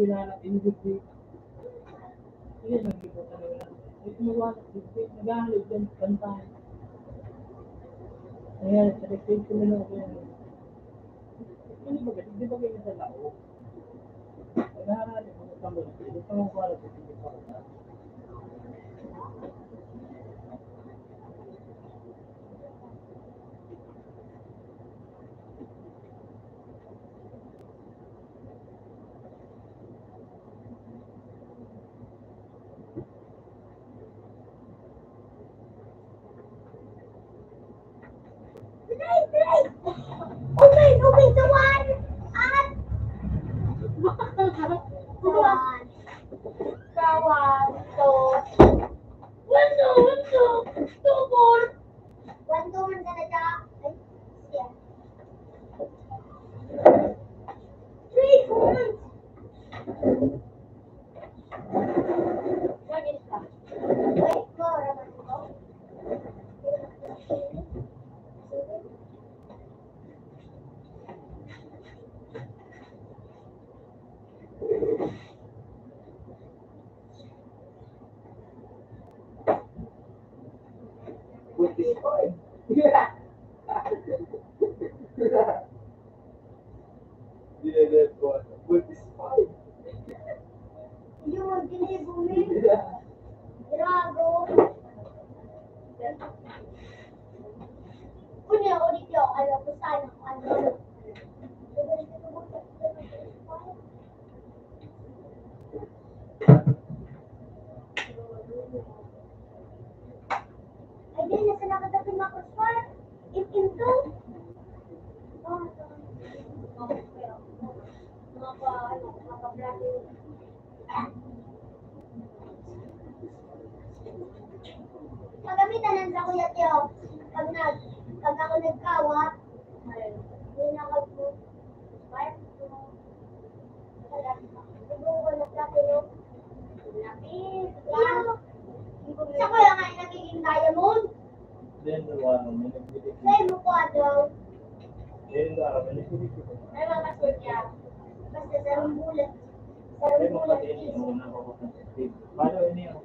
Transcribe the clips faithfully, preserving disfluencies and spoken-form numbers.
Wala na, hindi ko, hindi na nagkikita na wala. Ay, tumawa na, hindi, naghahanap din, pantay. Ayan, sa expectation na lang ako yan. Hindi ba, hindi ba kayo sa lao? Naghahanap din, hindi pa mo, hindi pa mo wala, hindi pa mo wala. Okay, okay, the one at the one. The one, two. One, two, one, two, two, four. One, two, one, talaga. Ay, siya. Three, four. Bakit ka? Wait, four, naman ko. With this point. Dinedepot. With this point. Yung magdinibo, men. Grago. Kunya, ulit yung alam ko sana kung ano. Ay, di, nasa nakatapin na ako sa It into mga pa, ano, mga pa-brand. Pagamitan lang sa kuya Teo. Pag nag-, pag ako nagkawa, ay, hindi na ako, ay, Sa ko lang nga nagiging diamond. Then, ano, may nagbibigay. Sa imo ko, Adong. Then, ano, may nagbibigay. Ay, mga kasud niya. Basta sarong bulan. Sarong bulan. Paano yun yun?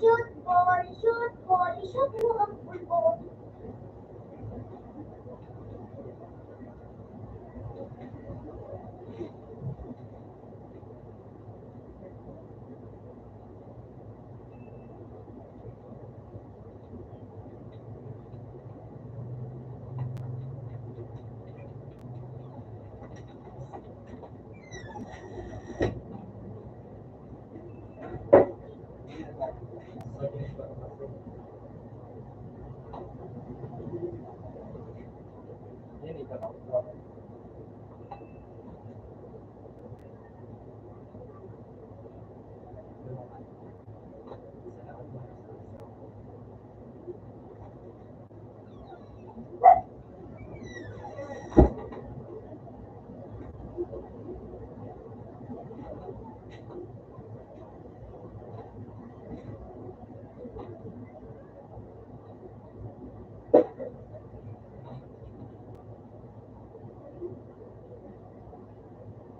Shoot, ball, shoot, ball, i-shoot mo ang bulbul.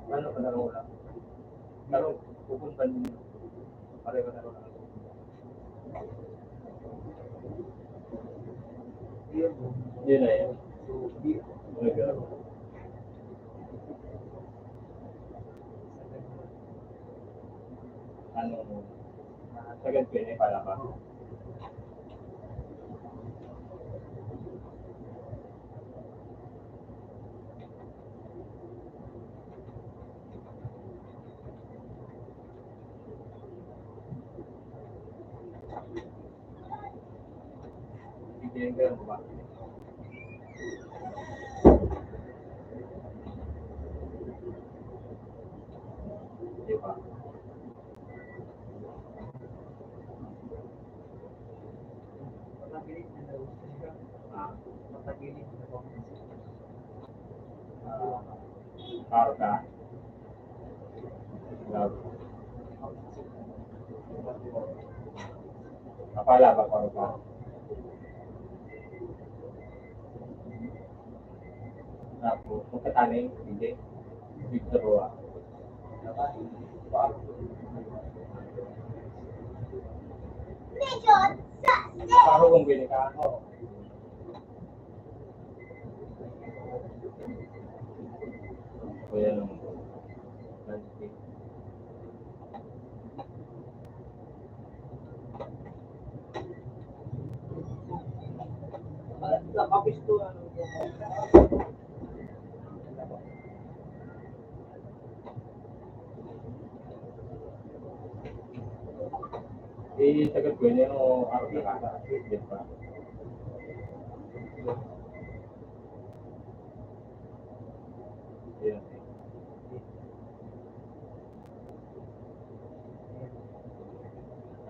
Ano ka na wala? Pero pupunta ninyo. Pareho na wala. Yun na yun. Talaga. Ano, sagad ko yun eh, para ba? Di ba? Ah. Karga. Kapala ba karga? Tapos, pagkataning, hindi. Dito ko, ah. Paano kung binigyan ako? Kuya, nung Eh, sagad ko, yun yung araw na kata, di ba? Ayan.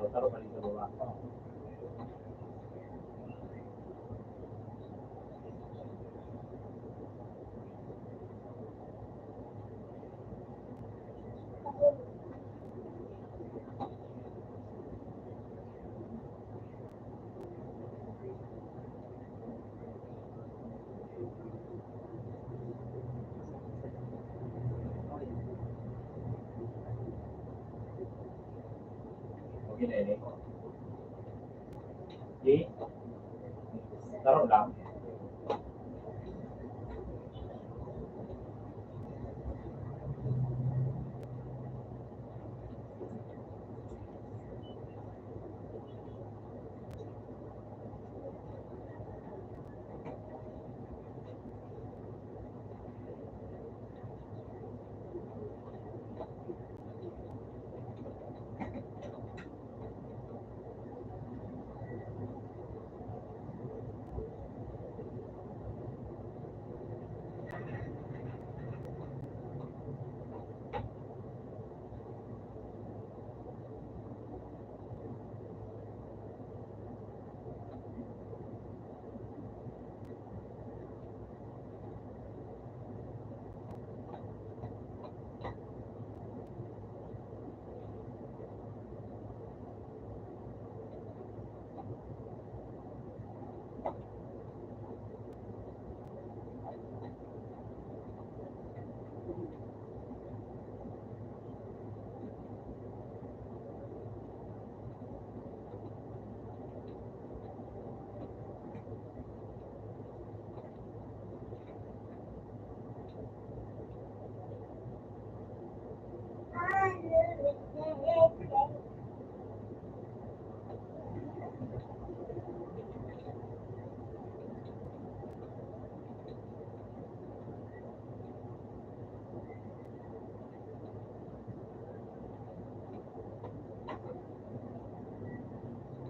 Taro-taro pa rin sa baba. Okay na yun eh. Okay? Tarong lang.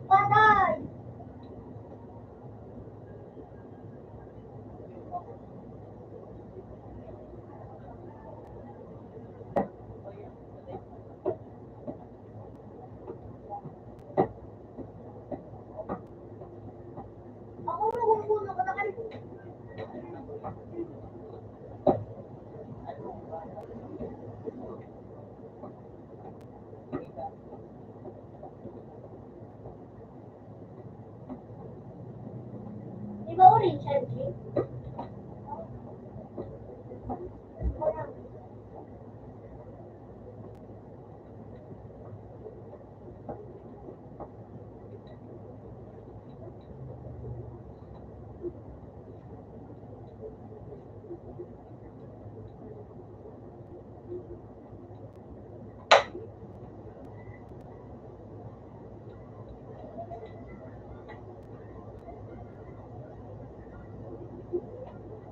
Patay! Di ba orange yan, Jay?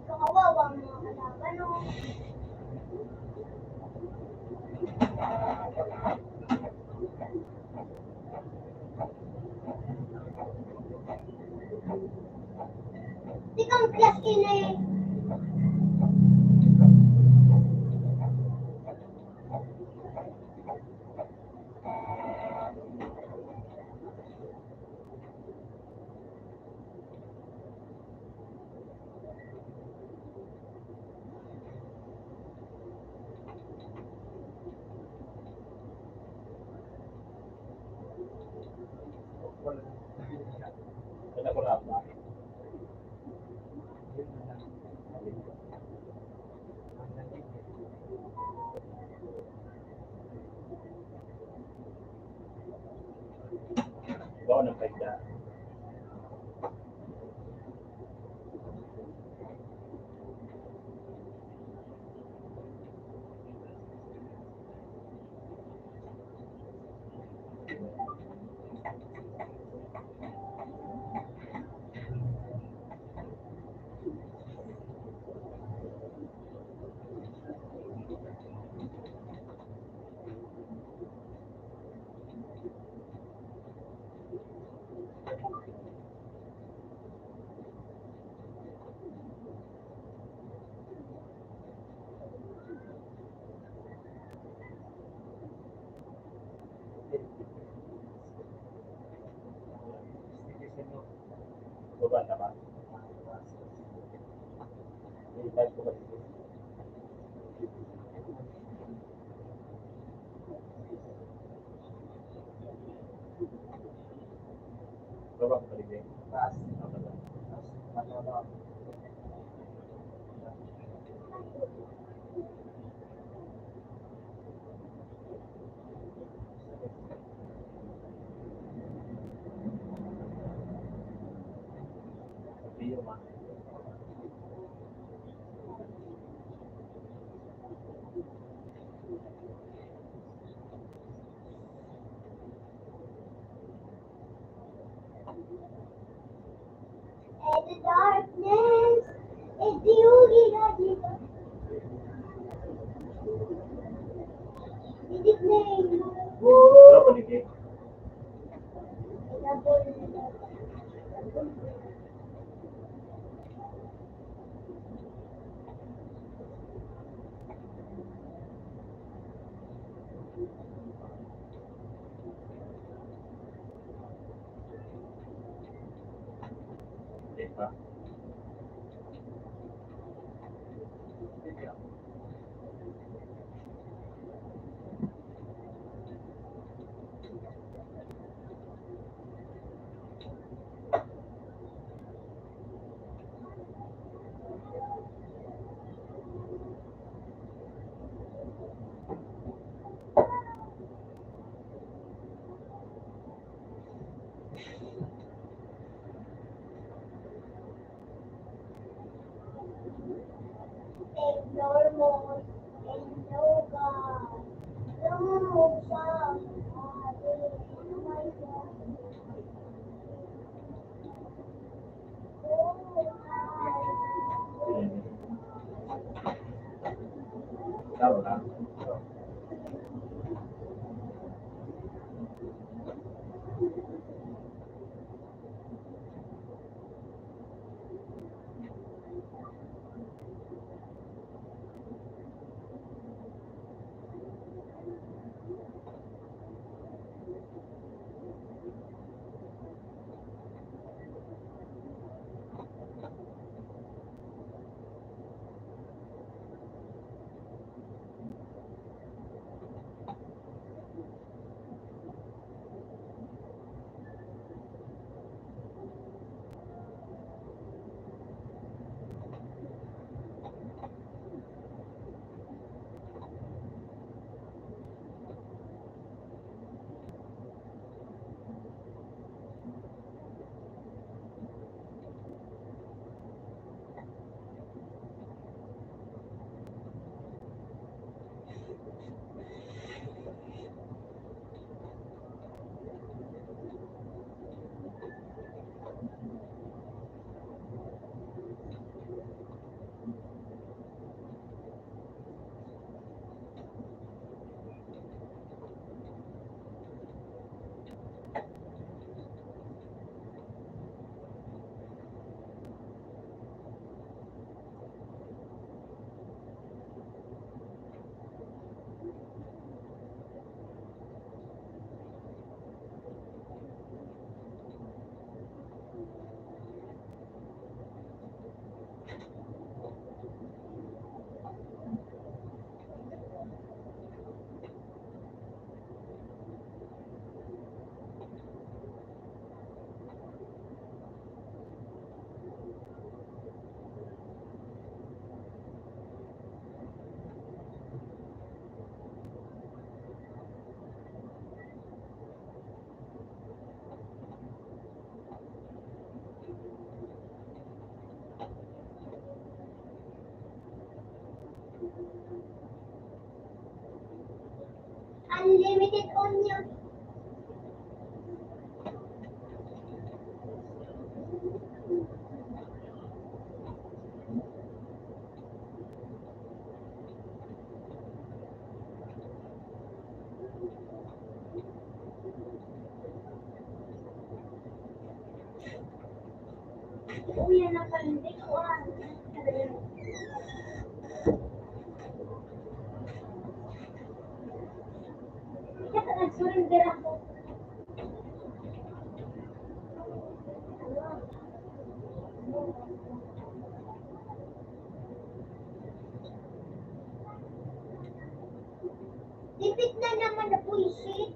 Kawawa ang mga kalaban, oh. Tikang plastic na eh. Ikaw ang nagpaigda. Baba na ba? May live ko ba dito? Baba ko pa dito. Taas. Baba. Taas. Baba. And the darkness is the only that you can. Is it name? Wala pa dito. Unlimited onion. Uy, anak, hindi ko, ah. Kaya nag-surrender ako. Tipid na naman na buwisit.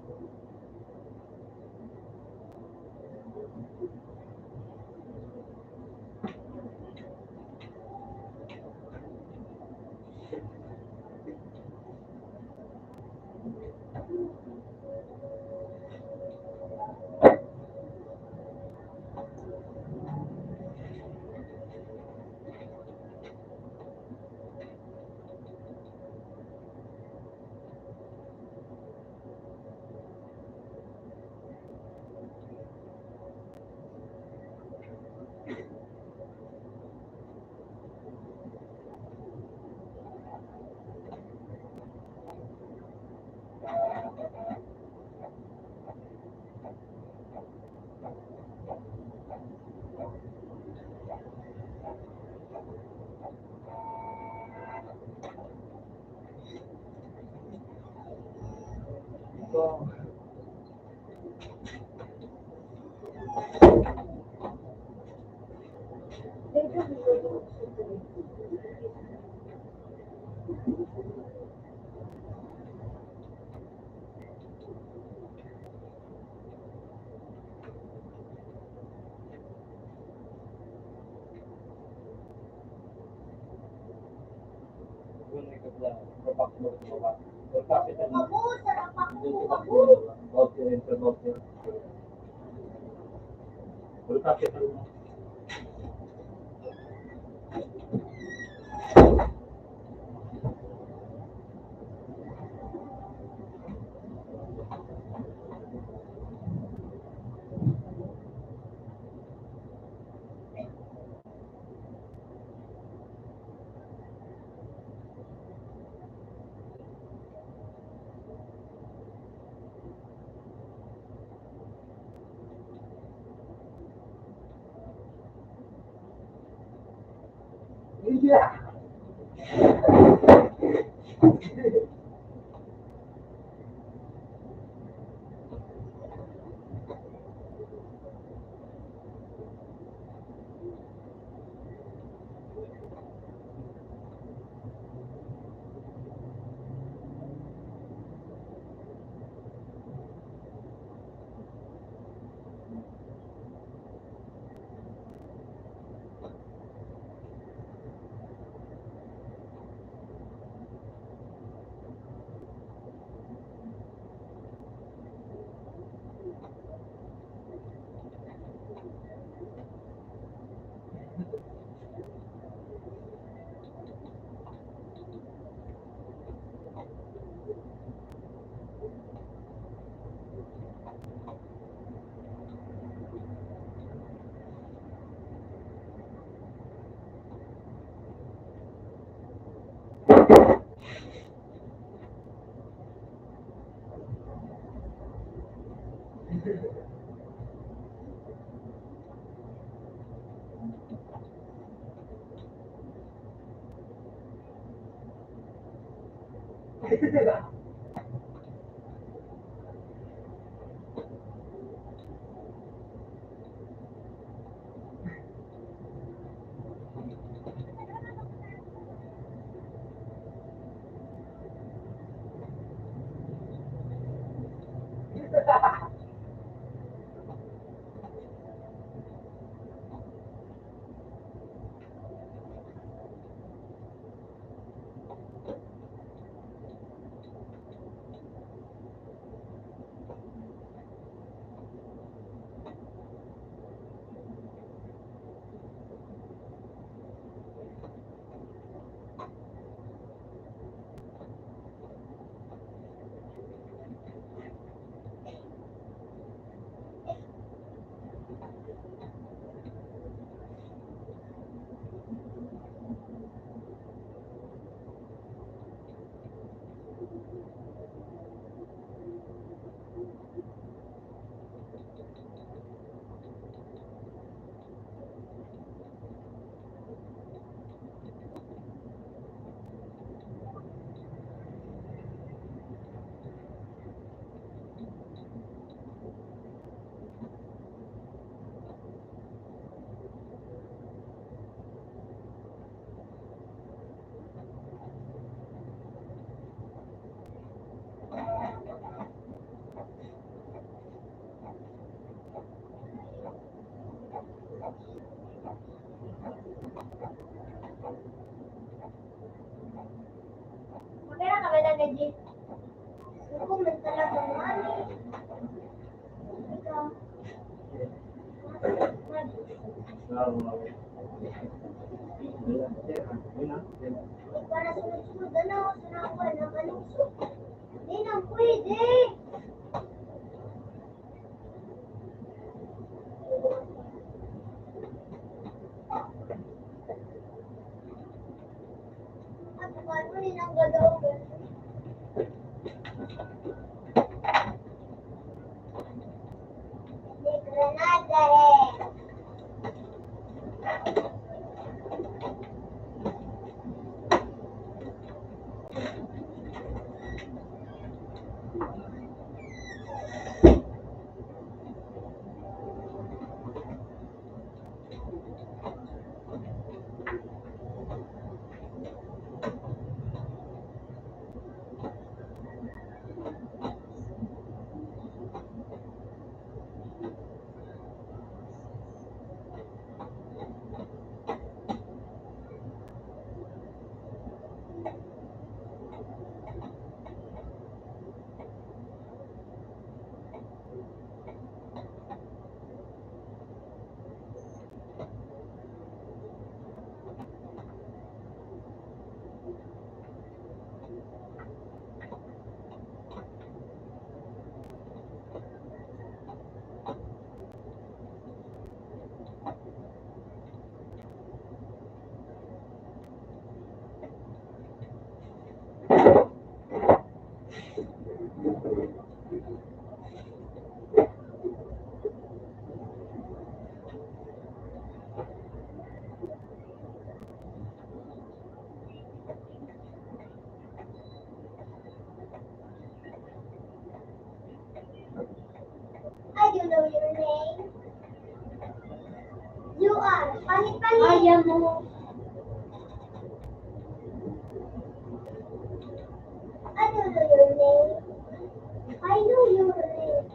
Magkano ka ba na, Jin? Ako man talaga, mami. Ikaw. Para sunod-sunod, ano, sa nakuha ng anunso. Di na pwede. I don't know your name. You are Pangit-pangit. I am. I don't know your name. I know your name.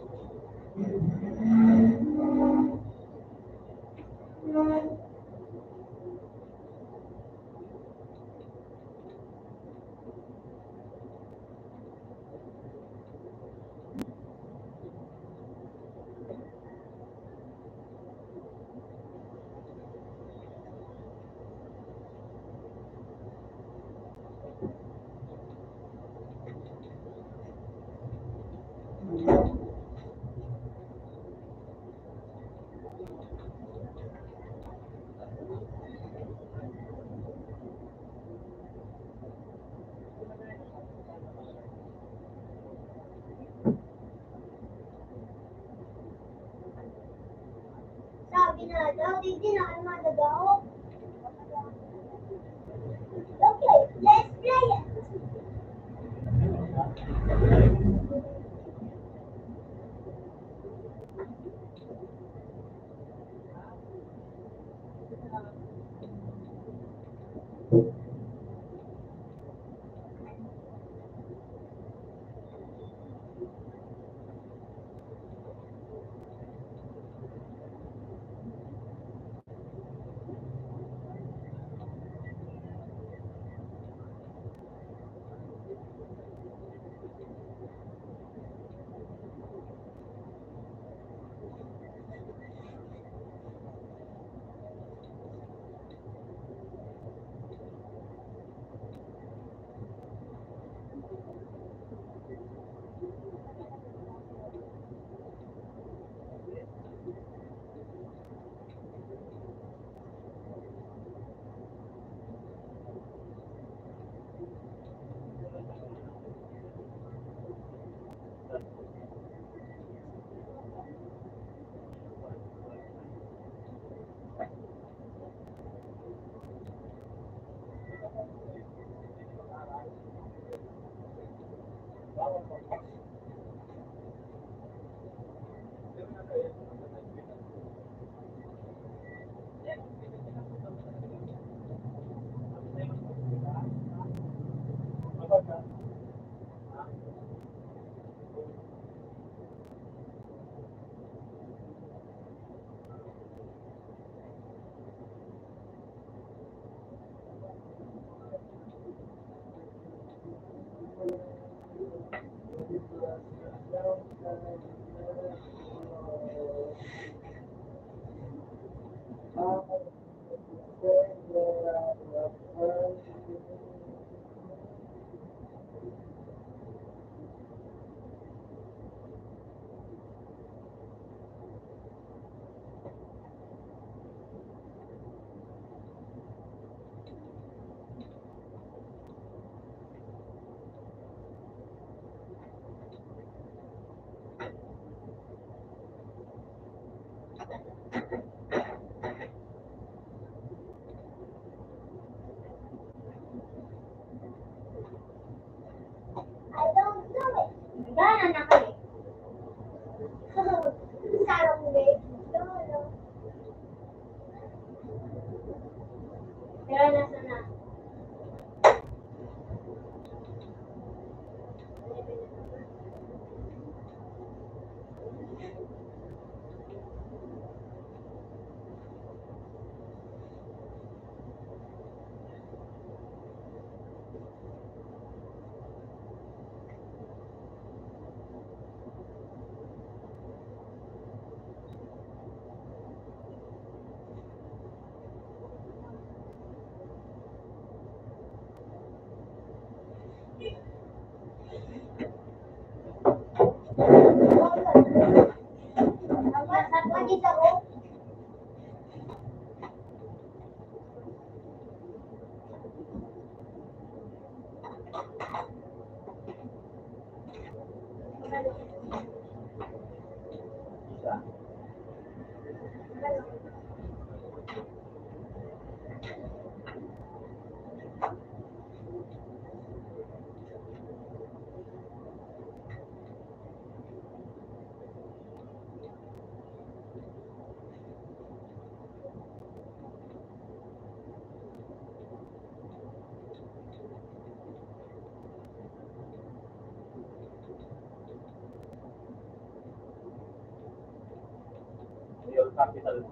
Sabi na daw, digdi na kayo madagaw. Okay, let's play it. Your capital.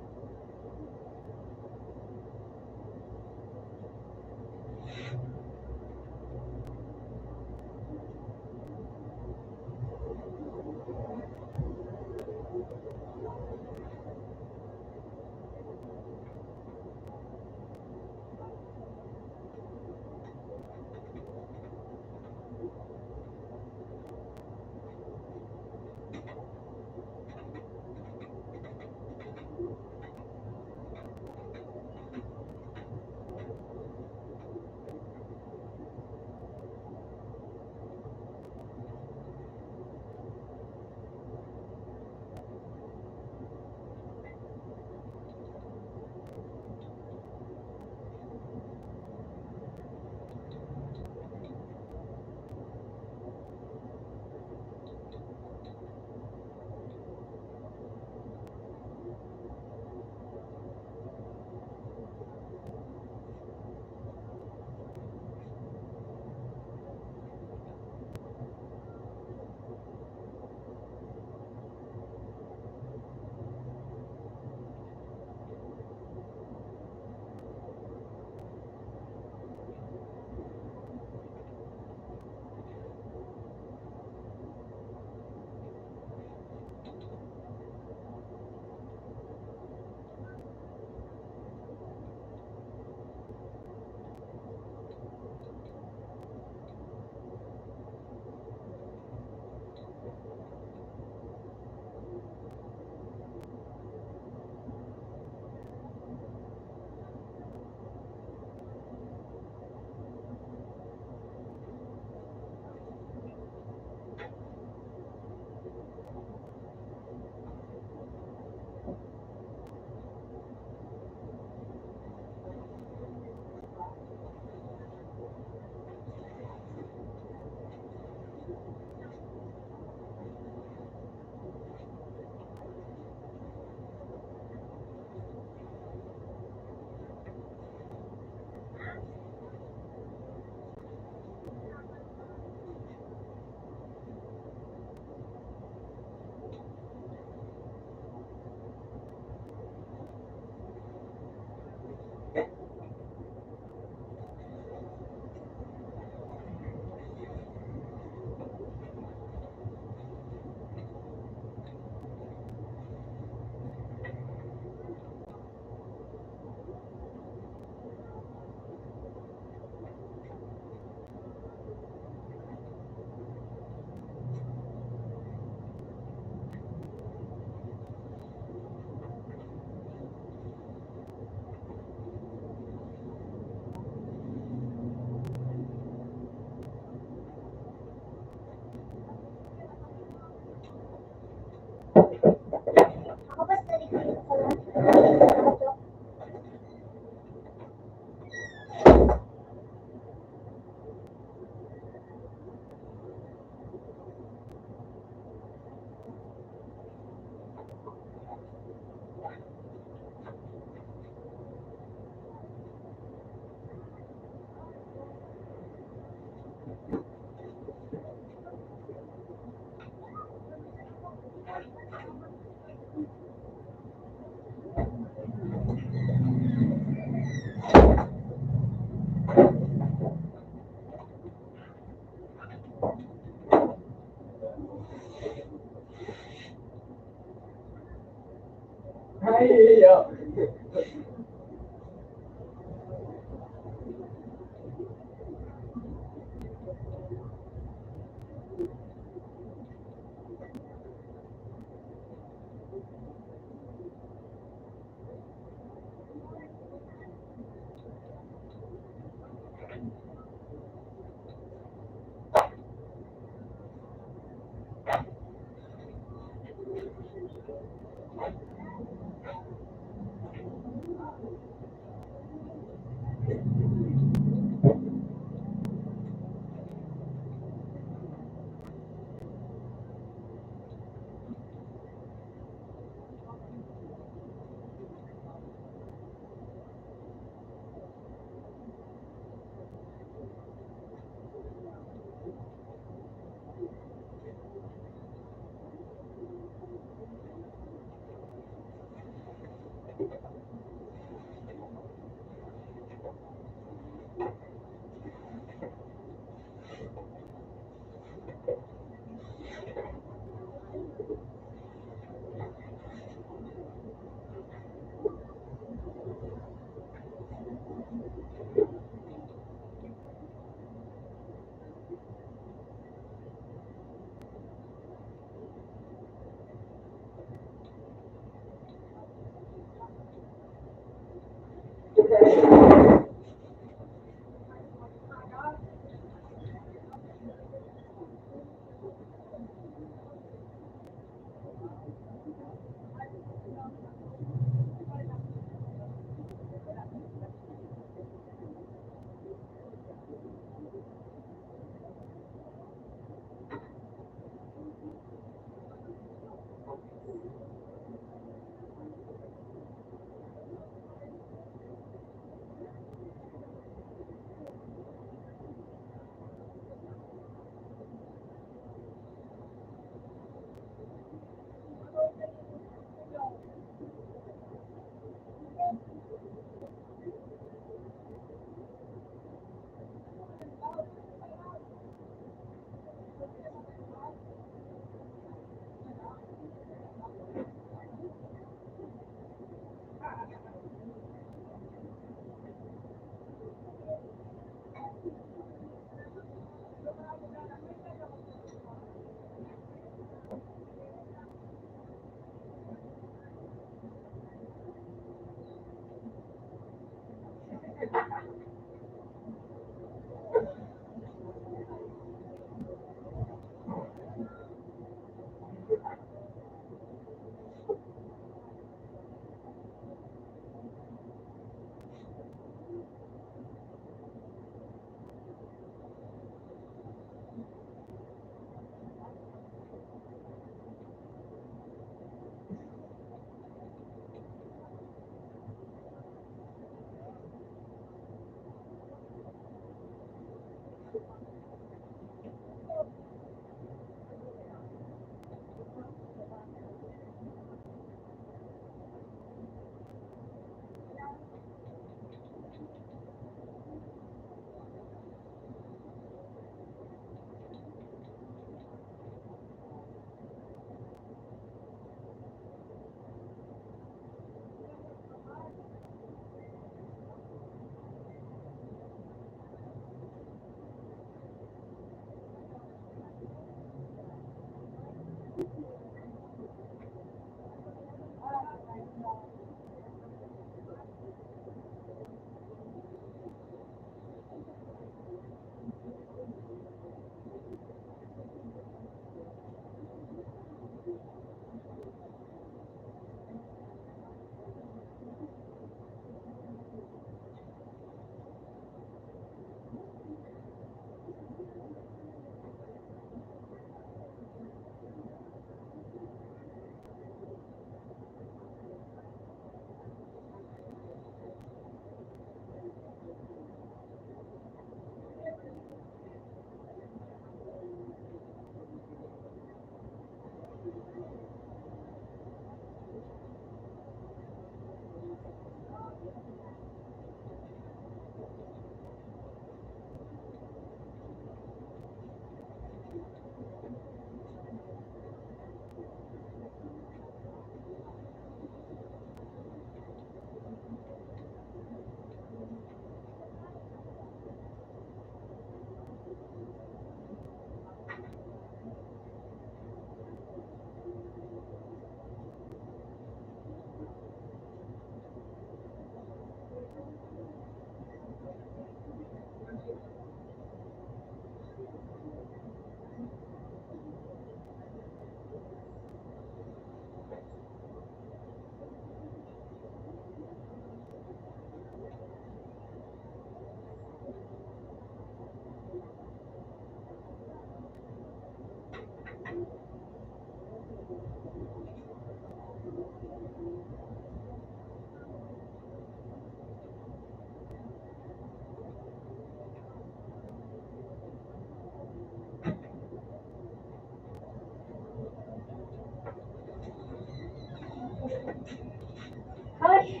Ay!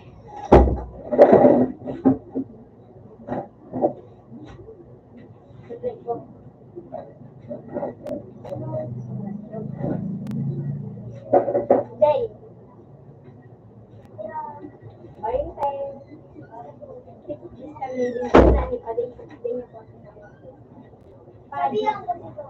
Jay. Baintay. Sabi lang ko dito.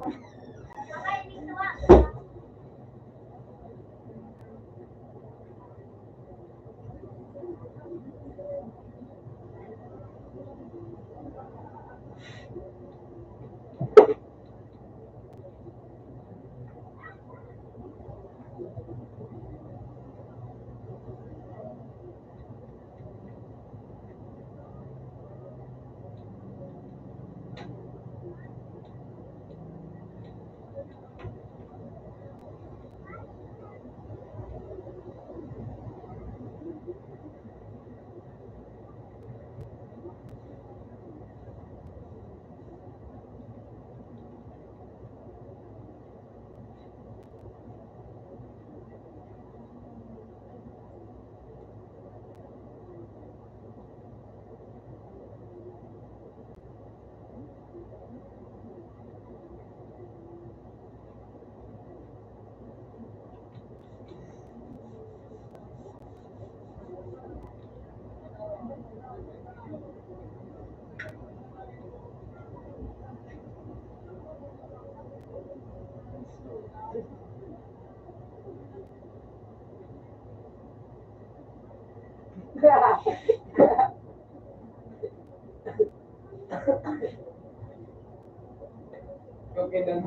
Okay lang.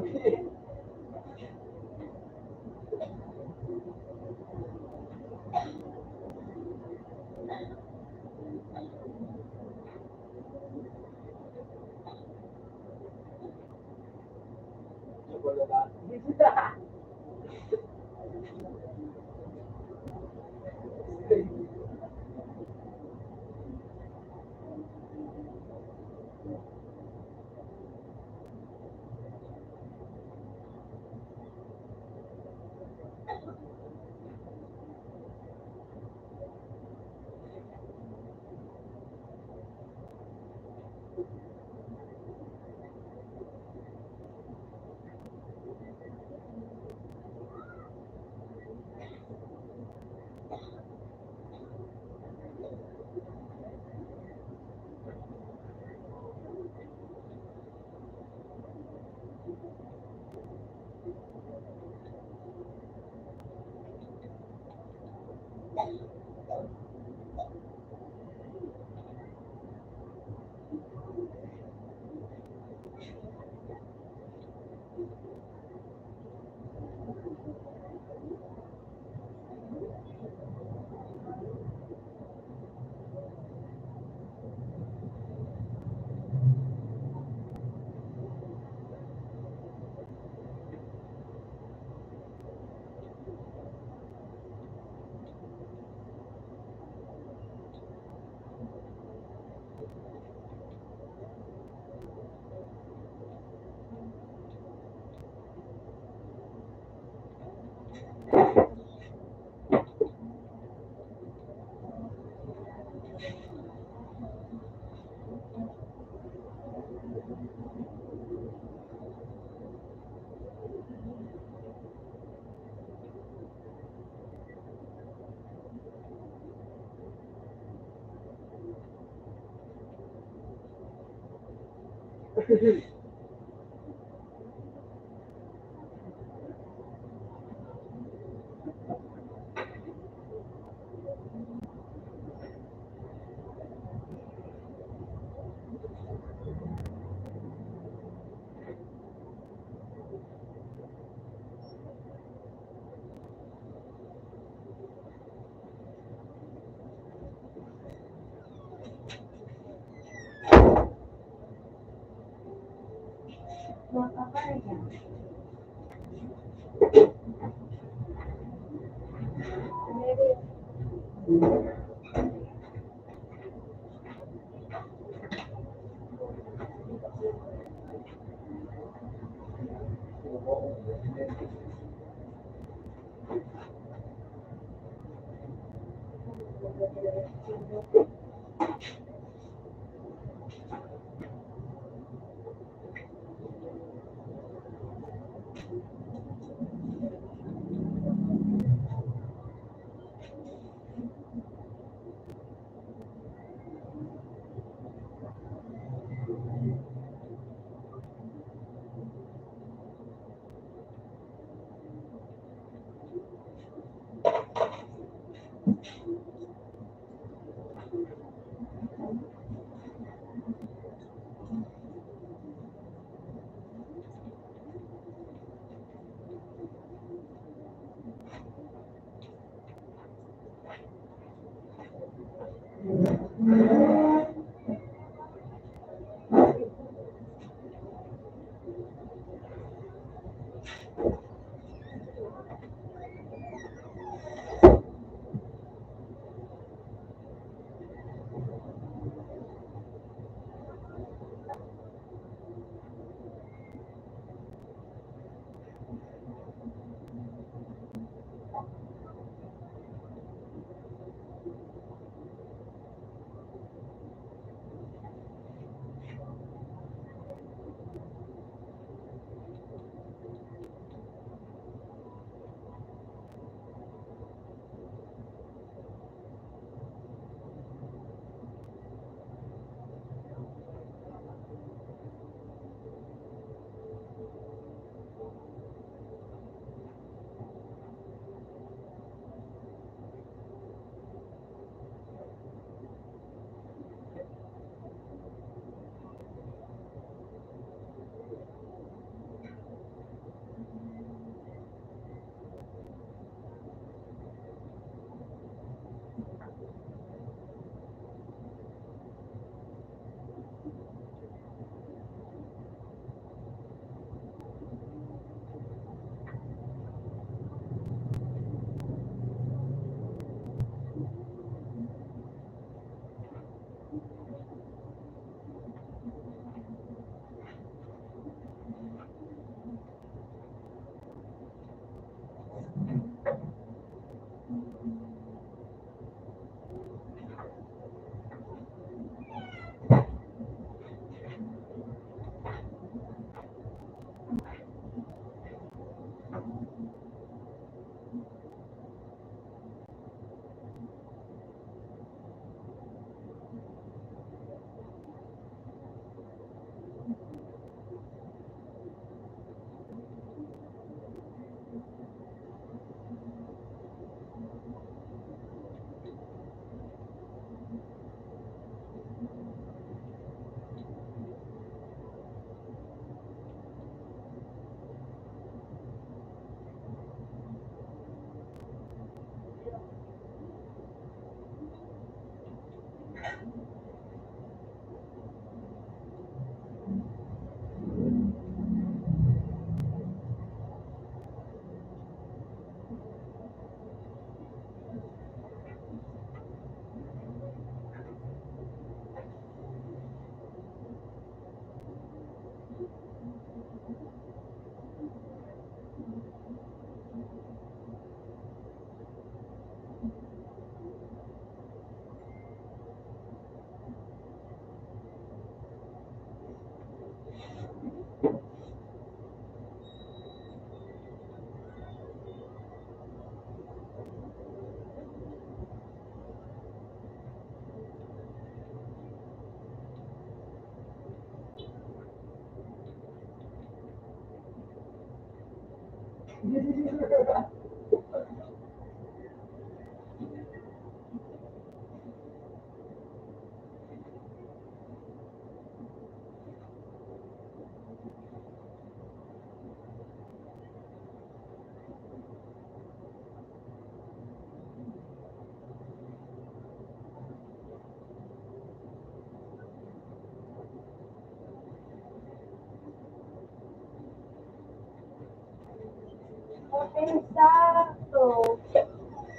Exacto.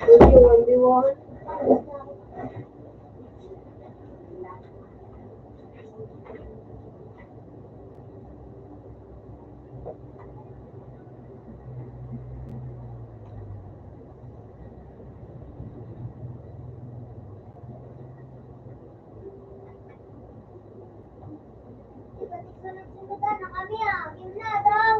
Twenty-one, twenty-one. Kita na kami, ah. Game na daw.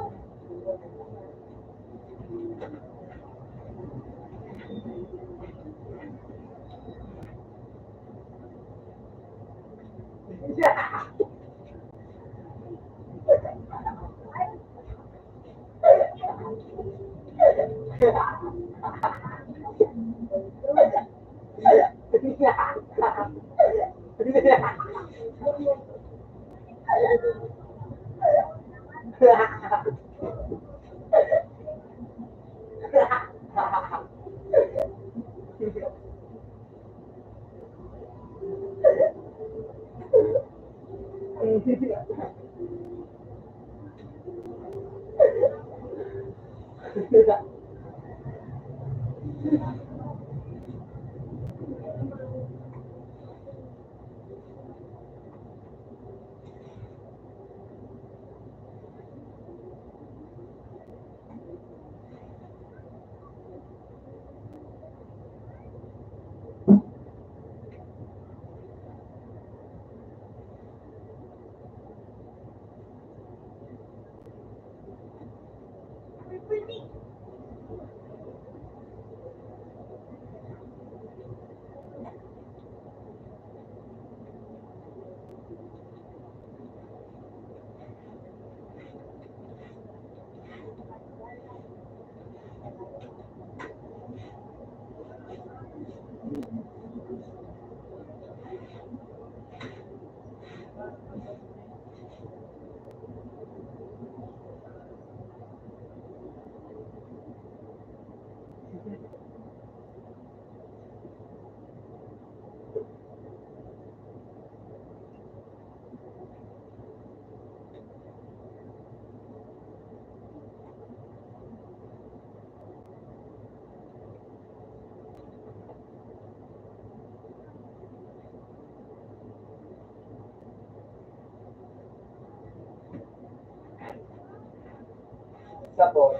Sabor.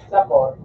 Sabor.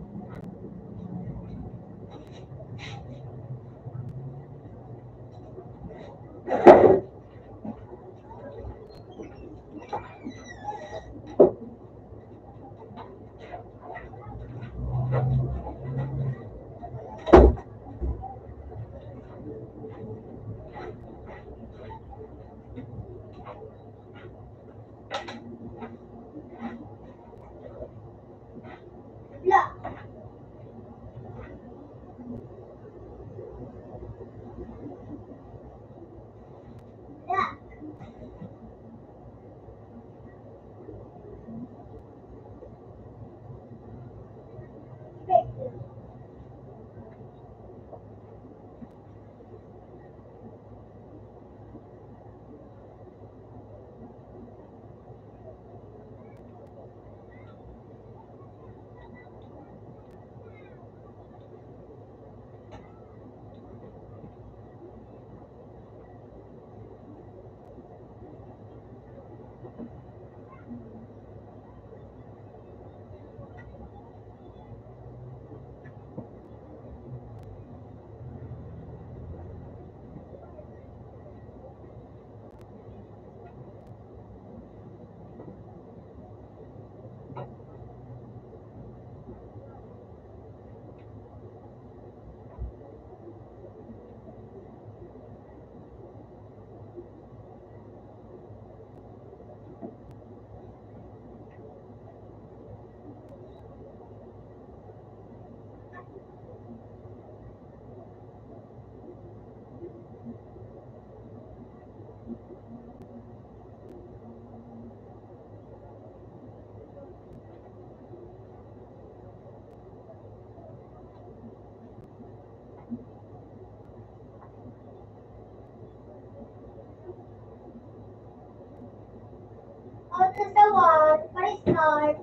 Out na sa one, pa-restart.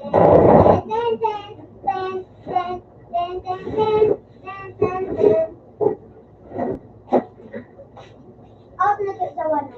Ten, ten, ten. Out na to sa one.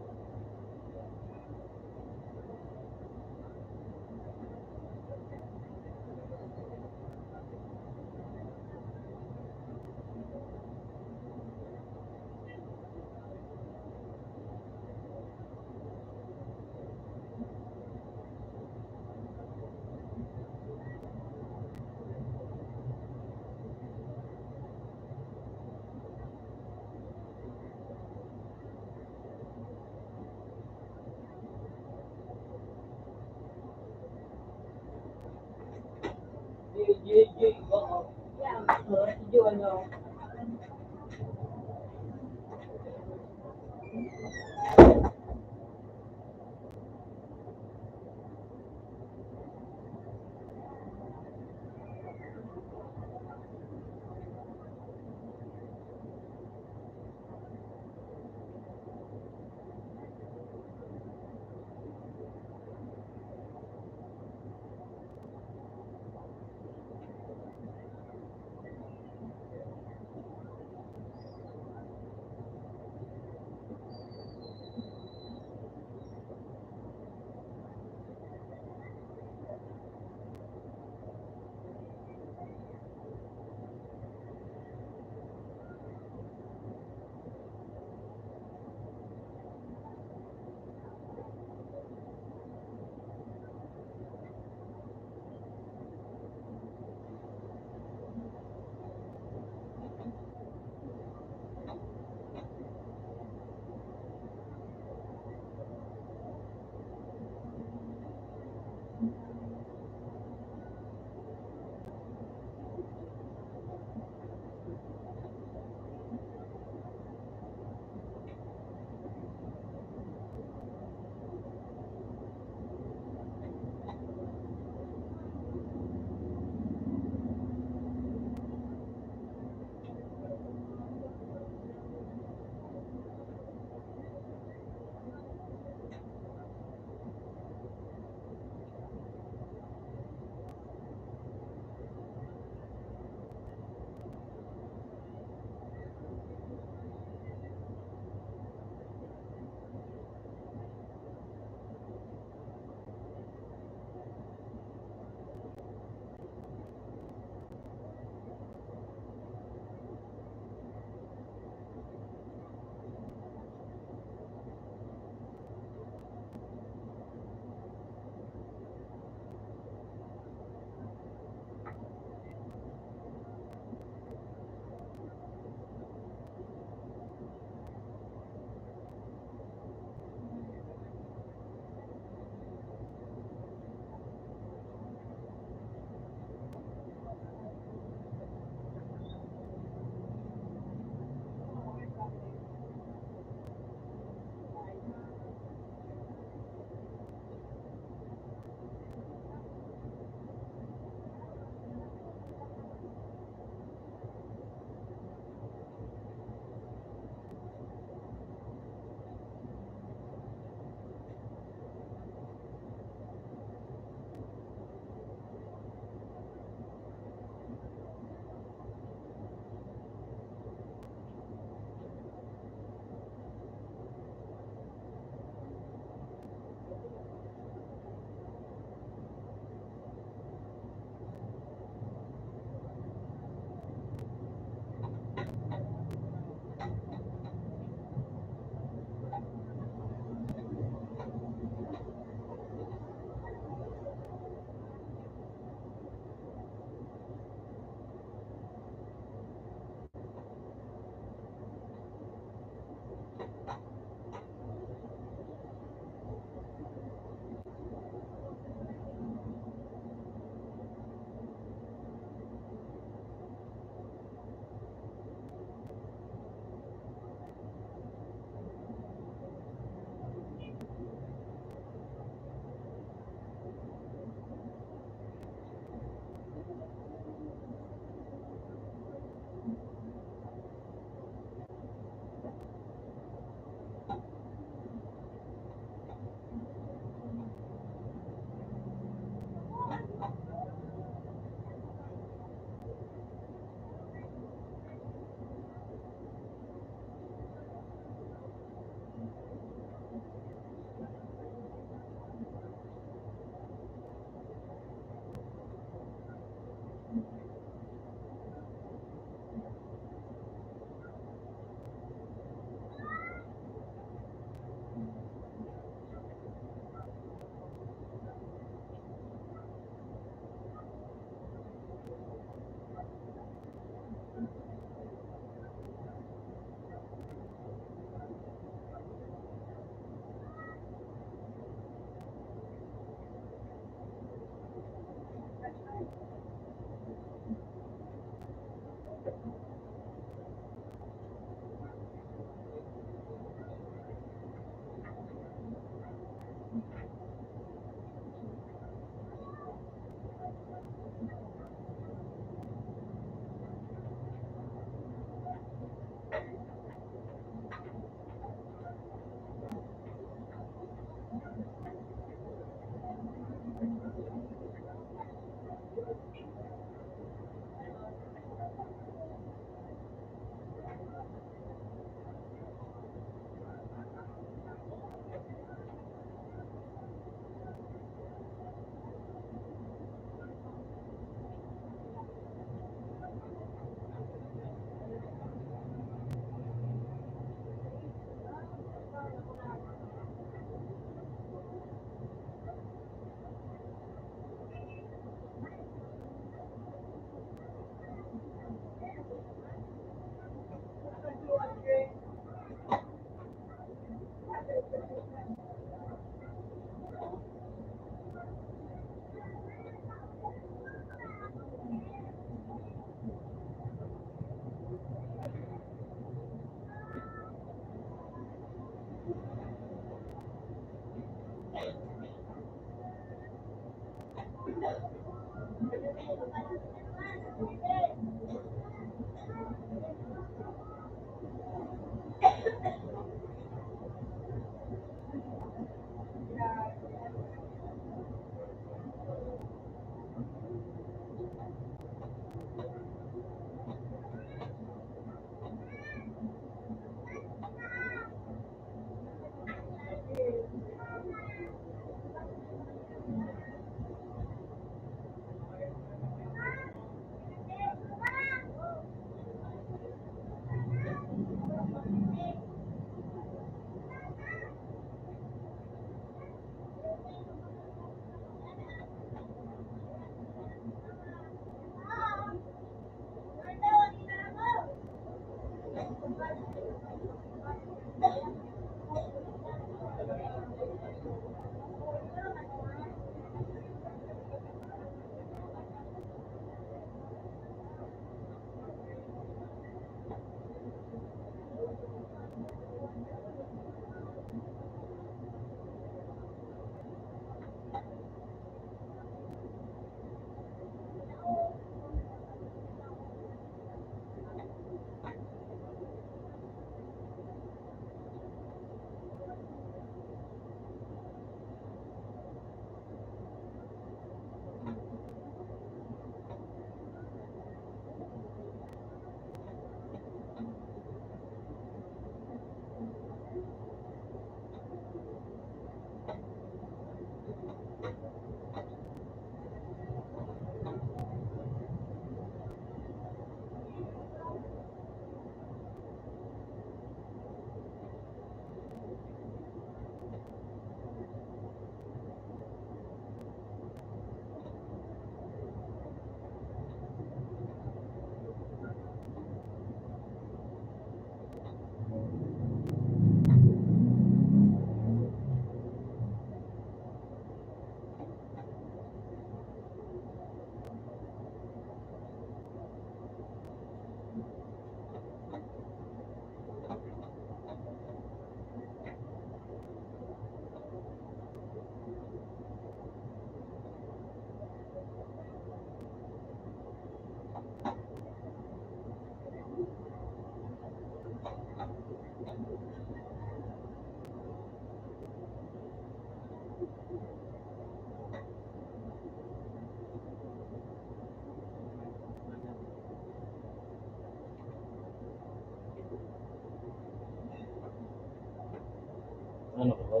Ano ko?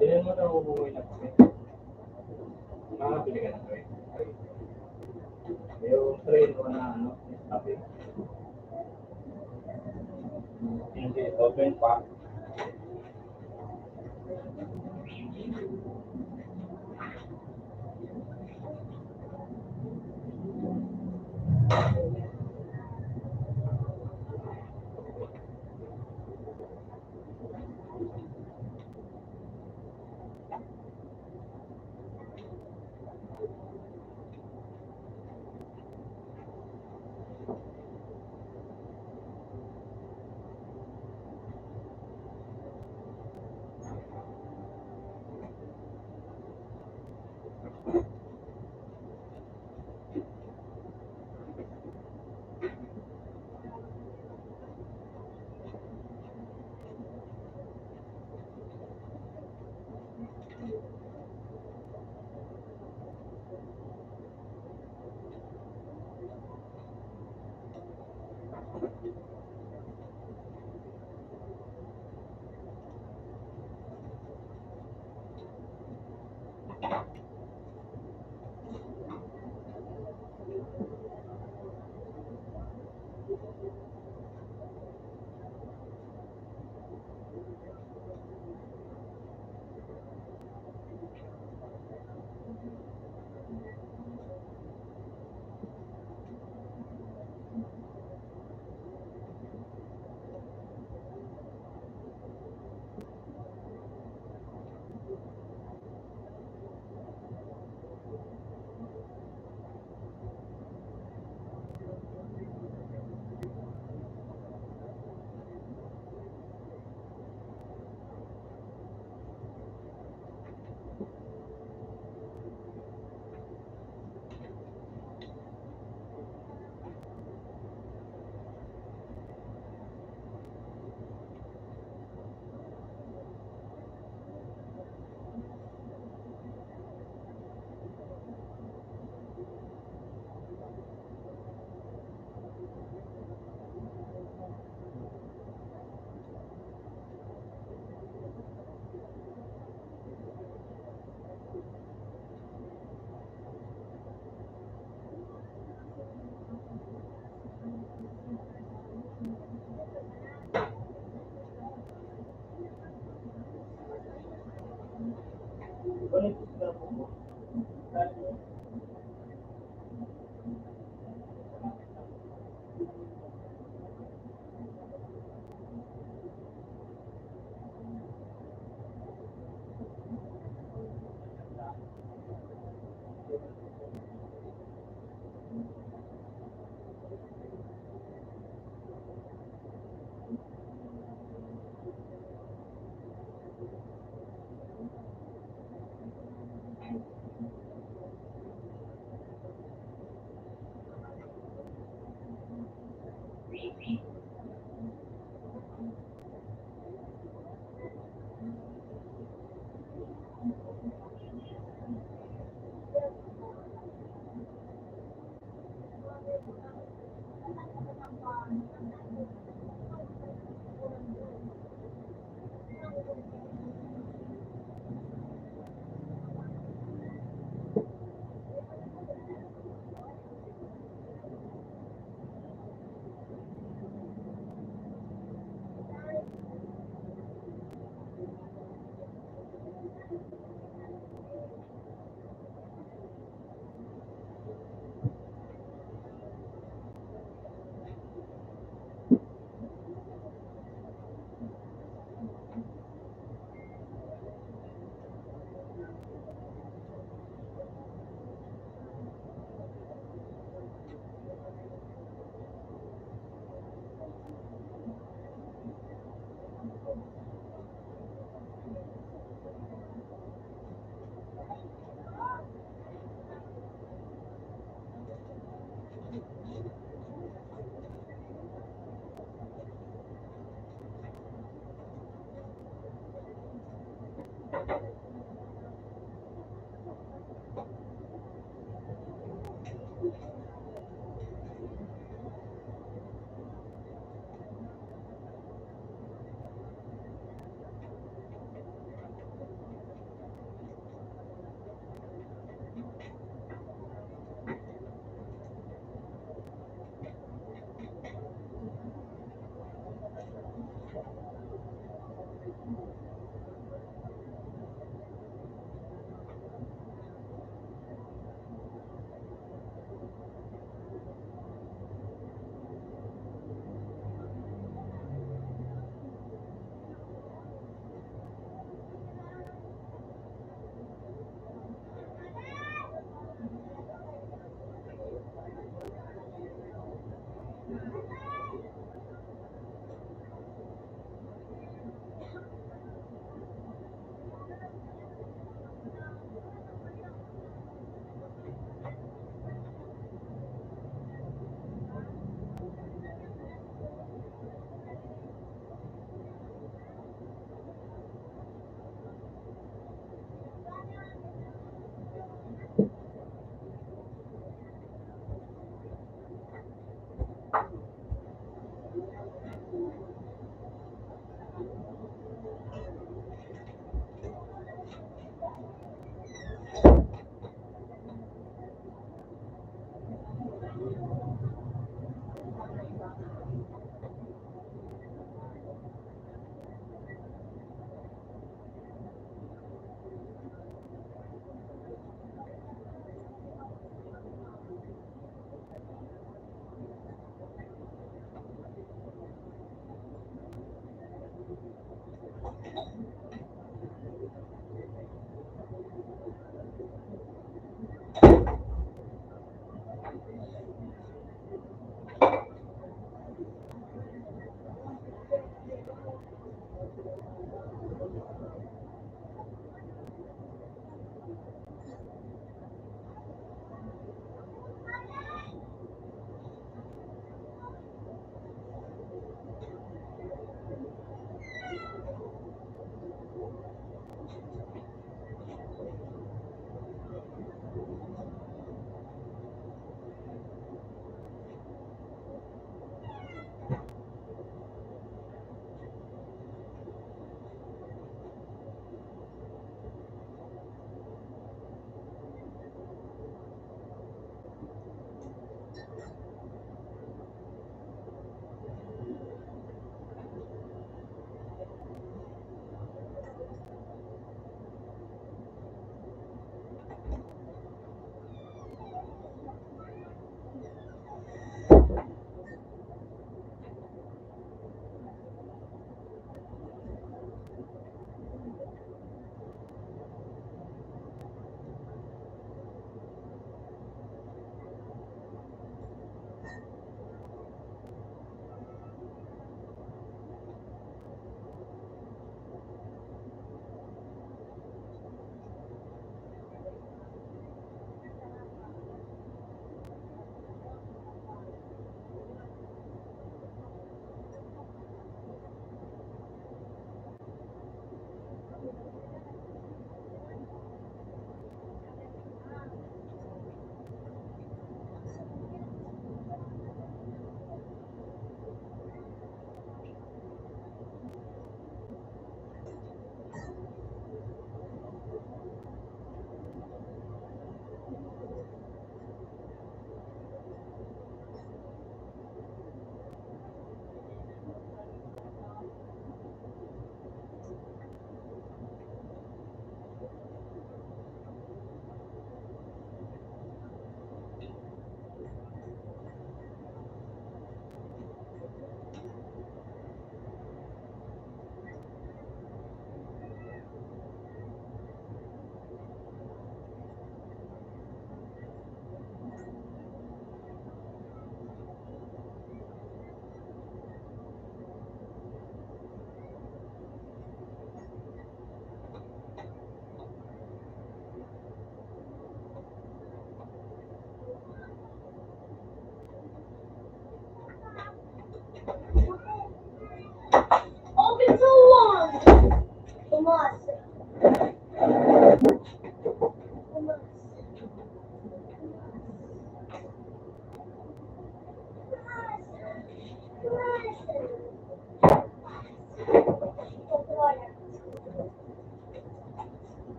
Bilhin mo daw, huhuwi na kami. Mga pili ka na, pre. Yung train mo na, ano, Nescafe. Hindi, open pa.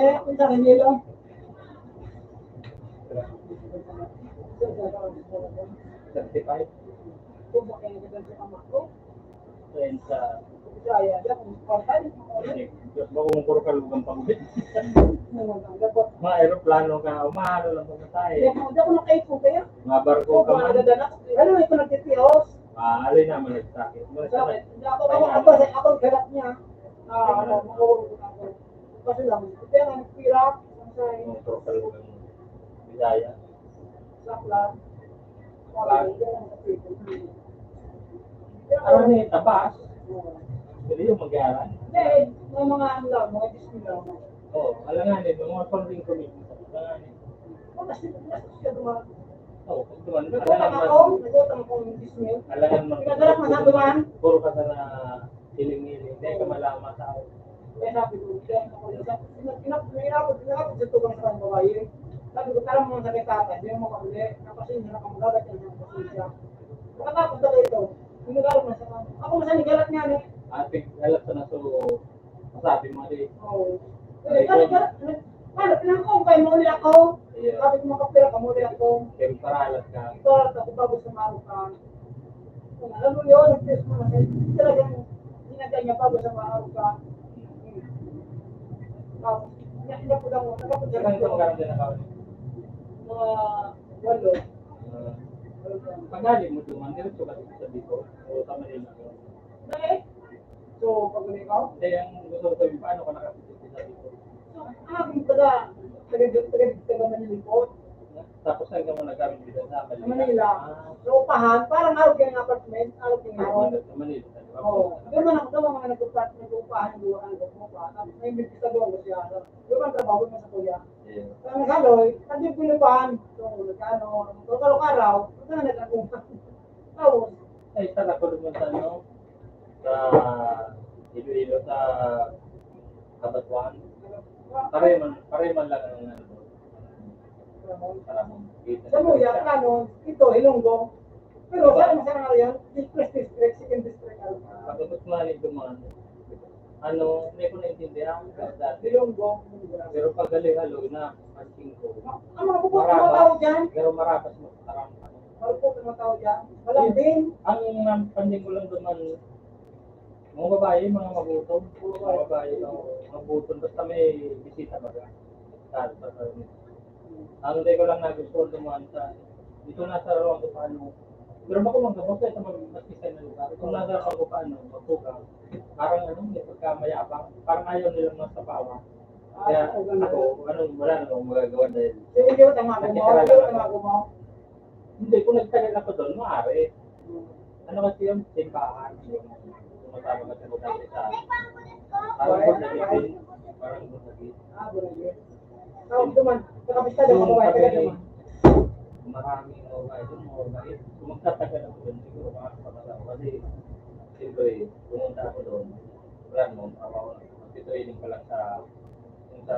Kaya kung sa kanila, thirty-five. Kaya sa Kaya, di ako part-time. Hindi, di ako makungkuro ka lugang pag-uwi. Mga aeroplano ka, umahalo lang pumatay. Hindi ako, hindi ako nakaipon kaya. Mga barko Oo, ka mga man. Nadadala. Ano ito nagtitiyos? Ah, alay naman nagsakit. Sa akin, hindi ako, ako, ako, ako, ako, ganap niya. Ah, ano, ako, ako. Kasi lang, kaya nga nagpira, ang sa Mga barko ka lugang Bisaya. Saklan. Ano ni, tabas? Pwede yung mag-aaral? Hindi, may mga ano lang, mga Diyos nila. Oo, alangan eh, may mga funding commitment. Alangan eh. Oh, kasi, kasi siya dumaan. Oo, pag dumaan, Nagutang alangan ako, man. Nagutang ako ng Diyos nila. Alangan man. Pinadala ko sa dumaan. Puro ka sana hiling-hiling. Hindi ka malaman sa Kaya sabi ko, "Diyan ako, diyan ako." Pinag-, pinag-, pinag-, pinag-, sa tugang sa mga babae. Sabi ko, "Tara mo sa kay tata, diyan mo kami, napasensya na kami, dapat yan ang pasensya." Pagkatapos na ito, pinag-arap na sa kanya. Ako, masani galat nga, no? Ate, galat sa naso, masabi mo, di. Oo. Ay, Eh, sabi ko, ko, ano, pinangko, kaya mo ulit ako. Iya. Sabi ko, "Makapira ka mo ulit ako." Kaya paralat ka. Ito, ako, bago sa maro ka. Alam mo yun, ang test mo na, talagang ginagaya niya bago sa mga aruga. Tapos, niya, niya po lang, nagkapagdala Saan ka ko. Magkano din ako? Mga walo. Ah, pagdali mo duman, diretso ka dito sa Bicol? O sa Manila? Bakit? So, pag ikaw? Hindi, ang gusto ko sabihin, paano ka nakapagdala sa Bicol? So, ah, kung taga, taga, taga, taga Manila po. Tapos saan ka mo nagkaroon dito sa Manila? Sa Manila. Ah. Sa upahan, parang araw kayong apartment, araw kayong araw. Sa Manila, sa Manila. Oo. Doon man ako, doon man nag-upa-, nag-uupahan, doon ang nag-uupahan. Tapos may imbestigador ko siya. Doon ang trabaho niya sa kuya. Yeah. Sa naghaloy, nagbibilupan. So, nag-ano, so, kalong araw, ito na nag-uupahan. Tapos, Ay, sa Nakuluman sa ano? Sa Iloilo, sa Cabatuan. Pareho man, pareho man lang ang ano. Para mo, kita Sa Muya, ano, ito, Ilonggo. Pero Diba? Sa ano, sa ano yan? First district, second district, ano. Pag-abot mo, ano, dumaan. Ano, hindi ko naintindihan. Dati. Ilonggo. Pero pag halo-halo na, pansin ko. Ang mga bubot na Marabas. Tao dyan? Pero marabas mo, parang ano. Marupok ang mga tao dyan. Malambing. Ang, ang pansin ko lang naman, mga babae, mga magutom. Mga babae, no, magutom. Basta may bisita baga. Sa, sa, sa, ang hindi ko lang nagustuhan dumaan sa, dito nasa Roa ko paano. Pero bako mang gabos, sa mga mas kisay na lugar. Kung nasa ako paano, magtugang. Parang ano, may pagkamayabang. Parang ayaw nilang masapawan. Ah, Kaya oo, ganun. Ako, anong, wala namang magagawa dahil So, hindi ko tama nakikita gumawa, lang hindi ko ako. Tama gumawa. Hindi, kung nagtagal ako doon, maaari. Ano kasi yung simbahan, yung sumasama ka sa dati sa, parang Born Again, parang Born Again. Ah, Born Again. Tawag naman, nakabistado Yung mga babae, taga kami, naman. Maraming mga babae doon, mga babae. Kung magtatagal ako doon, siguro makakapag-asawa. Kasi, siyempre, pumunta ako doon. Wala namang trabaho. Magtitraining pa lang sa, yung sa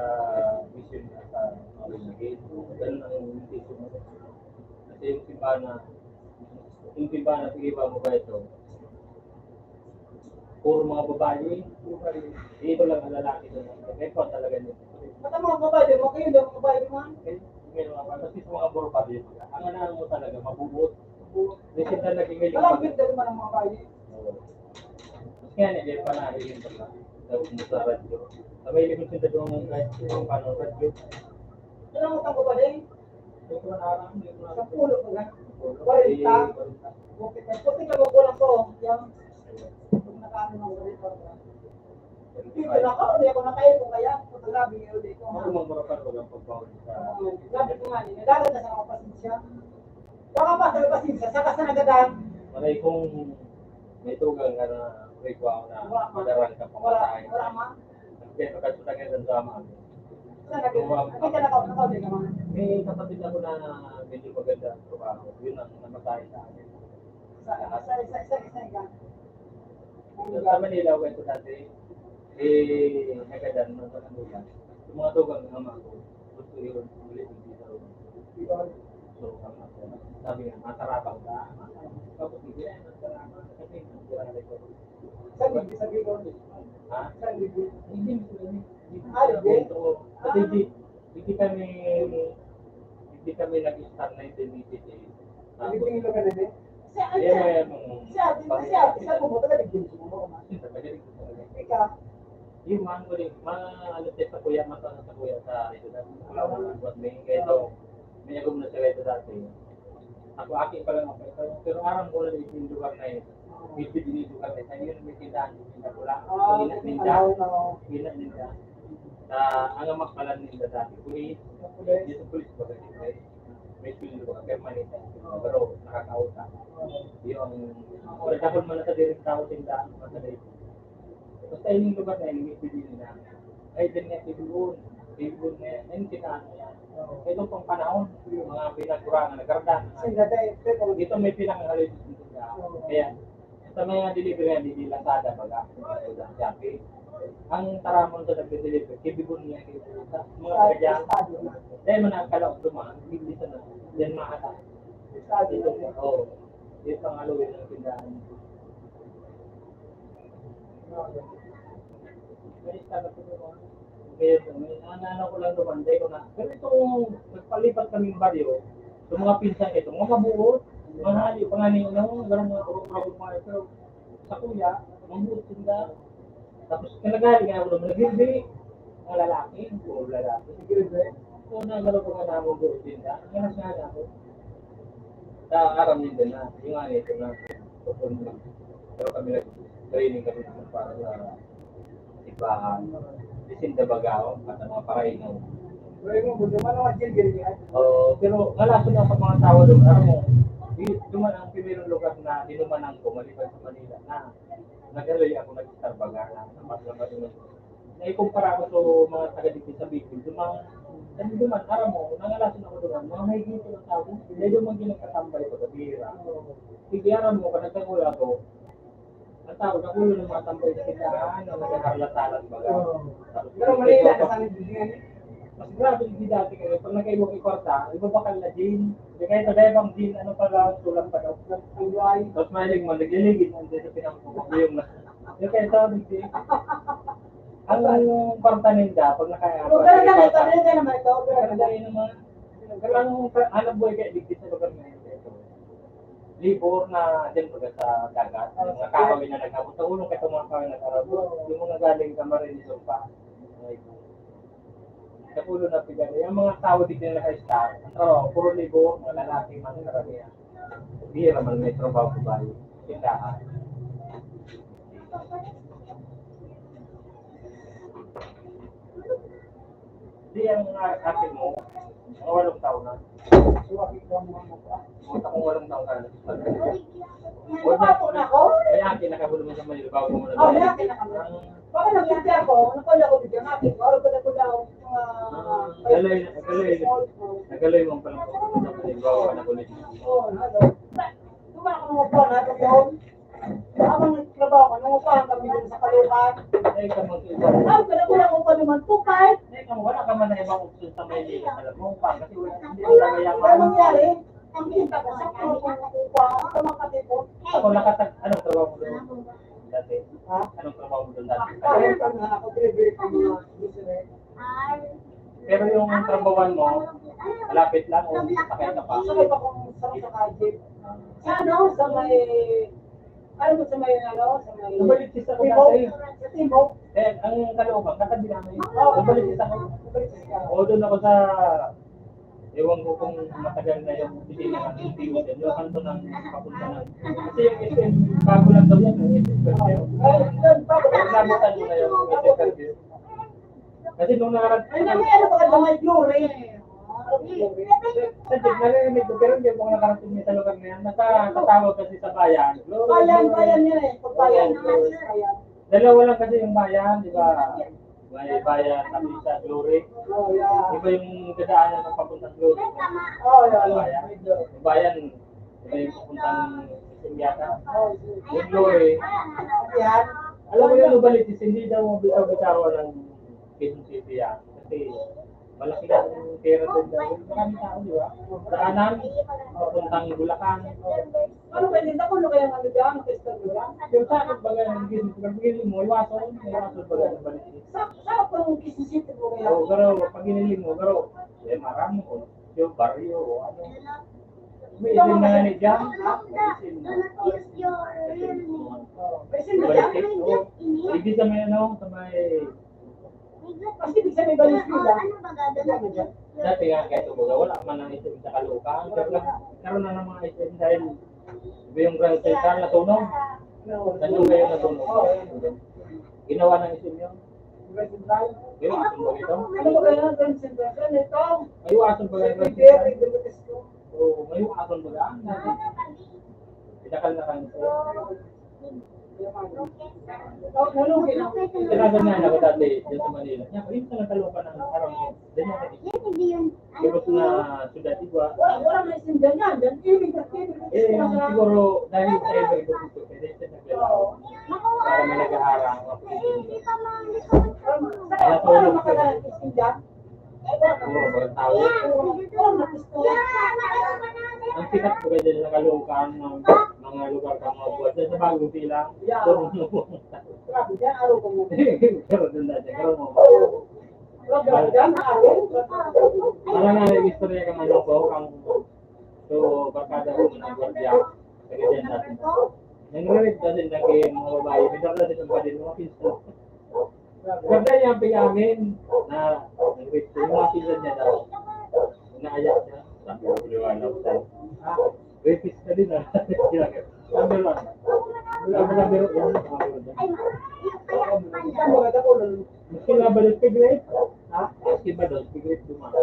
mission na sa mga Born Again. Ganun ang mission mo. Kasi yung simbahan na, yung simbahan na, sige ba mo ba ito? Puro mga babae. Puro babae. Dito lang ang lalaki doon. May pa talaga niya. Ba't ang mga babae, di ba kayo, di ba, babae naman? Eh, may mga babae. Kasi sa mga puro babae, ang ano mo talaga, mabubuot. Mabubuot. May sila naging may Walang lima. Ganda naman ang mga babae. Oo. Mas nga, hindi pa narinig ko lang. Daw mo sa radyo. Sa may likod sa radyo, ang kahit kung paano radyo. Kailangan mo tangko pa din. Sa pulo ko na. Kwarenta. Forty-five. Forty-five ko lang ko. Yan. Nakaano ng ganito. Dito na ako, hindi ako nakaipon kaya. Pagkagabi, hindi ko. Ako mang marapat pag ang pagbaon sa Oo, grabe ko nga, eh. Nagdadala sa mga pasensya. Baka pa sa pasensya, saka sa nagadan. Malay kung may tugang ka na, may kuha na, Wala pa. Madarang ka Wala, pamatay. Wala, ma. Ang kaya pagkatutagay ng drama. Saan ka, Kung, ah, hindi ka nakaw-, nakaw-, hindi ka naman. May kapatid ako na medyo maganda ang trabaho. Yun ang namatay sa akin. Sa, sa, sa, sa, sa, sa, Sa, sa Manila, ako ito dati, eh, nagadan, nagpapatuloy. Yung mga tugang ng ama ko, gusto yun, ulit yung dito. Sabi nga, matarabang ka. Tapos, hindi na, matarabang ka. Kasi, matarabang ka. Sabi, sabi ko, ha? Sabi ko, hindi, hindi, hindi. Ah, hindi? Kasi di, hindi kami, hindi kami nag-start na yung Hindi ko yung lugar na din. Si Ate, Yan, yan, mm. si Ate, si Ate, sa mo, taga Digdin mo, ma. Taga Digdin talaga. Ikaw? Yung mga huli, mga ano, sa kuya, mas ano sa kuya, sa ito na, wala akong nagbuhat, may, kaya ito, may agom na sila ito dati. Ako, akin pa lang ako, pero, pero aram ko na yung lugar na yun. Medyo din yung lugar na yun, may tindahan, yung tinda ko lang. Ah, Yung ina-, okay, tinda, oo. Ina-, tinda. Sa, ang amak pala nila dati, pulis. Pulis. Dito pulis ba kasi, may, may sweldo ka, permanente ang sweldo, pero nakakauta. Yung, wala dapat man sa direct tao, tindahan, mga sa direct. Basta yung lugar na yun, yung pili nila. Ay, din nga, tibuon. Tibuon nga yan. Ayun, kita ano yan. Ito pang panahon, yung mga pinakurangan, nagardan. Ay, dati, ito, Dito may pinangahalin. Kaya, sa mga delivery yan, hindi Lazada, baga. Shopee. Ang taramon sa nagde-deliver, kibibon niya, kibibon sa mga Ah, kaya, estado na. Dahil man ang kalaog dumaan, hindi sa na, yan mahata. Estado Dito na. po, oo. Dito ang aloy ng tindahan. May estado po doon. Kaya ito, may ano, ano ko lang duman, dahil ko na. Pero itong nagpalipat kaming baryo, sa mga pinsan ito, mga mabuot, mga hali, mga ni, ano, ganun mga urok-urok, mga ito. Sa kuya, mabuot sila. Tapos, kanagali nga ako naman, hindi, mga lalaki, puro lalaki. Sige, Dre. So, nagano ko nga naman buot sila. Ang anak nga ako. Sa aram din na, yung nga ito na, pero kami nag-training kami para sa simbahan. Isinda baga, oh, at ang mga parainom. Pero yung buto, ano ang gilgil niya? Oo, pero ngalason ako sa mga tao doon, aram mo, di, duman ang primerong lugar na inumanan ko, maliban sa Manila, na nag-alay ako, nag-Starbucks, na, na, na, na, naikumpara ko sa mga taga dito sa Bicol, yung mga, kasi duman, aram mo, nangalason ako doon, mga may dito na tao, medyo mga ginagkatambay pagkabira. Sige, aram mo, pag nagkakula ko, ang tao, nakulo ng mga tambay sa tindahan, na nagkakarlatalan baga. Oo. Tapos, Pero Manila, ito, kasali din yan eh. Mas grabe yung dati kayo, pag nagkaiwang yung kwarta, ibabakal na gin. Di kayo sa debang gin, ano pala, sulang pa daw. Ang buhay. Tapos mahilig mo, nagliligid mo, hindi sa pinangkukok yung na. Di kayo sa, di, ang kwarta ninda, pag nakaya, Pero ganun lang ito, ganun din naman ito, ganun Pero lang. Kayo naman, pero ang, ang buhay kayo, digdi sa lugar na yun, ito. Libor na dyan baga sa dagat, yung mga kahoy na nag-abot sa ulo, kaya itong mga kahoy nag-abot, yung mga galing sa Marinisog pa. Ay, sa ulo na pigan. Yung mga tao di na naka-start, ang trabaho, puro libor, mga lalaki, mga karamihan. Bihira man may trabaho sa bahay, tindahan. Di ang, ah, ate mo, mga walong taon na. Pumunta kong walong taon ka na. Ano ba po na ako? Ay, akin, nakagulo mo sa Manila, bago mo na Oh, may akin na kami. Baka nagpunta ako, ano pala ako bigyan natin? Araw pala ko daw, mga Ah, galay, galay. Nagaloy mo pala po sa Manila, bago ka na ulit. Oo, ano? Tuma ako ng upuan, ano yun? Habang nagtrabaho ka, nangupahan kami dun sa Caloocan. Ay, ka mag-iba. Ah, pero wala akong panuman po, kahit Ay, ka, wala ka man na ibang option sa Maynila. Alam mo, pa, kasi wala, hindi Ay, ka wala, mayaman. Wala nangyari. Ang pinta ko, sa puro ko ng upa, sa mga katipon. Ako, nakatag-, ano, trabaho mo doon? Dati? Ha? Anong trabaho mo doon dati? Kahit ano, ako, delivery ko mga grocery. Pero yung trabawan mo, malapit lang o sakay ka pa? Sakay pa kung sa, sa jeep. Sa ano? Sa may, ano mo sa may, ano? Sa may Nabalik siya sa Timog. Dati. Sa Timog. Eh, ang Caloocan, katabi namin. Oo. Nabalik siya sa Nabalik siya. Oo, doon ako sa, ewan ko kung matagal na yung opisina ng T O din. Yung kanto ng papunta ng, kasi yung S M, bago lang daw yan, yung S M Caldero. Ay, yun, bago. Nabutan mo na yung S M Caldero. Kasi nung nakarating Ay, naku, ano ba ka may glory? Sa jeep, naririnig ko, pero hindi mo nakarating sa lugar na yan. Nasa, tatawag kasi sa bayan. Glory, Bayan, glory. Bayan yun eh. Pag bayan, Oo, glory. Bayan. Dalawa lang kasi yung bayan, di ba? May bayan, tapos sa glory. Oh, yeah. Iba yung dadaanan ng papuntang glory. Oh, yeah, yeah. Bayan. Yung bayan, iba yung papuntang Mission yata. Oh, sige. Yung glory. Yan. Alam mo yung Novaliches, hindi daw bitaw-bitawan ng Quezon City yan. Kasi Malaki ang pera doon. Maraming tao, di ba? Sa kanan, papuntang Bulacan. Ano ba, hindi ako na kaya ano dyan, ang festival dyan? Yung sa akin, baga, nag-iisip ko, pag mo, iwasan, iwasan baga ng balik. Sa, sa akong kisisip ko kaya? Oo, pero pag iniling mo, pero, eh, marami ko. Yung baryo, o ano. May isin na yan, eh, dyan. May isin na. Balik, eh, oo. Hindi sa may, ano, sa may Kasi di sa may balis nila. Dati nga, kahit umaga, wala man ang isin sa Caloocan. Pero nagkaroon na ng mga isin dahil iba yung Grand Central natunog. Tanong kayo natunog. Ginawa ng isin yun. Grand Central. Yung asin ba ito? Ano ba kaya ang Grand Central? Ano ito? May asin ba yung Grand Central? Oo, may asin ba yan? Pinakal na kami. Tinagan na ako dati dyan sa Manila. Yan, ayun sa Caloocan ng araw mo. Ganyan ka din. Ibot na syudad, di ba? Wala, wala may sinda niyan. Yan, ibig sabihin, Eh, siguro dahil sa iba, iba dito, kaya dito naglalaro. Para may naghaharang, mga pwede. Wala, wala makagalang sinda. Puro mga tao. Ang sikat ko dyan sa Caloocan, ng mga lugar ka mga buwan. Dyan sa Bagong Silang, puro mga buwan. Grabe dyan, araw ko mo. Pero doon na dyan, pero mo. Grabe dyan, araw. Parang nga, may istorya ka man ako, ang so, barkada ko, mga gwardiya. Taga dyan natin. Nangririt na din lagi yung mga babae. May dala din ang badin, mga pinsan. Ganda niya ang pingamin na nag-rape siya. Yung mga pinsan niya daw. Inaayak niya. Sabi ko, "Liwanag ko sa'yo." Ah, rapist ka din, ah. Number one. Number one. Number one. Maski ba daw pig rape? Ha? Maski ba daw pig rape, dumaan.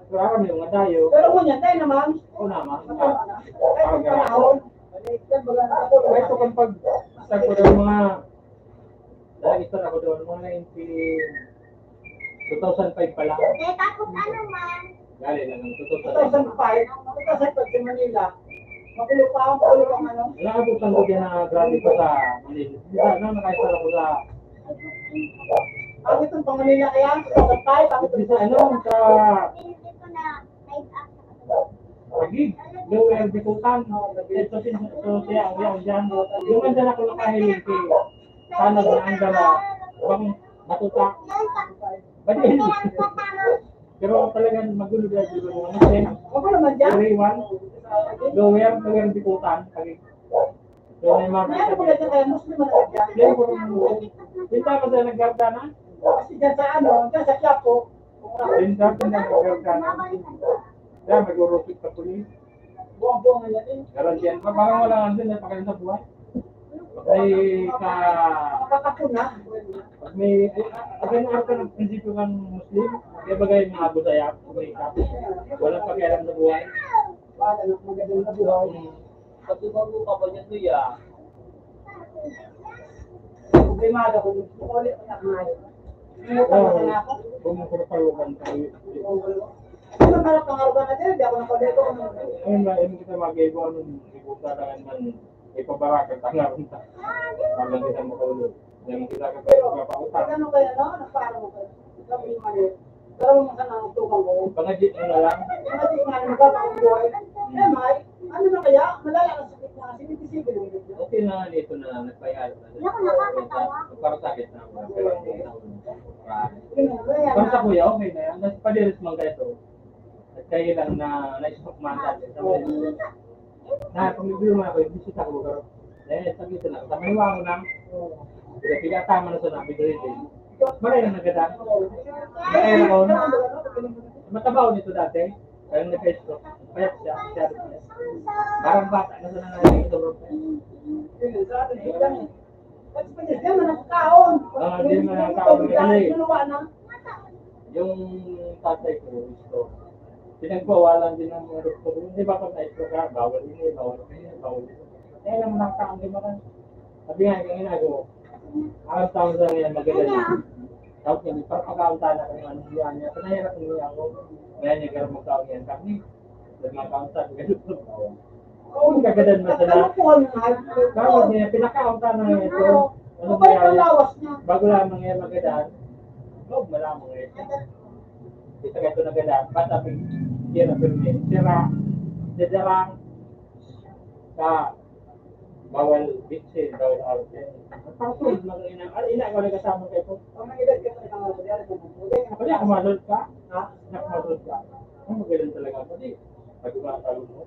Pero ako, may mga tayo. Pero mo niya, tayo naman. Oo naman. Tayo naman. Tayo naman. Ay, ito kang pag-, sa ko ng mga, dahil isa na ko doon, mga nineteen, two thousand five pa lang. Eh, tapos ano man? Dali lang, ang two thousand five. Two thousand five, two thousand five sa Manila. Magulo pa ako, magulo pa ang ano. Wala ka po tanggap yan na grabe pa sa Manila. Di ba, ano, nakaisa ako sa Ang itong pang Manila kaya, two thousand five, ang Di sa ano, sa Hindi ko na, live action. Lagi, lower bikutan. Ito sin, ito siya, ang yan, yan. Yung ang dala ko nakahiling kay Tanod na ang dala. Bang matuta. Badi. Pero talagang magulo dahil dito mga natin. Magulo man dyan. Area one, lower, lower bikutan. Lagi. So, may mga May ano ba dyan kaya Muslim na nagdyan? Hindi ko rin. Hindi tama sa naggarda na. Kasi dyan sa ano, dyan sa Quiapo. Hindi tama sa naggarda na. Kaya mag-urupit sa pulis. Buang-buang na yan eh. Garantiyan pa. Parang wala nga din, eh, pagkain sa buhay. May ka... Makakapon na. Pag may, eh, ah, ganyan ka ng prinsipyo ng Muslim, kaya bagay mga abu saya, may ka. Walang pakialam sa buhay. Wala nang magandang sa buhay. Pag tumago ka pa niya, Kuya. Problemado ko, gusto ko ulit na kumain. Ano ka, wala na ako? Kung magpapalukan tayo. Ano ba, pangaruga na din, di ako nakulit ko. Ayun na, ayun kita mag-ego, ano, ibuta na man, ipabaraka, tangaron ta. Parang kita makaulo. Yan ang kita ka, pero mapautang. Ano kaya, no? Nagpaano ko? Sabi ni Mali, "Pero mo sana ang tugang ko." Pangadji mo na lang. Pangadji mo na lang, magkakaroon buhay. Eh, may, ano na kaya? Malala na sakit na kasi, hindi sige lang yun. Okay na, dito na, nagpayalo na. Hindi ako nakakatawa. Para sa akin na, mga kailangan ko na. Yun, yun, yun, Para sa yun. Kuya, okay na yan. Nasa padiris man kayo to. At kayo lang na na-stroke man dati. Oo. Na, pag may problema ako, yung bisita ko, pero, eh, sabi ko na, sa maniwa mo lang, pinatama na sa nabi, grade eight. Maray na nagkadaan. Maray na ako. Matabaw nito dati. Kaya nagka-stroke. Payat siya. Siya rin. Parang bata na sa nangyayari ito, bro. Yun, sa atin, yun lang eh. Pag pwede, di man ang kaon. Ah, di man ang kaon. Pag pwede, di man ang kaon. Ano ba na? Yung tatay ko, gusto. Pinagbawalan din ng mga doktor. Di ba pag na-stroke ka, bawal ini, bawal ini, bawal ini. Kaya lang mga tao, di ba? Sabi nga, yung inago, ang tao sa ngayon, magaling. Tapos yung parang pagkaunta na kung anong buwan niya, pinahirat niya ako. Kaya niya, garang magkaon yan. Sabi, Nagmakaunta, ganun. Oo, kagadan mo sila. Tapos niya, pinakaunta na nga ito. Ano ba yan? Bago lamang yan magadan. Loob mo lamang nga ito. Ito ka ito nagadan, basta pin-, sira pirmi. Sira, sira, sa bawal bitsin, bawal awit. Pangsulod lang ina, ah, ina, wala kasama kayo po. Ang mga edad ka pa, ikaw, wala ka, wala ka. Wala, kumasulod ka? Ha? Nakumasulod ka? Ang magaling talaga ako, di. Pag umatalo mo.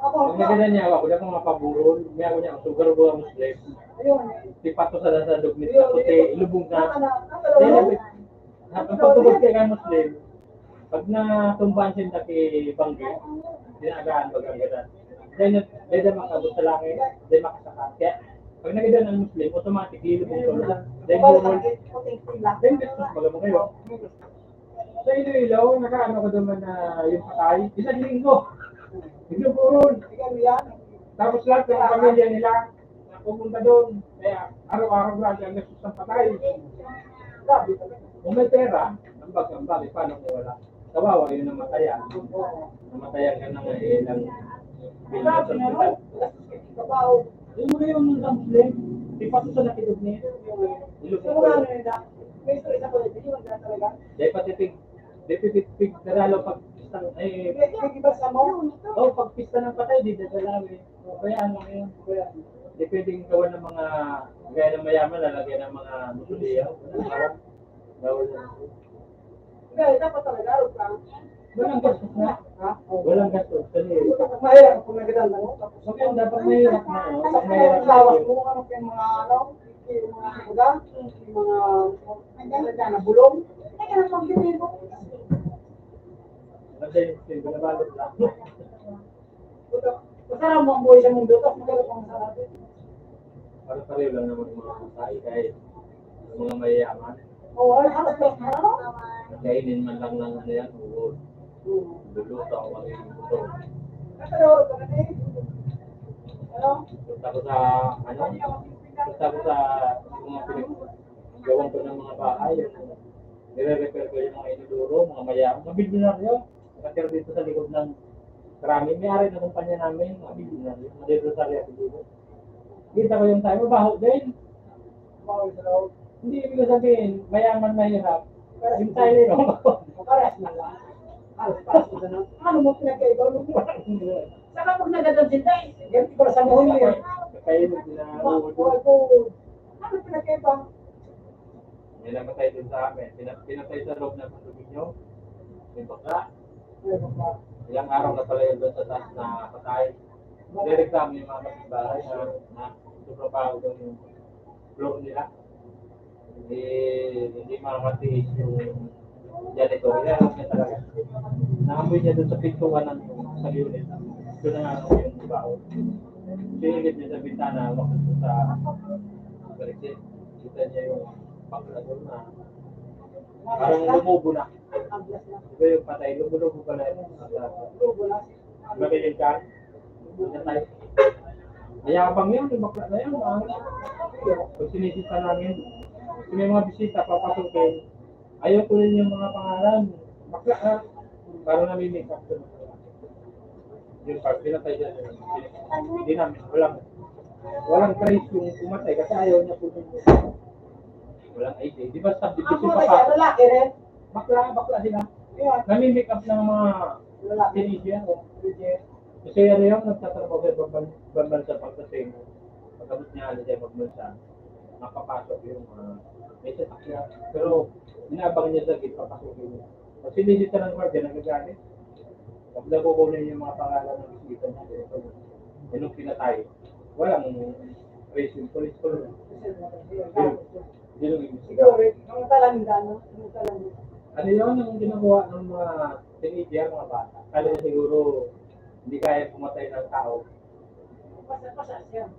Ako, Pag ako. nagadan niya ako, ako na mga paburon, may ako niya, sugar ko ang Muslim. Ayun. Di pato sa lasa, dugmit Ayun, sa puti, ayun. lubong na. Ano, ano, ano, Dahil ano? Ang pagtubod kay nga Muslim, pag natumbahan siya daki banggi, dinagaan bagang gadan. Then, dede makabot sa langit, dede makasakat. Kaya, pag nagadan ang Muslim, automatic, lilibog sa ulo. Then, burol. Then, gastos, baga mo kayo. Sa Iloilo, nakaano ko naman na yung patay, isang linggo. Linggo burol. Tapos lahat ng pamilya nila, na pumunta doon. Kaya araw-araw na ang gastos ng patay. Grabe talaga. Kung may pera, ambag-ambag, eh, paano kung wala? Kawawa yung namatayan. Namatayan ka na nga, eh, lang. Grabe na, no? Gastos ka, trabaho. Yung mga yung mga Muslim, di pa sa nakitog niya. Ilog Sa mga ano yun, ah? May isa, isa ko, hindi mo na talaga. Dahil pati pig, dahil pig, pig, daralo pag pista, eh, May, may iba sa mo? Oh, pag pista ng patay, di dadala, eh. O kaya ano yun? Kaya, di pwedeng gawa ng mga, gaya ng mayaman, lalagyan ng mga mausoleo. Bawal na. Hindi, dapat talaga, araw ka. Walang gastos na. Ha? Walang gastos. Kasi Mahirap kung nagdala mo. Tapos, maganda pag mahirap na, oh. Pag mahirap na lawas yun. Mo, ano, yung mga, ano, yung mga, ano, yung mga, ano, na bulong. Ay, ano, pag binibo. Maganda yung binabalot lang. Puta, masarap mo ang buhay sa mundo, tapos magkano pang masarap? Para pareho lang naman ang mga patay, kahit ang mga mayayaman. Oo, ano, ano, ano, ano? Kainin man lang ng ano yan, uod. Oo. Luluto ako mag-iimbento. Ano, ano, ano, eh? Ano? Punta ko sa, ano? Punta ko sa mga pinag-, gawan ko ng mga bahay. Nire-repair ko yung mga inodoro, mga mayaman, mga bilyonaryo. Nakatira dito sa likod ng Krami. May-ari na kumpanya namin, mga bilyonaryo, mga deposaryo ako dito. Kita ko yung tayo, mabaho din. Mabaho sa loob. Hindi ibig sabihin, mayaman, mahirap. Pero yung tayo, no? Parehas na lang. Halos parehas na lang. Ano mo pinagkaiba mo? Saka pag nagagad sila, eh. Ganti ko sa muhon mo, eh. Kayo na sila, Ma-, ulo. Ano pinagkaiba? May namatay dun sa amin. Pina-, pinatay sa loob ng condominium. May bakla. May bakla. Ilang araw na pala yun dun sa taas na patay. Nireklamo yung mga kapitbahay na, na sobrang baho daw yung floor nila. Hindi, hindi mamatiis yung janitor. Kaya alam niya talaga. Naamoy niya dun sa pintuan ng, sa unit. Doon na nga yung baho. Sinilip niya sa bintana, umakyat sa balik niya. Kita niya yung bakla doon na parang lumubo na. Di ba yung patay, lumubo-lubo pala yun. Magaling ka. Patay. Mayabang yun, yung bakla na yun. Ang, pag sinisita namin, kung may mga bisita, papasukin, ayaw ko rin yung mga pangalan. Bakla, ha? Parang nami-make up. Yung pag pinatay siya, hindi namin, walang, walang trace yung pumatay kasi ayaw niya po yung walang I D. Di ba subdivision pa pa? Lalaki rin. Bakla, bakla sila. Nami-make up ng mga Lalaki. Teenager, o. Kasi ano yung nagtatrabaho sa ibang ban-, ibang bansa pagdating. Pagkabot niya, ano siya, ibang bansa. Makapasok yung, ah, may sasakyan. Pero, inaabang niya sa gate, papasukin niya. Pag sinisita ng guardia, nagagalit. Pag nakukunin yung mga pangalan ng bisita niya, eh, pag, eh, nung pinatay, walang reason, police ko lang. Yun, yun ang ibig sabihin. Siguro, ang talanda, no? Ang talanda. Ano yun ang ginagawa ng mga teenager, mga bata? Kala niya siguro, hindi kaya pumatay ng tao. Basta, basta siya.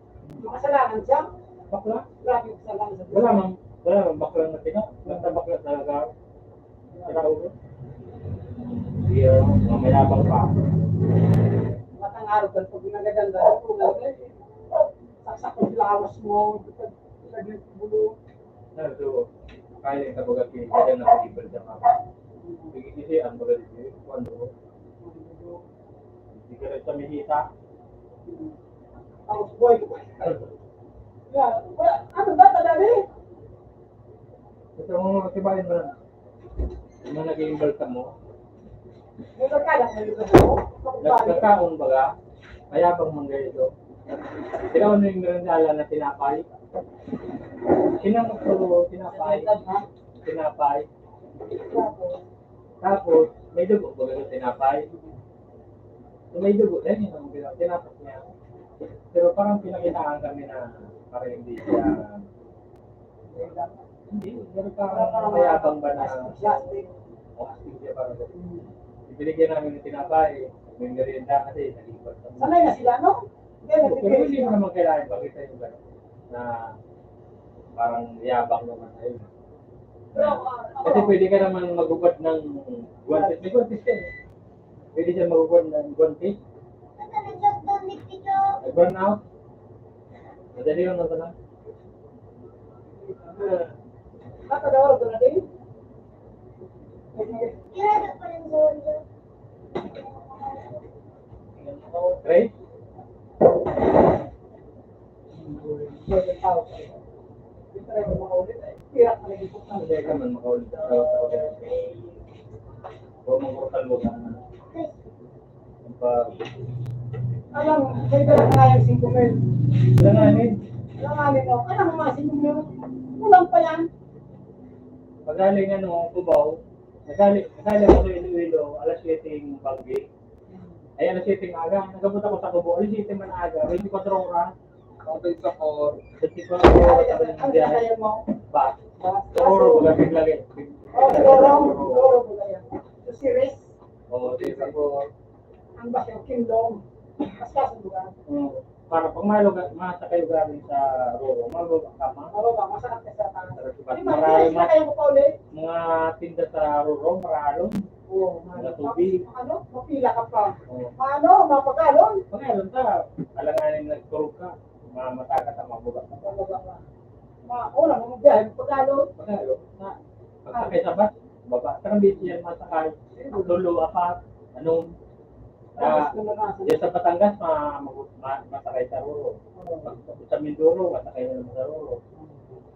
Makasalanan siya. Bakla? Grabe, kasalanan siya. Wala mang, wala mang baklang matino. Basta bakla talaga. Sira ulo. Hindi, oh, mamayabang pa. Matang araw ka, pag ginagadan ka, kung ano, eh, saksak ang lawas mo, pag, pag, bulo. Na, so, kaya yung tabaga, kaya na pag-ibal siya ka. Sige, sige, ang baga, sige, kung ano, Hindi ka rin sa Mihita. Tapos buhay ko. Yeah. Wala. Ano ba, kadali? Ito ang mga kibayan mo lang. Mga naging balsamo. May pagkain, may pagkain. Nagkakaon baga, mayabang man kayo ito. Ikaw ano yung merendala na tinapay? Sinamot ko tinapay. Tinapay. Tapos, may dugo baga sa tinapay. So, may dugo din yung tinapos niya. Pero parang pinakitaan kami na parang hindi siya, hindi, pero parang mayabang ba na plastic. O, astig siya parang ganun. Ibinigyan namin ng tinapay, may merienda kasi naging basta. Sanay na sila, no? Hindi, pero hindi mo naman kailangan ipakita yung gano'n na parang yabang naman na yun. Kasi pwede ka naman maghubad ng guwantes. May guwantes ka eh. Pwede siya maghubad ng guwantes. Nag-brown out. Madali lang naman na. Nakadawal ko na din. Kaya na pala yung gawin ko. Right? Hindi ka man makaulit sa tao-tao. Huwag mong brutal mo. Ang pa- Alam, may dala nga yung singko mil. Alanganin. Alanganin, oh. Alam mo, mga singko mil. Kulang pa yan. Pagaling, ano, Cubao, nasali, nasali ako sa Iloilo, alas siyete yung banggi. Ay, alas siyete ng aga. Nag-abot ako sa Cubao, alas siyete man aga, twenty-four oras. Twenty-four. Twenty-four oras ang biyahe. Bus. Bus. Siguro, magabig lagi. Oh, siguro. Siguro, magabig. Sa Ceres. Oo, twenty-four. Ang bus yung Kinlong. Mas kaso lugar. Oo. Para pag malugar, masakay galing sa Roro, malugar ka, ma-, Mababa, masakit ka sa taas. Sa Roro, Di ba, marami, di ba, ma-, kayo pa ulit? Mga tinda sa Roro, maralon. Oo, Mga ano, tubig. Ano? Mapila ka pa. Oo. Ano? Mapagalon? Pagalon ka. Alanganin nagturog ka. Mamataga ka, mababa ka. Mababa ka. Ma-, wala, mga biyahe, pagalon. Pagalon. Na, Pagsakay sa bus, baba. Parang busy yan, masakay. Lolo, apat. Ano? Ah, Diyan sa Batangas, ma-, ma-, ma-, masakay sa Roro. Pag, pag sa Mindoro, masakay na naman sa Roro.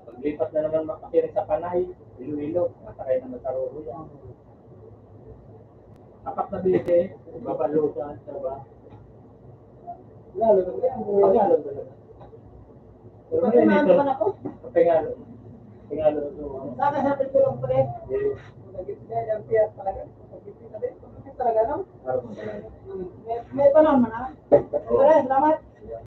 Paglipat na naman makakiri sa Panay, Iloilo, masakay naman sa Roro yan. Apat na biyahe, babalutan, sa ba? Lalo na yan. Lalo na yan. Pero Pati ngayon, na ito, ano ako? Pangalo. Pangalo ito, ano? Saka sa atin ko lang pala. Yes. Nagkikita yan, piyak talaga. Nagkikita din. Nagkikita talaga, no? Araw mo talaga. Hmm. May, may panahon man, ha? Oo. Tara, salamat. Yeah.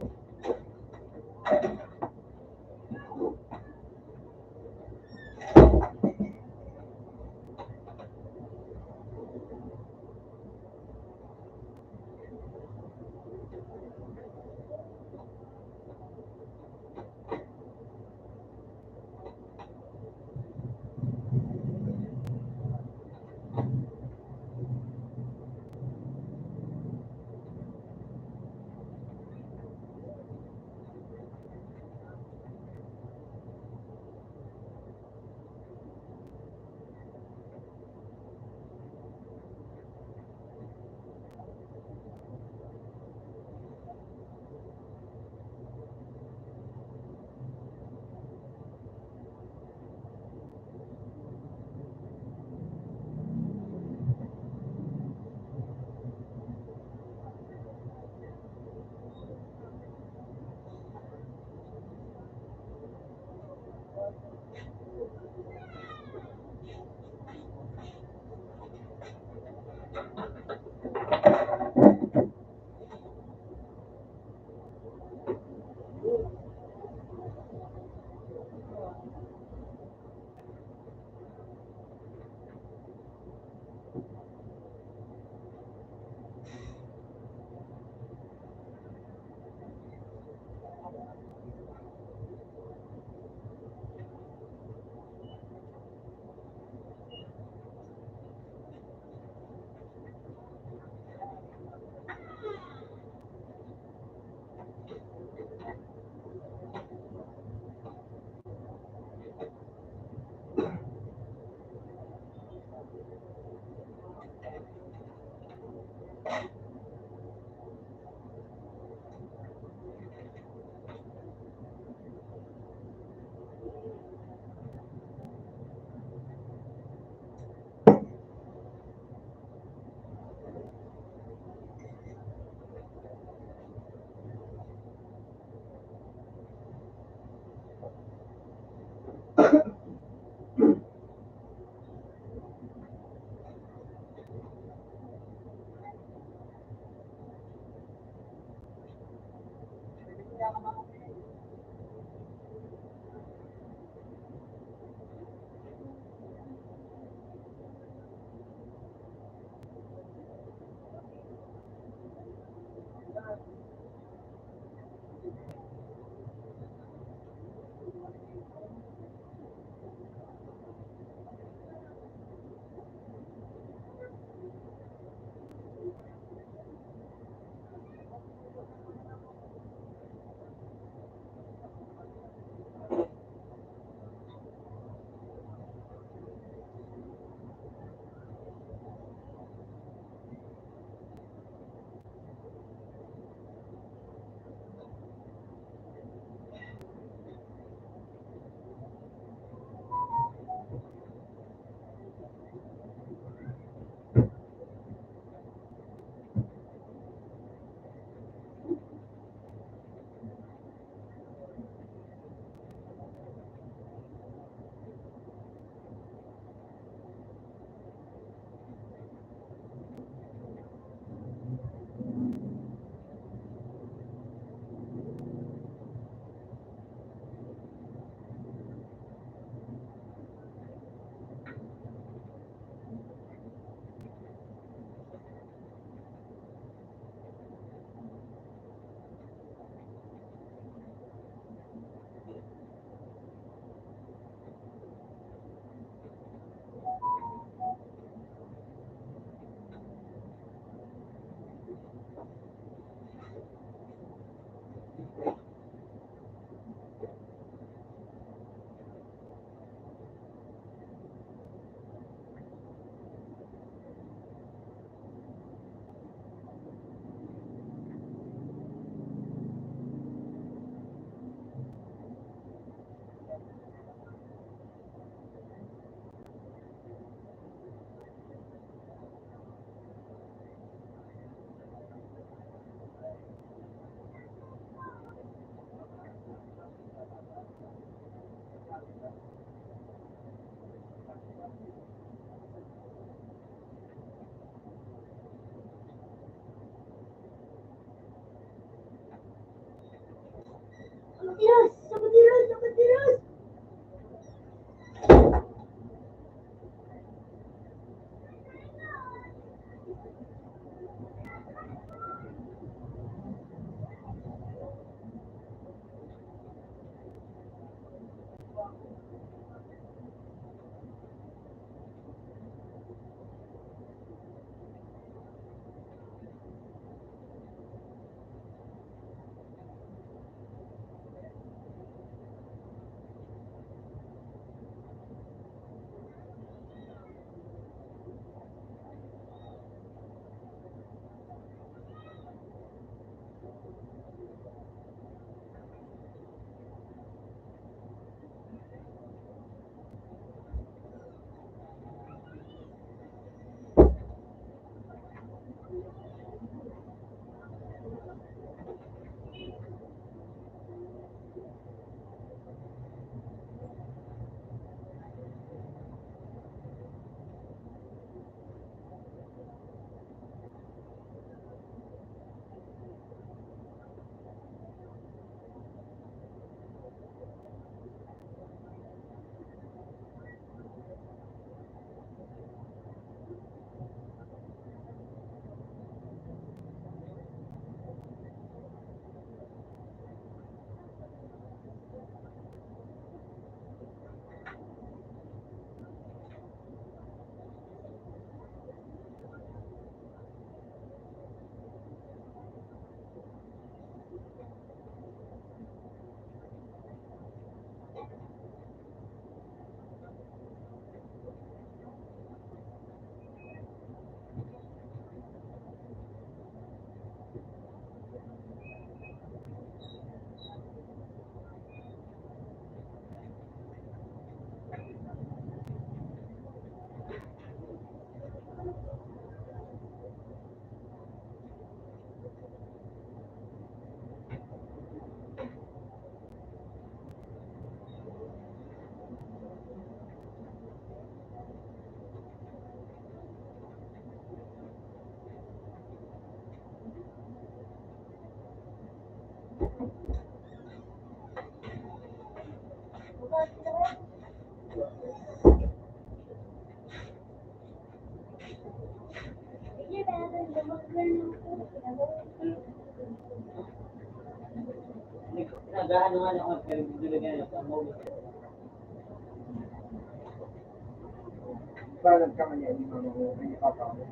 Parang kami ni mama mo, ni papa mo.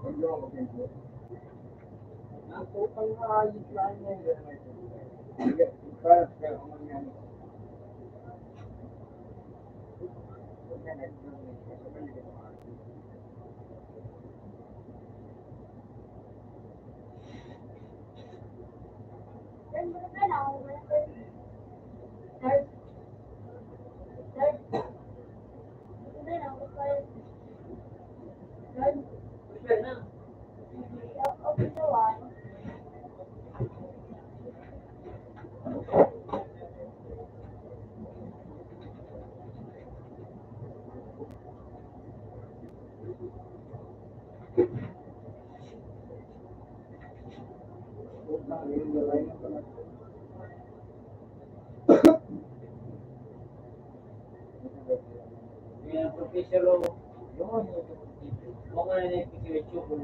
Ang gawa ko din po. Ang upang maayos lang yan, yan, yan. Para sa mga yan. Professor, mga nagpipicture ko,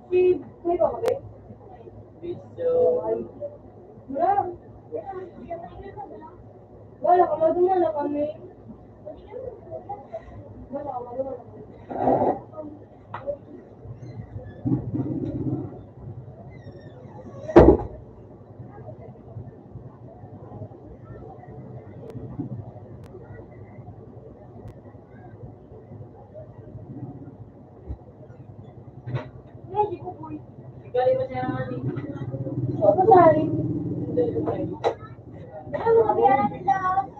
Si, may pa kape? Wala. Wala, kamadungan na kami. Wala, kamadungan na kami. Ikaw, di ba siya naman eh? Oo, pare. Ano, mga biyanan nila?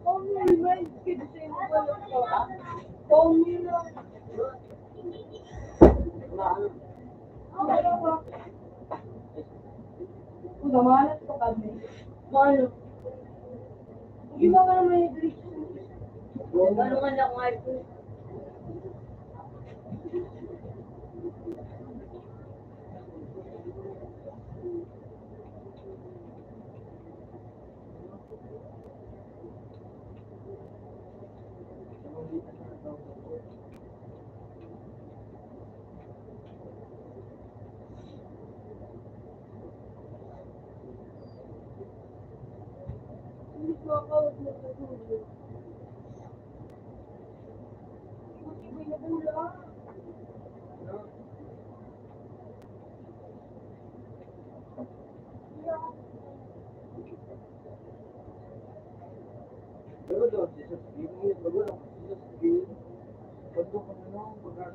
Only reminds kids in Walupo, ah. Only Mahanap ko kami. Mano? Hindi mo ka naman yung diretso. Ano nga lang nga ito?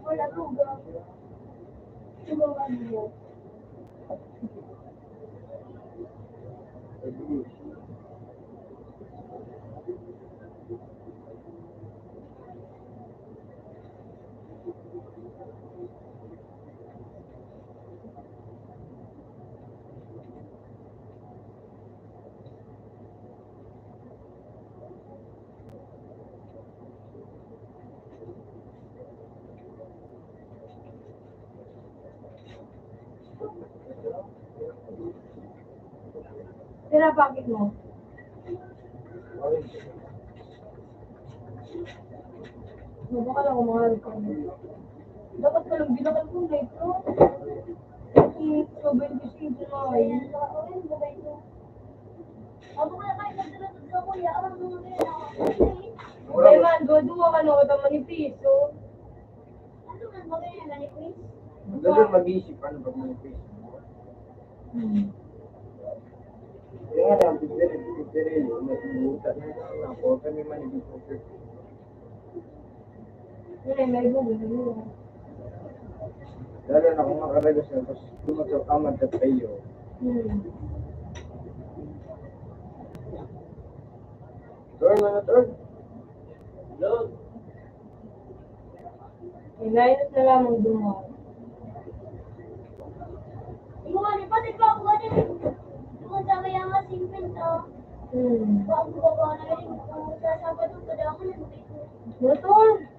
Wala po ba? Tira, bakit mo? Mabaka lang kung mga record. Dapat palang binakal ko na ito. Kasi sa twenty-six na eh. Hindi man, duwa-duwa ka na, wala man yung piso. Ano man ba kaya manipis? Ganun mag-iisip, ano, pag manipis. Hmm. Kaya nga lang, pipili, pipili, may inuutan na lang ako, kami manipis. Yun ay may buhay, yun. Lalo na kung makaragas na, tapos dumating ka, magtatayo. Hmm. Turn, ano, turn? Doon. Hinayos na lamang dumawa. Iwan, ipatid pa ako, ano? Doon sa may angas, simple to. Hmm. Bago ka pa na rin, kung sa Sabado, padamo na dito. Motor?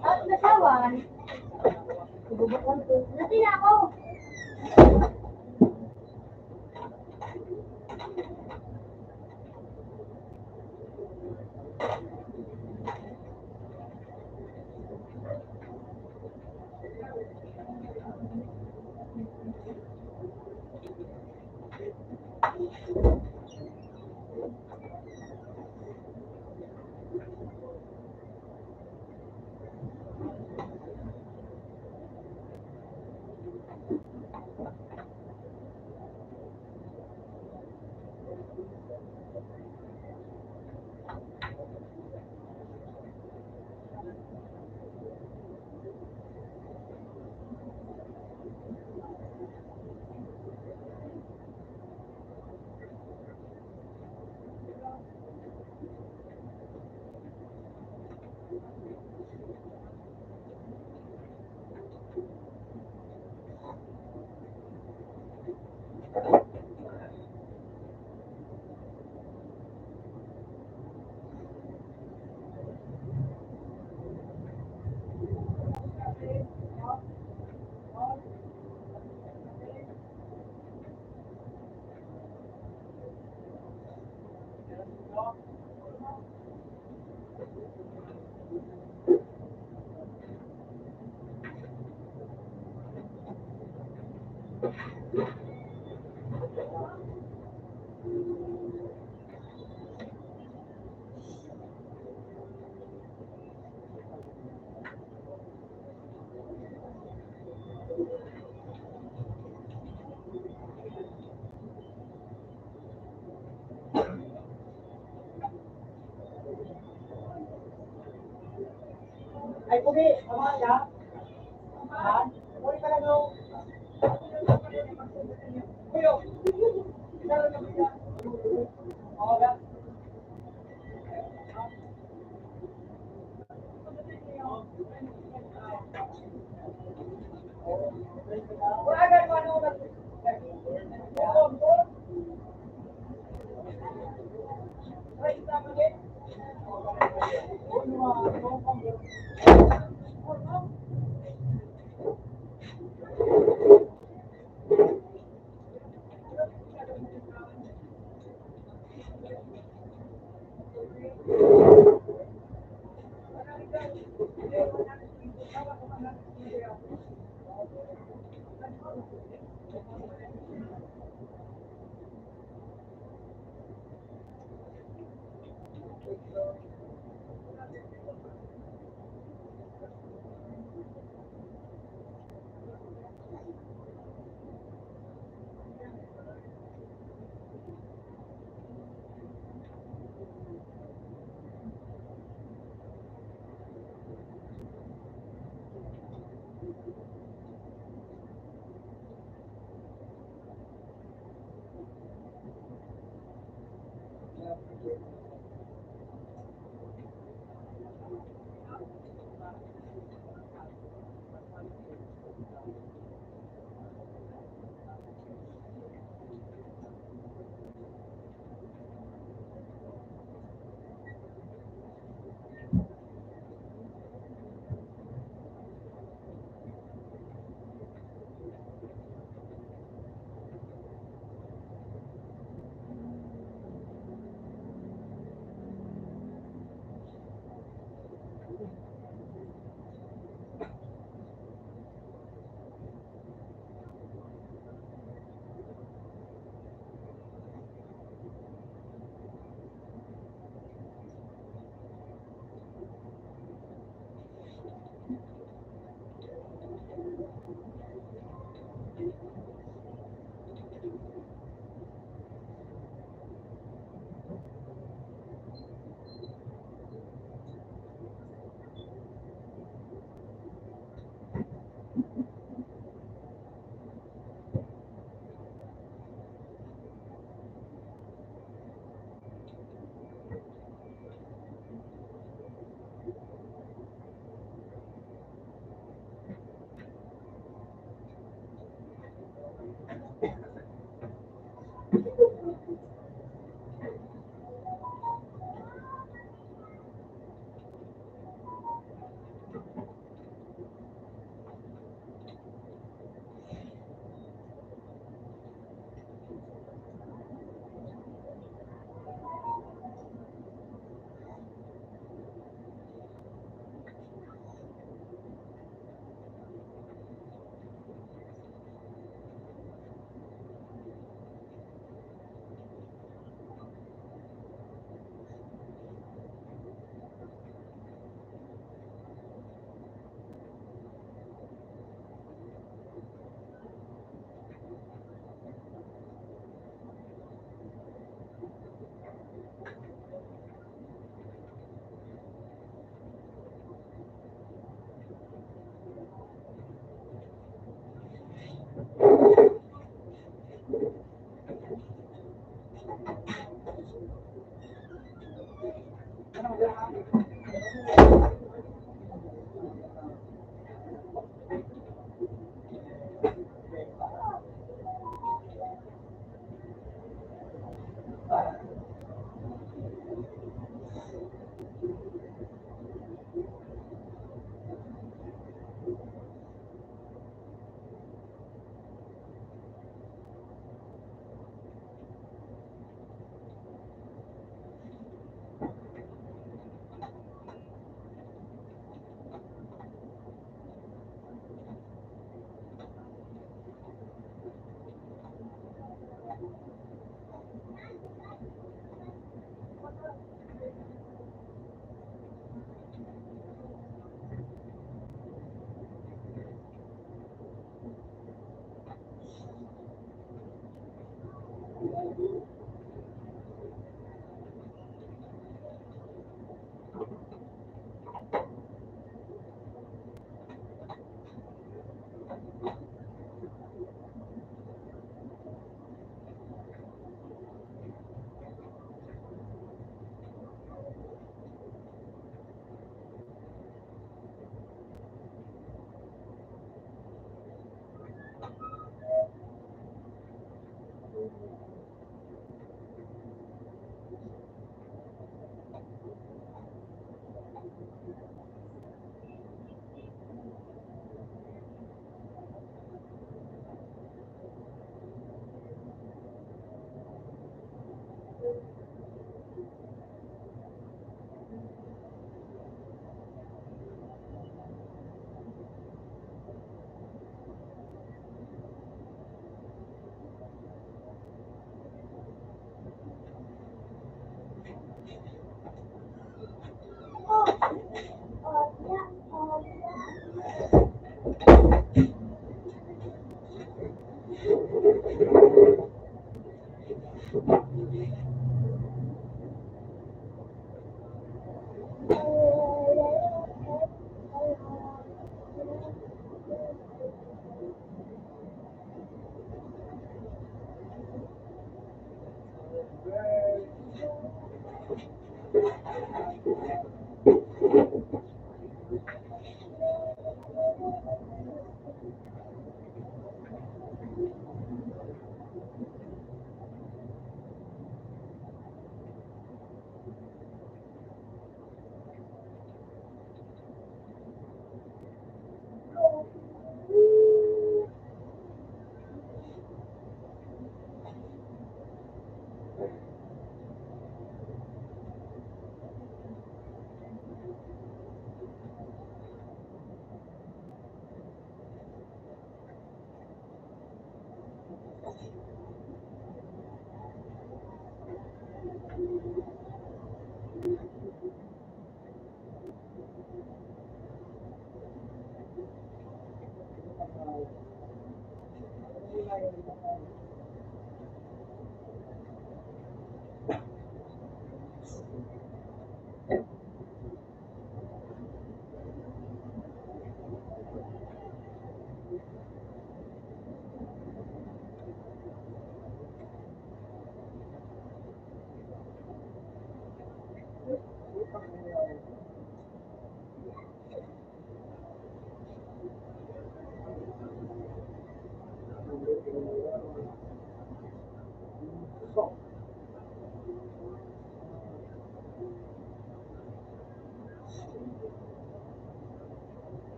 At natawan. Natin ako. Ay, pugi, tama yan. Yan. Pugi ka lang, no? Puyo.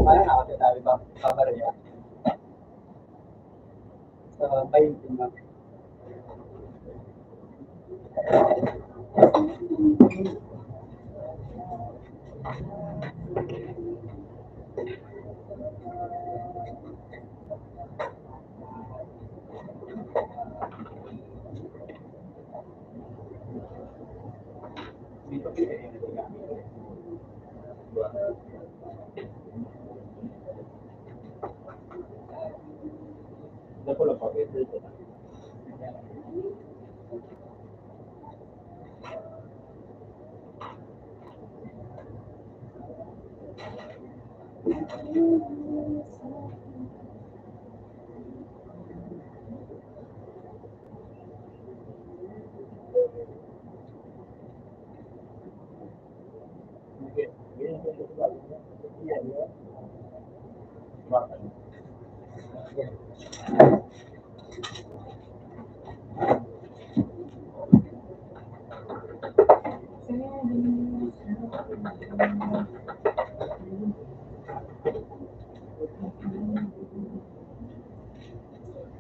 Parang ako sinabi ba? Kabarya. Sa painting lang.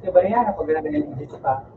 Iba yan, pag nag-enjoy pa.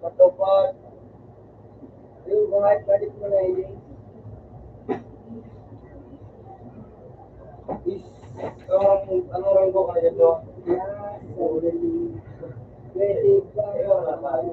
Matupad. Yung mga balik mo na yun. Is, um, ano lang ko kaya to? Pwede ba? Ayun, wala pa.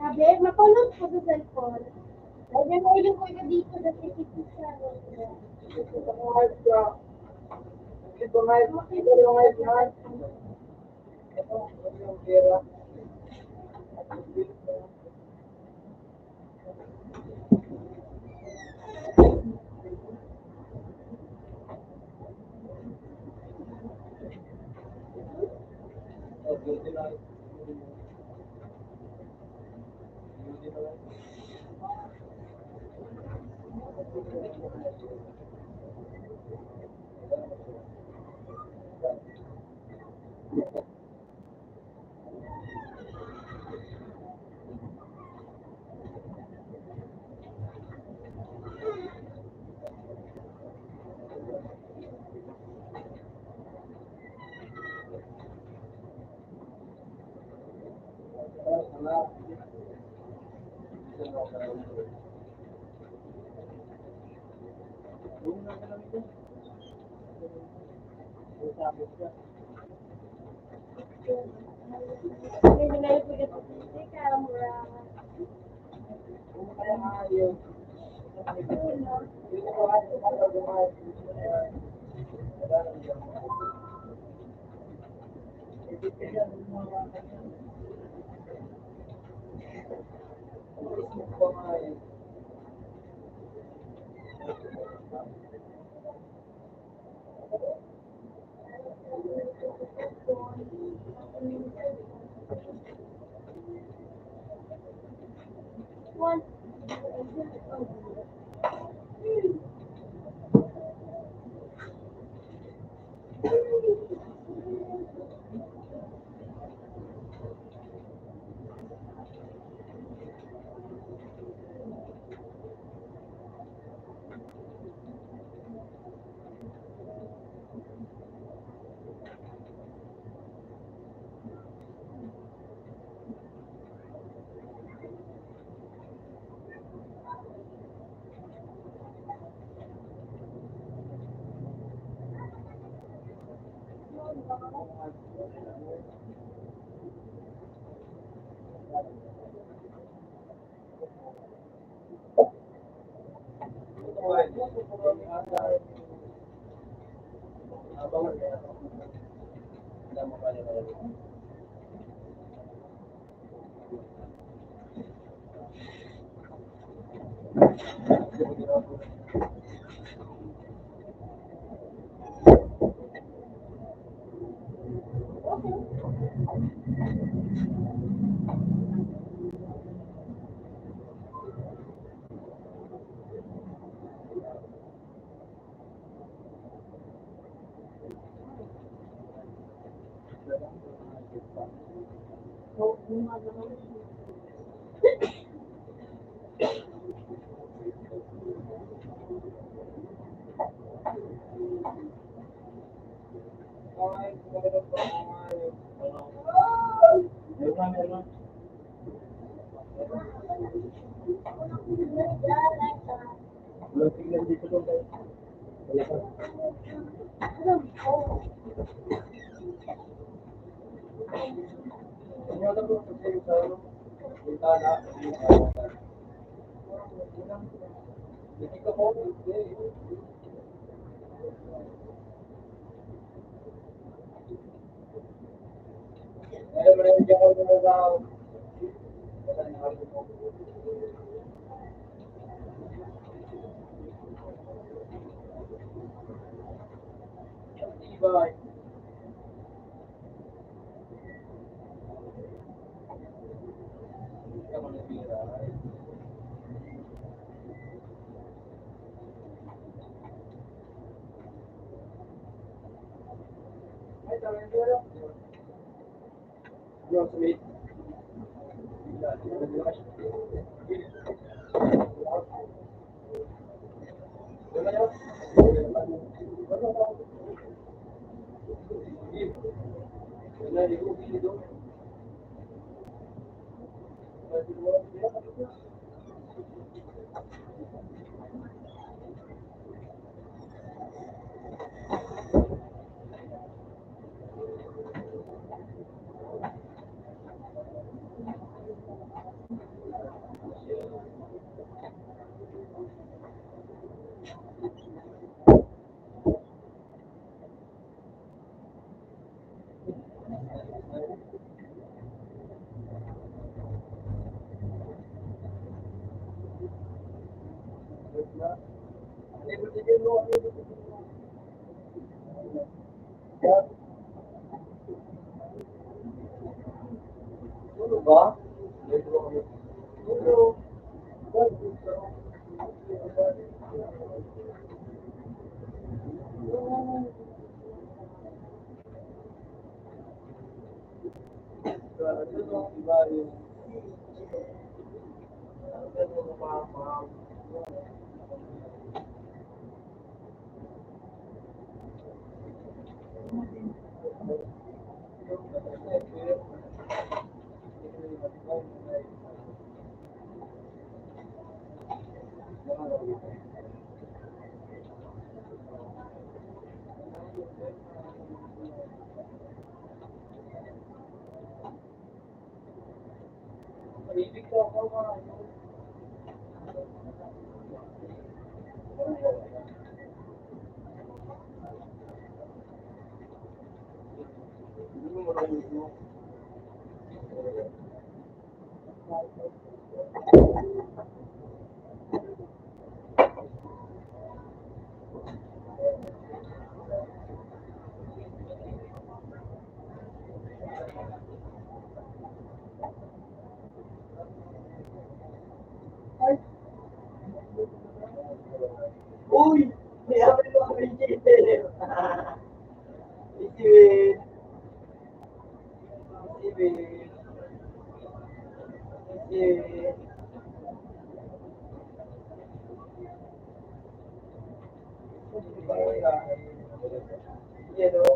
Sabi, mapulot ko sa cellphone. Kaya nailong ko na dito, dati dito sa Uy! May apel ko ang J T F. Ito eh. Ito eh. Ito eh. Yan o.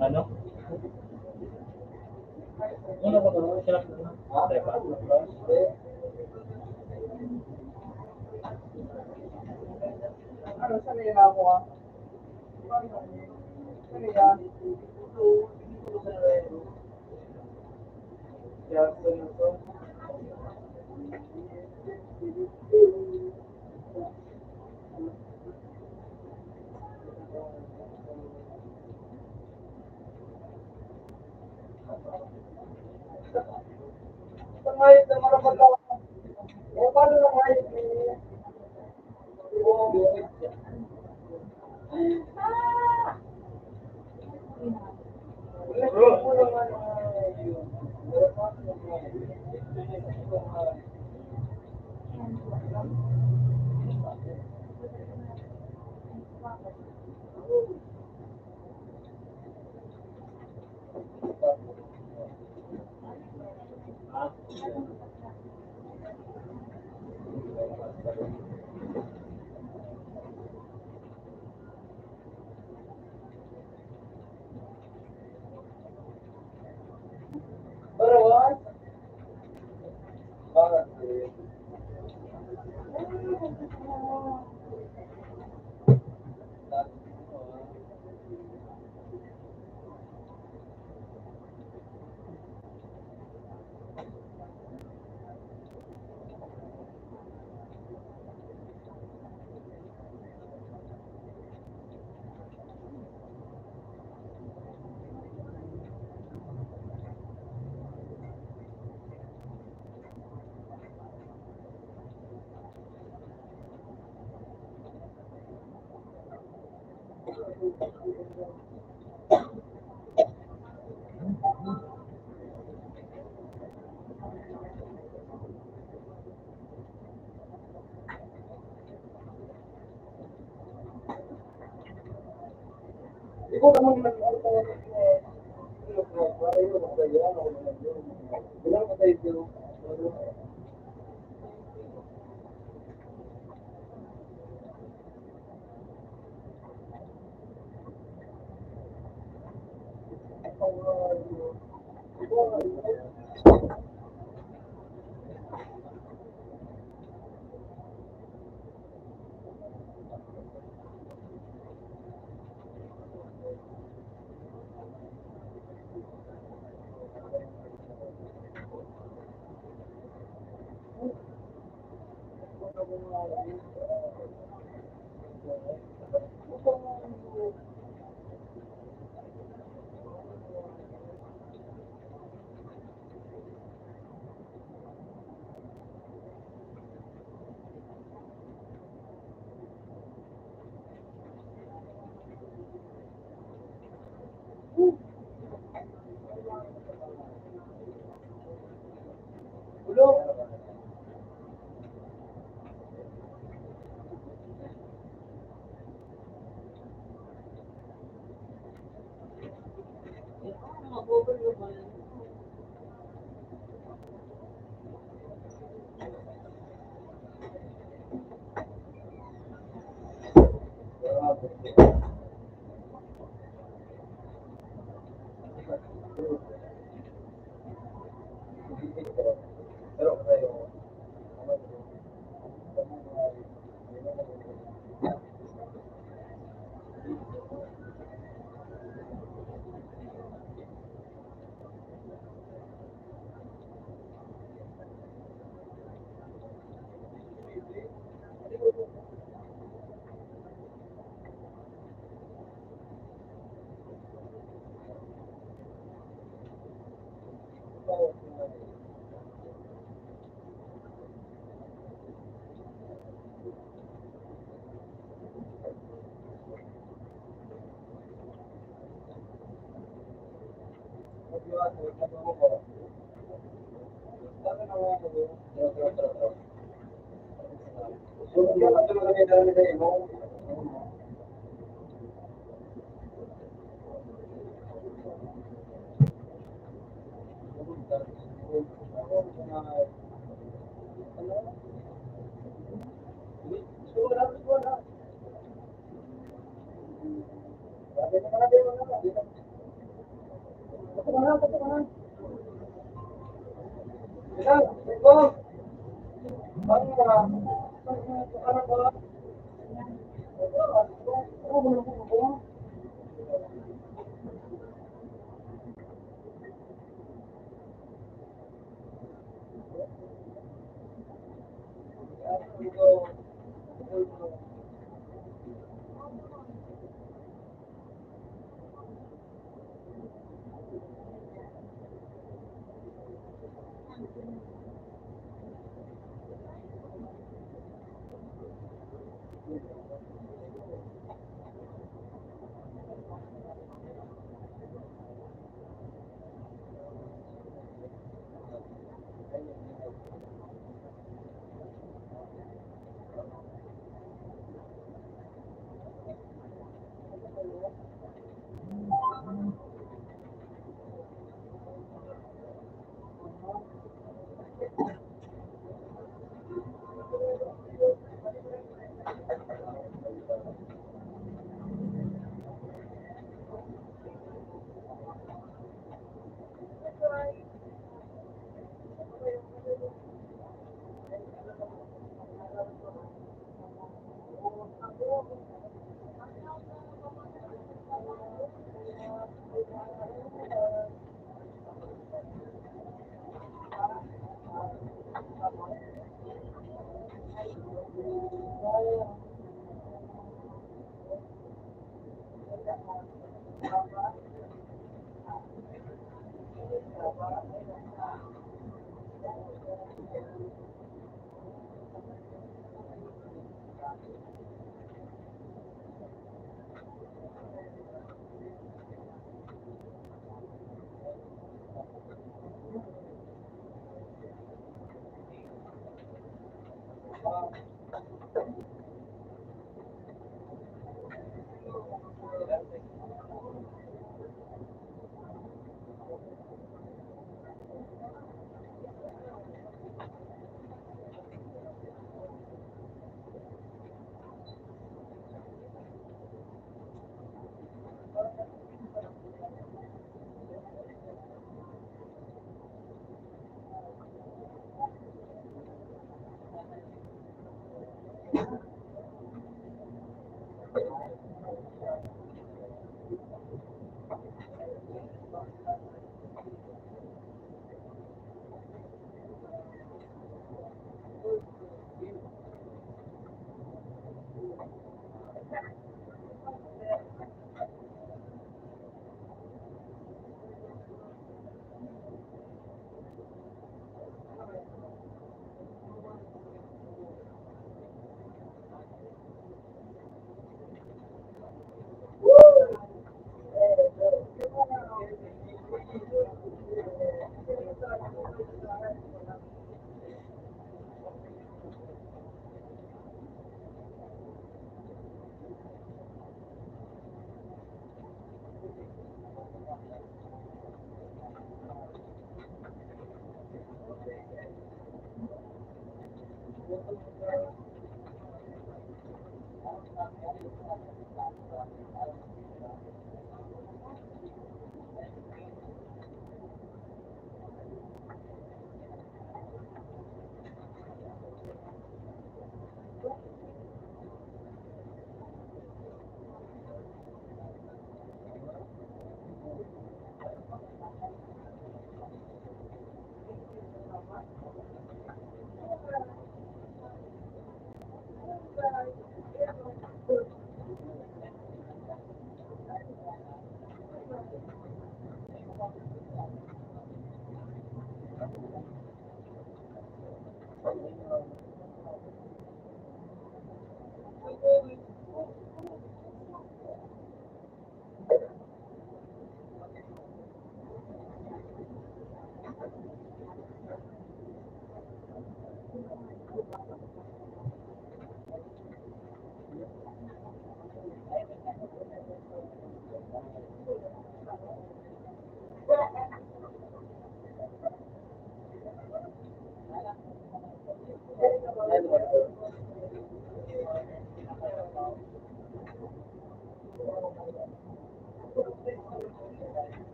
Ano? Ano ba ito? Siya na po. Teka. Ano, saan na yun ako, ah? Ano yan? Jackson na to. Sa ngayon na marapat ako. O, paano na ngayon?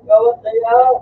Gawat na yan.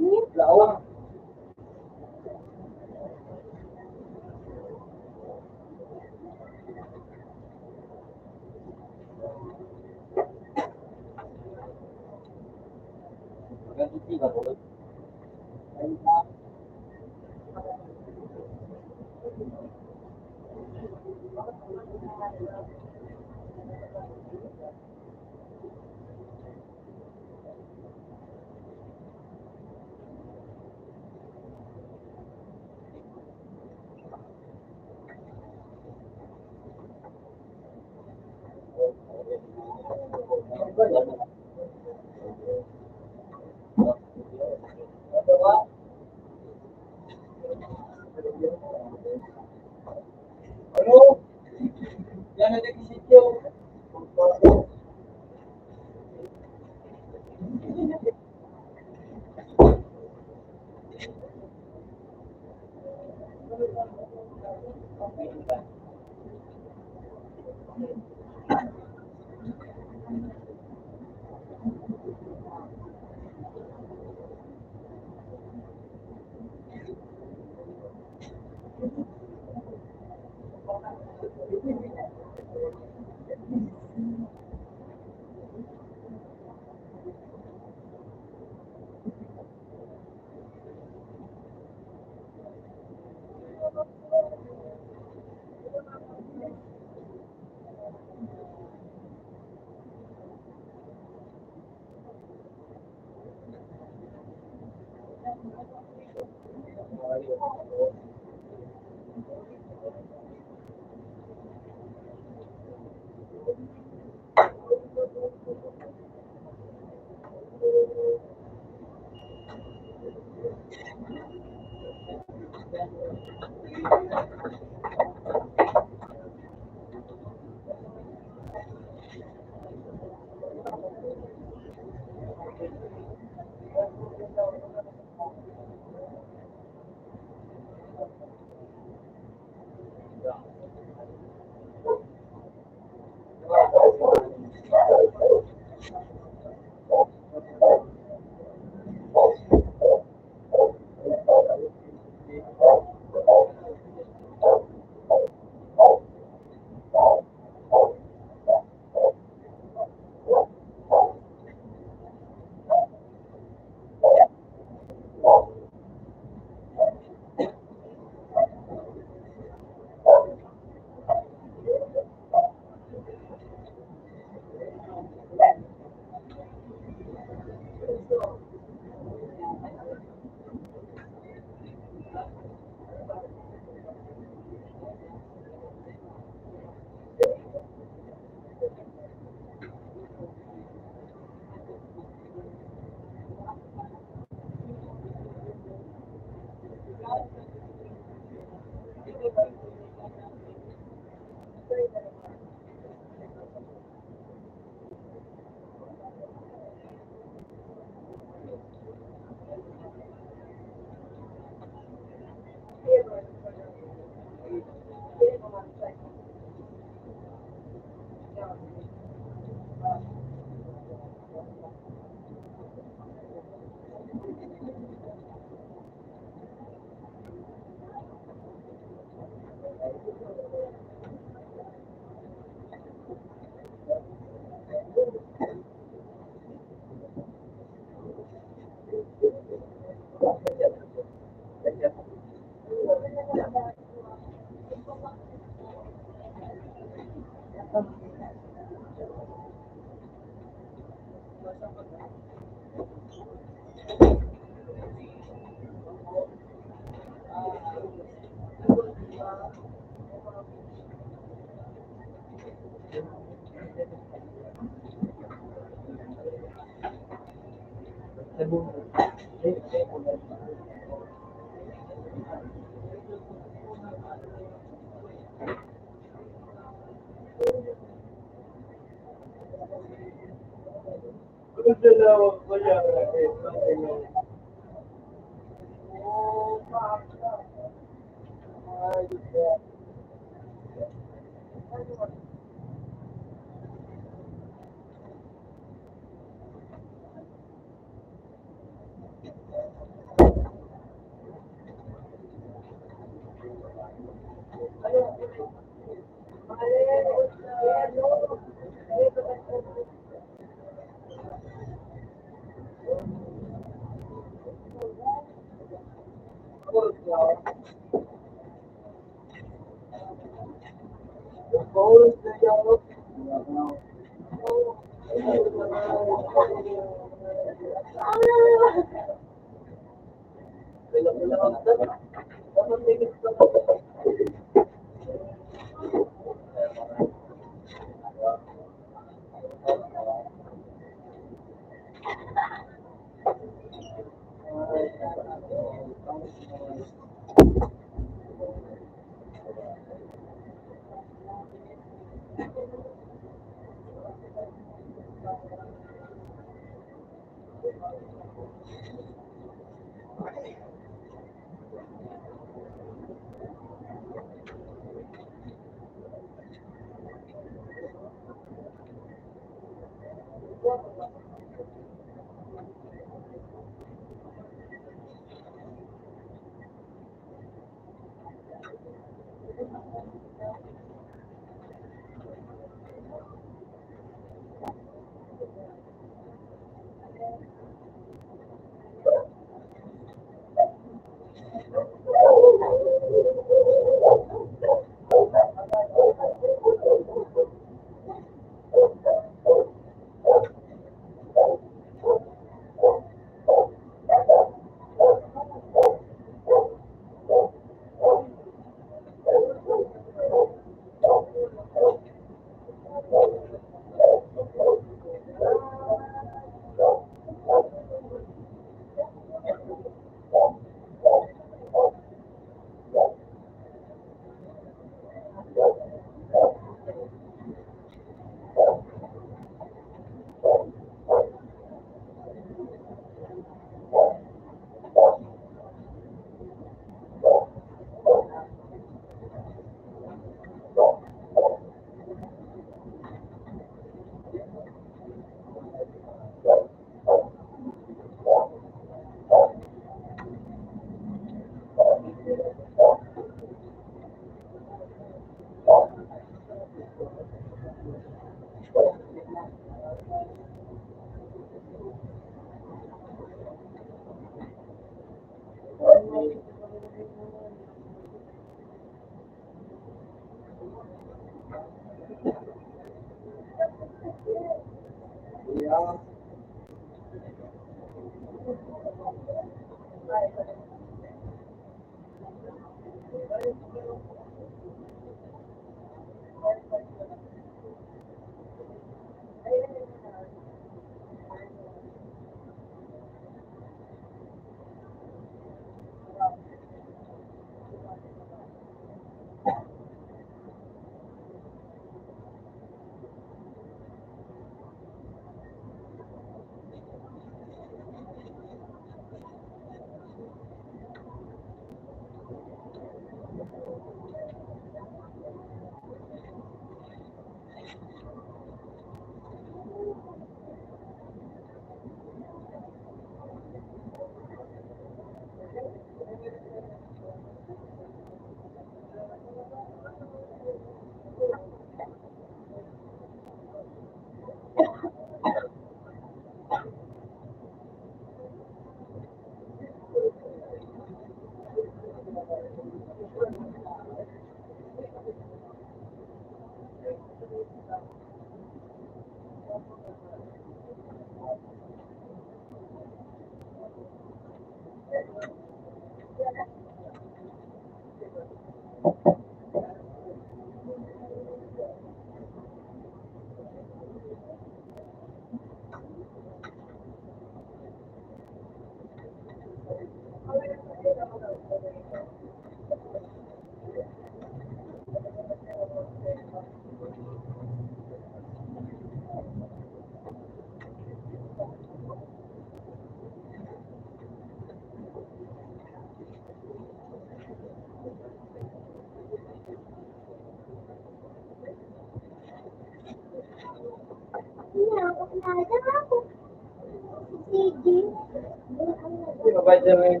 Mabait na rin.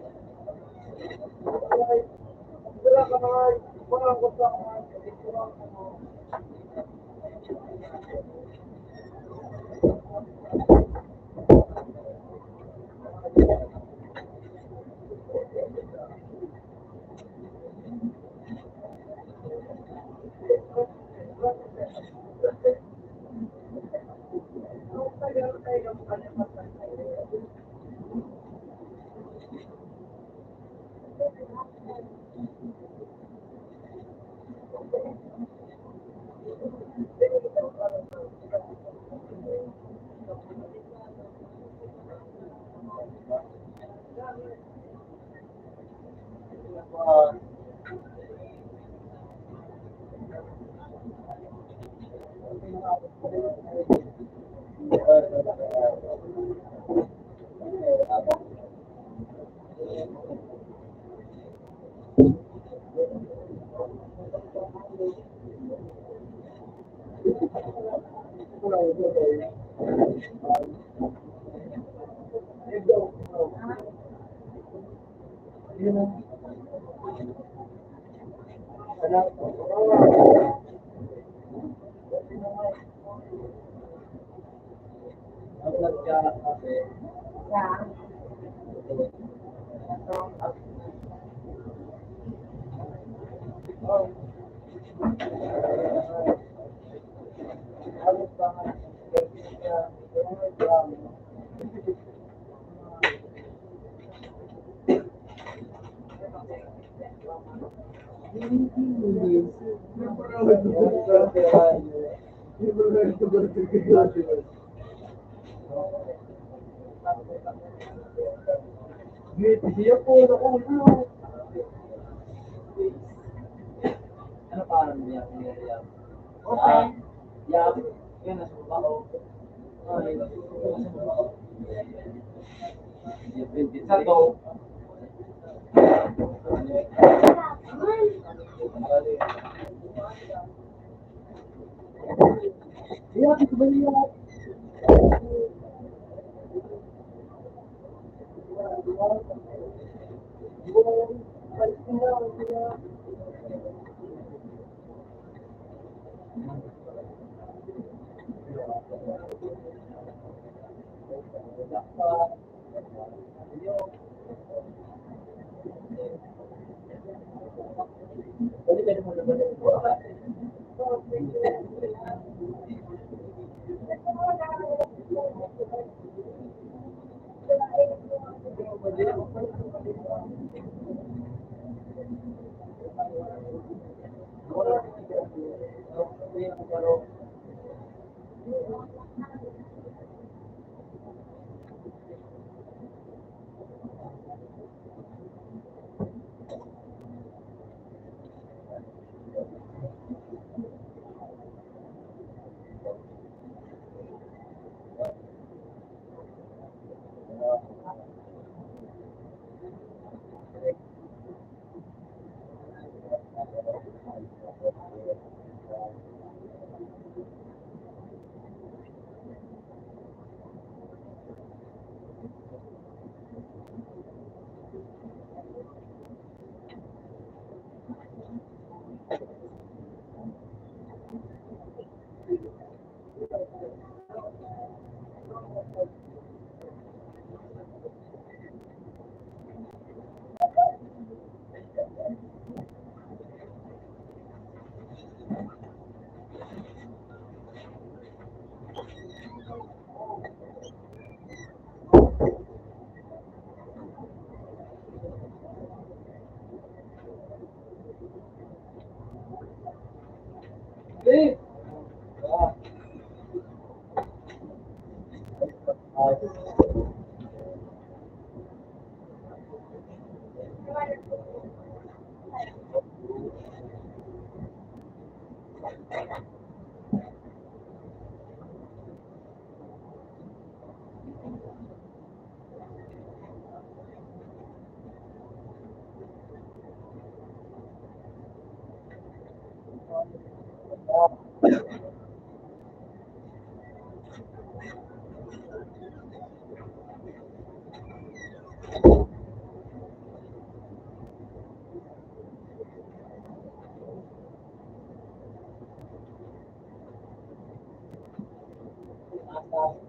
Ano pa ang niya? Open. Yan, nasa baba, oh. Ay, nasa baba, oh. Sa to. Yeah.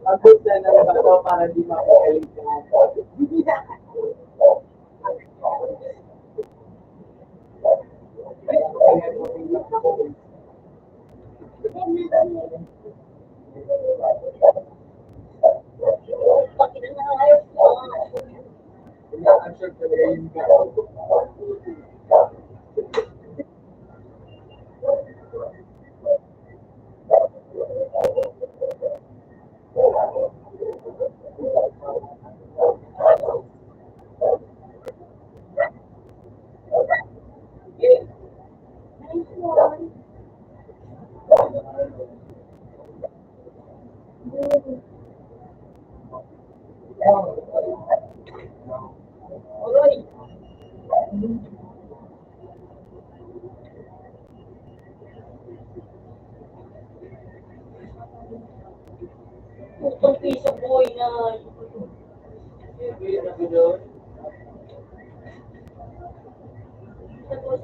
Ang gusto na lang ako para di mapakalimutan. Putong piso, boy, na. Tapos,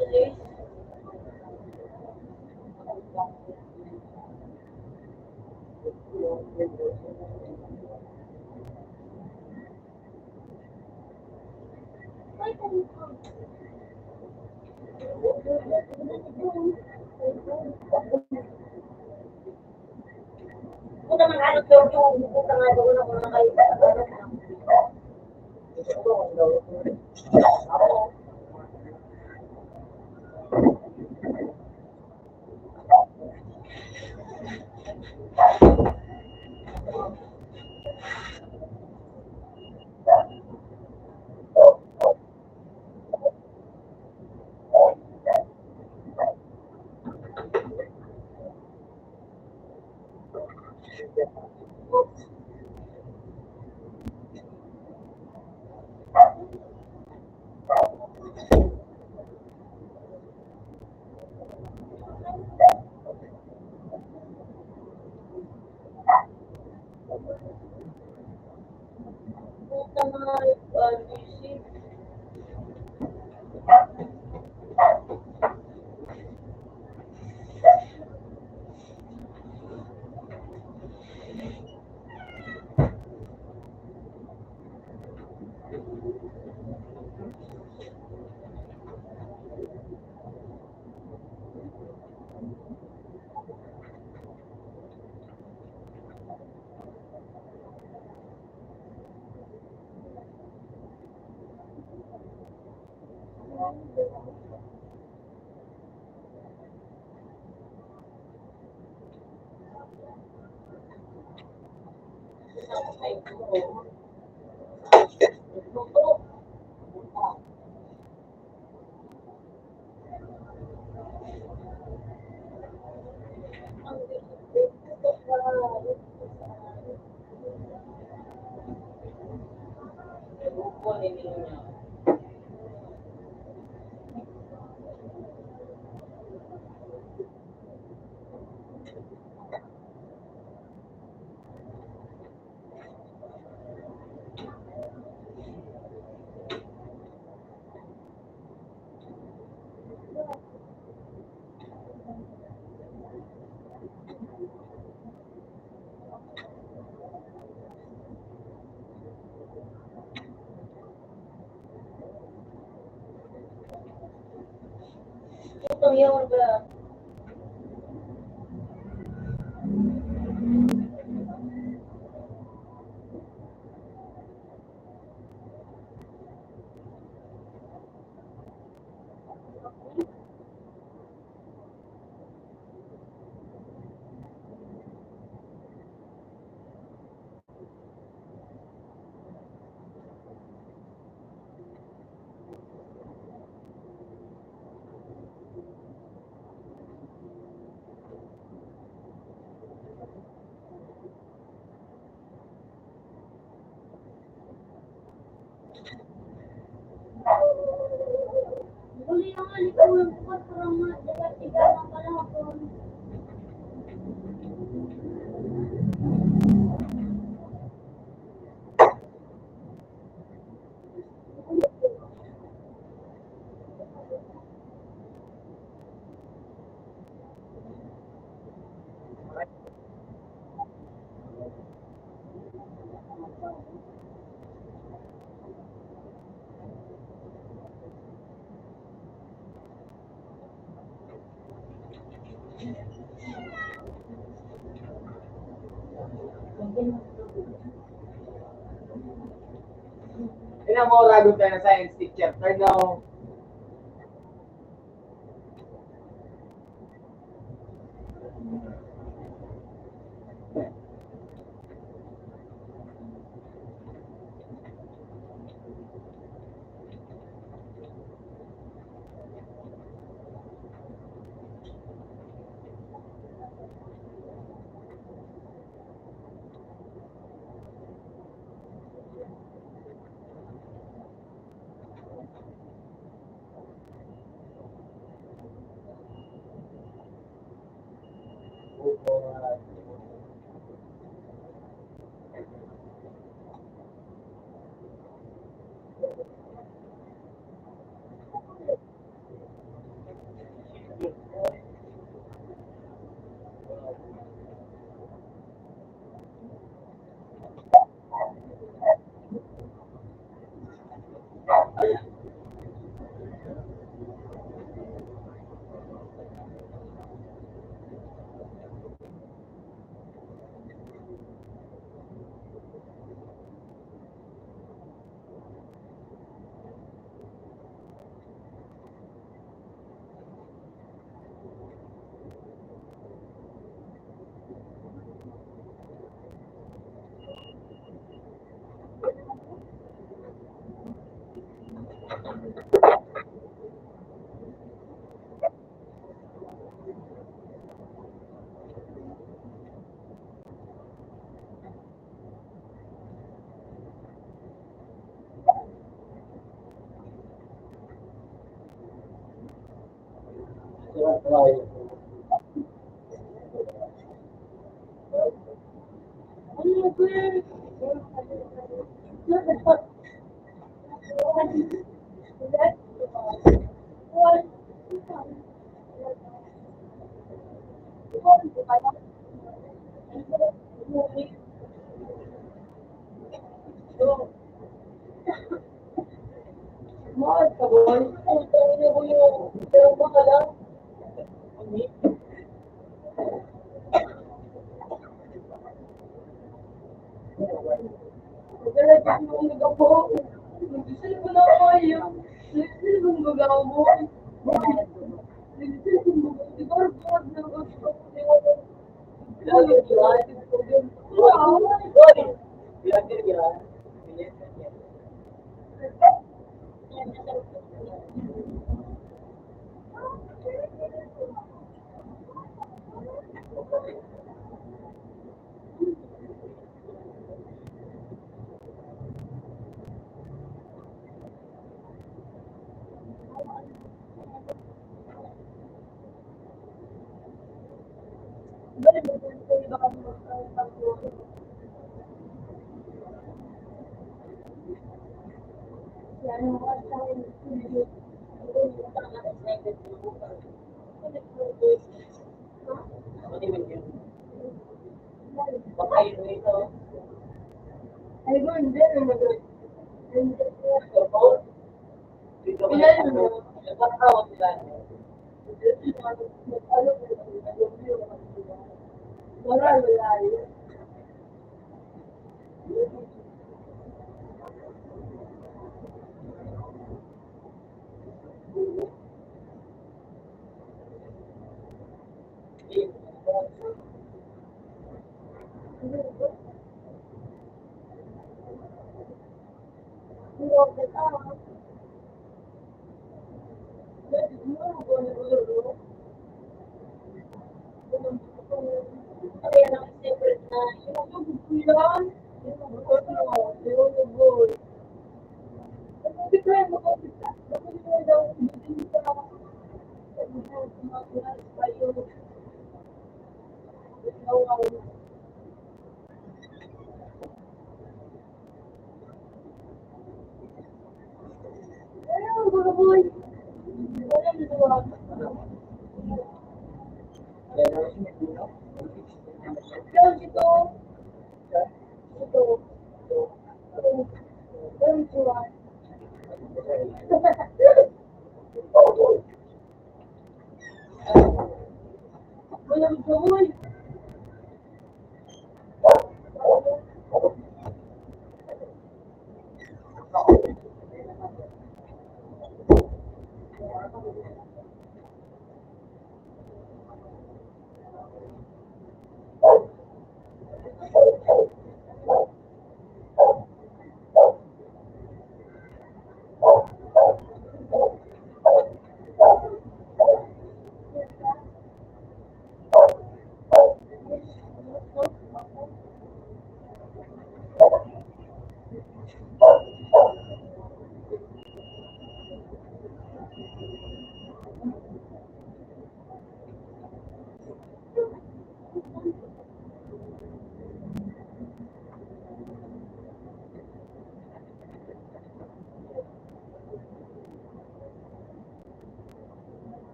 Ina mo, ragon tayo na science teacher. Pero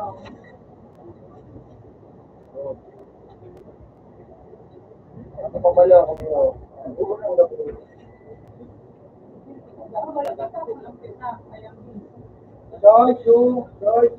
Ano pa pala ako mo? George, oh, George.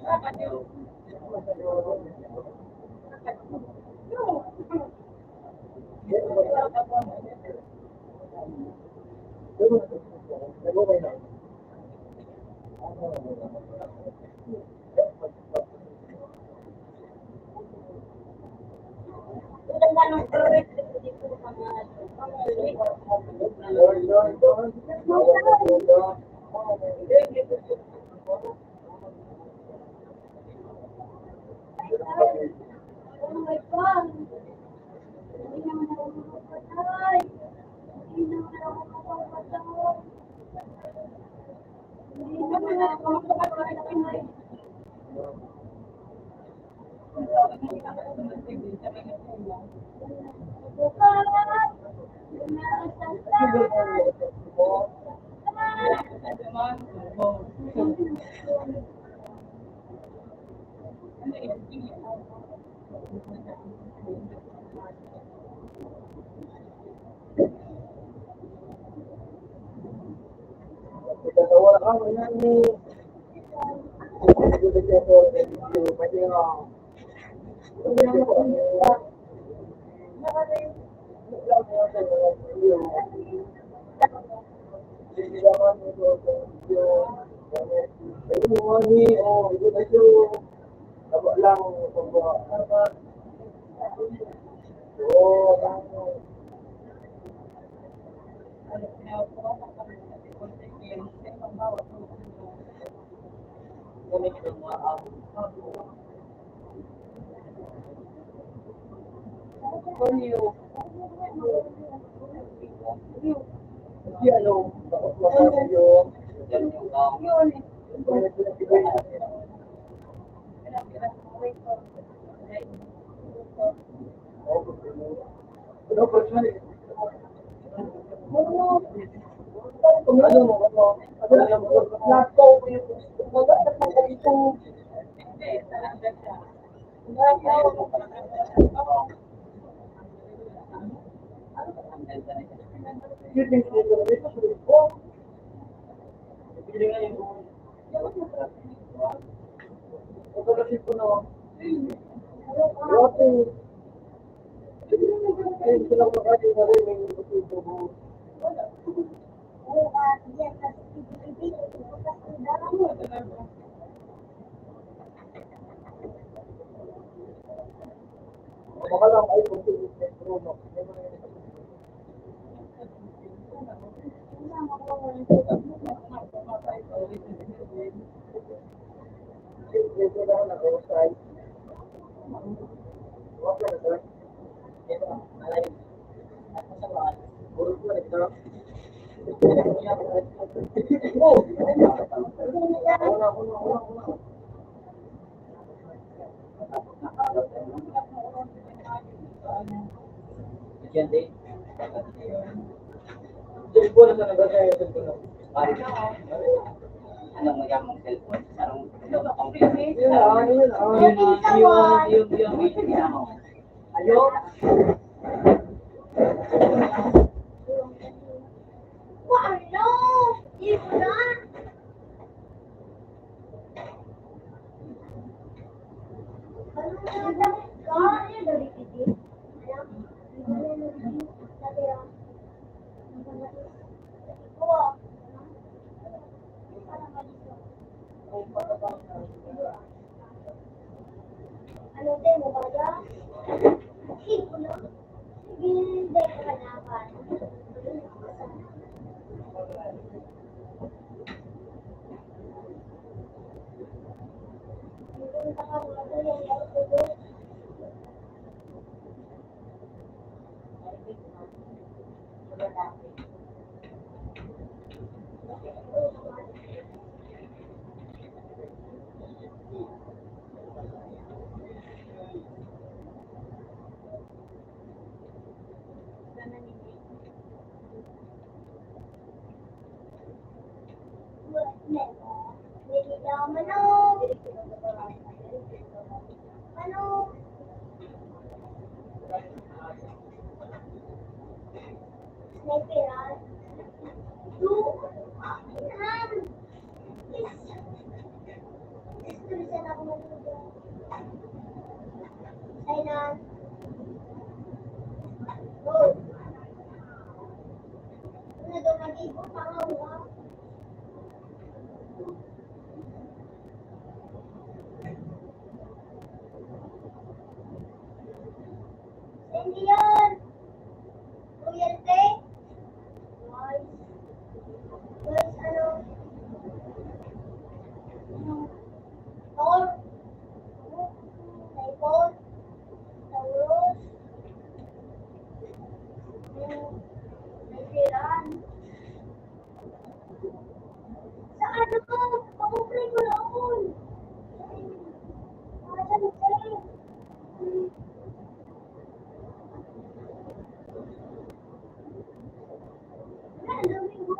Ano? Sniper, ah. Two. Yan. Yes. Gusto ko siya na kung ano. Kailan? Go. Ano daw, nag-ibo pa nga, ah. Hindi yan. Royal Pay. Guys. Guys, ano? Yung Thor. Typhoon. Taurus. Yung Veteran. Sa ano ko? Pakumpre ko noon. Sa ano ko? Wala, ang dami ko.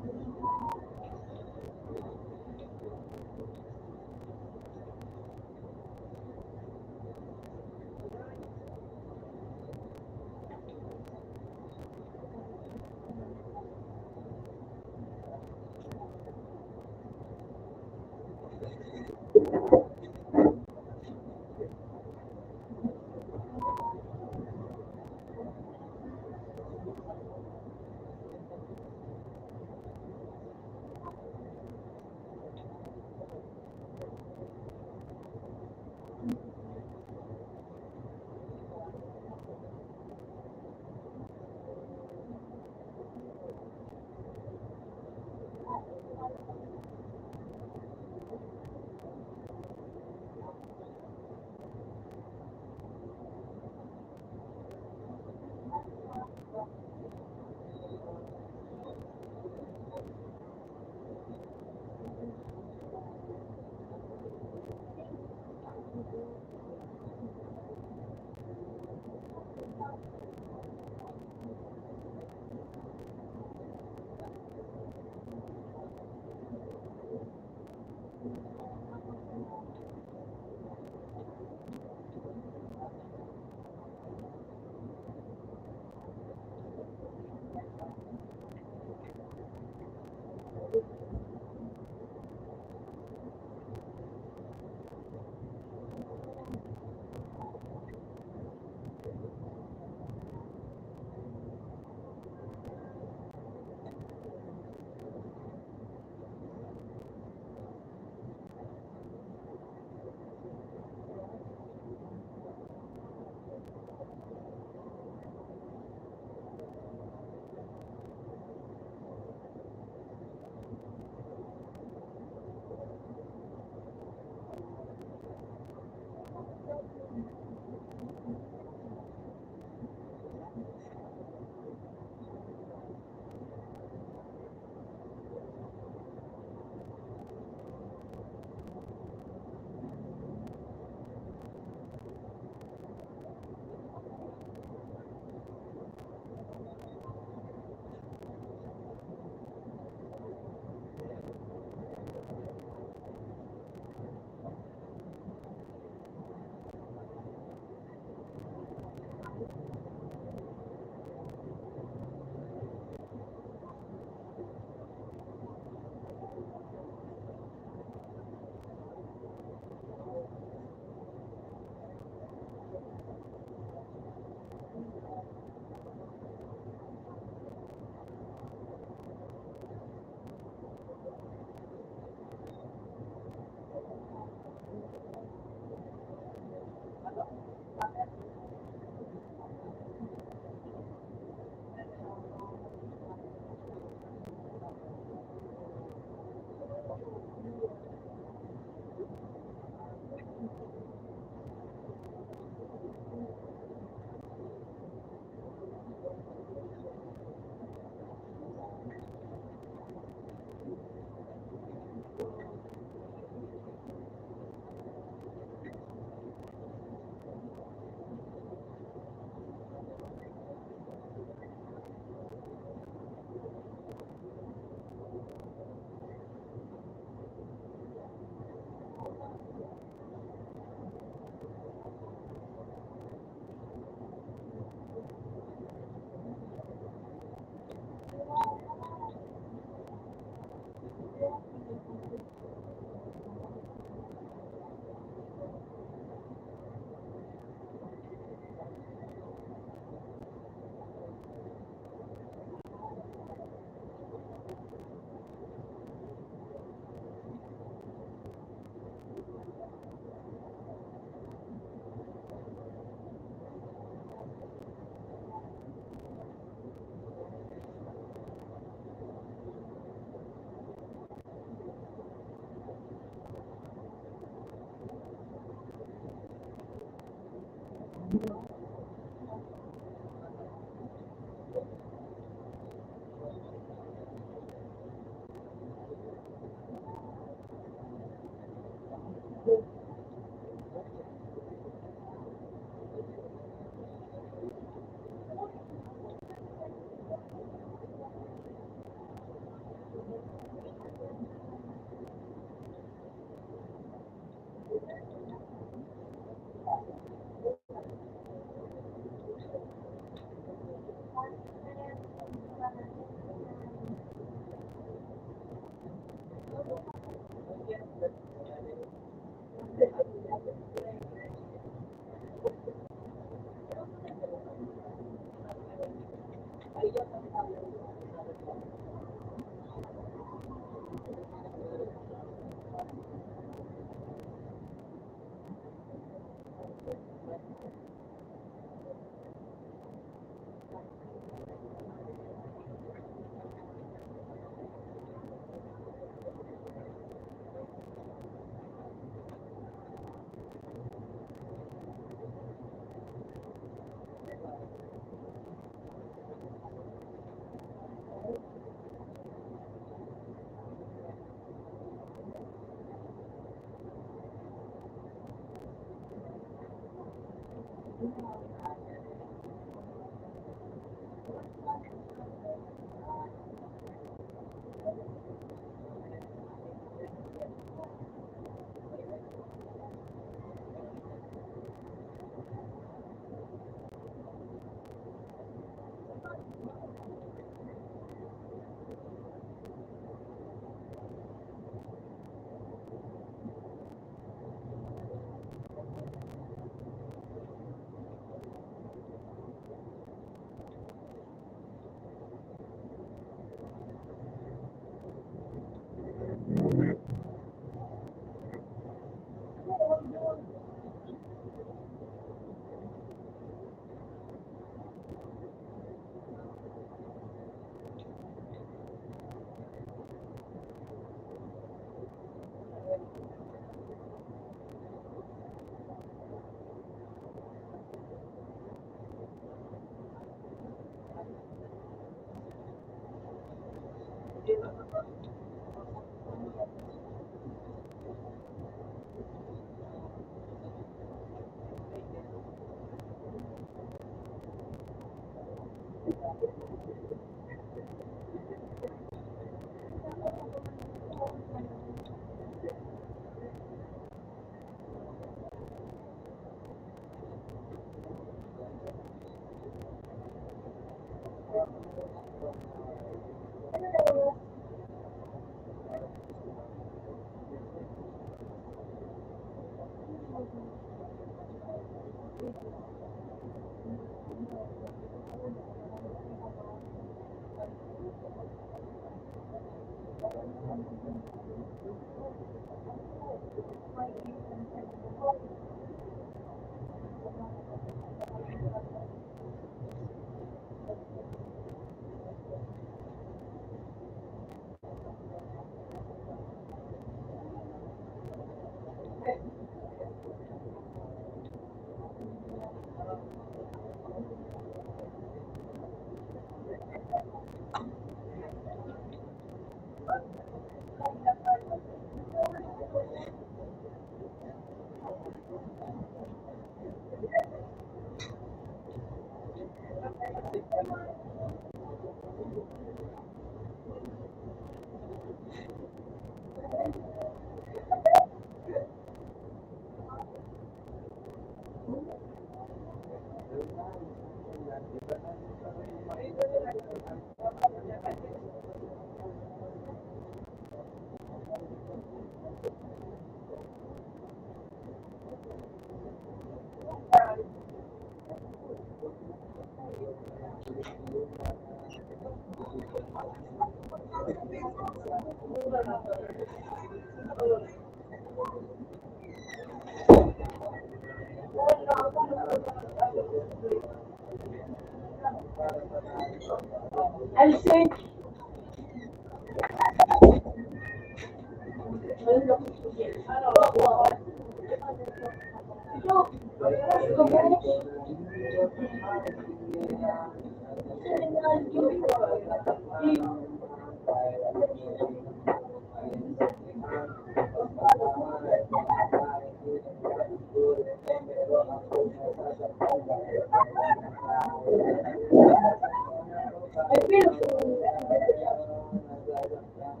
Di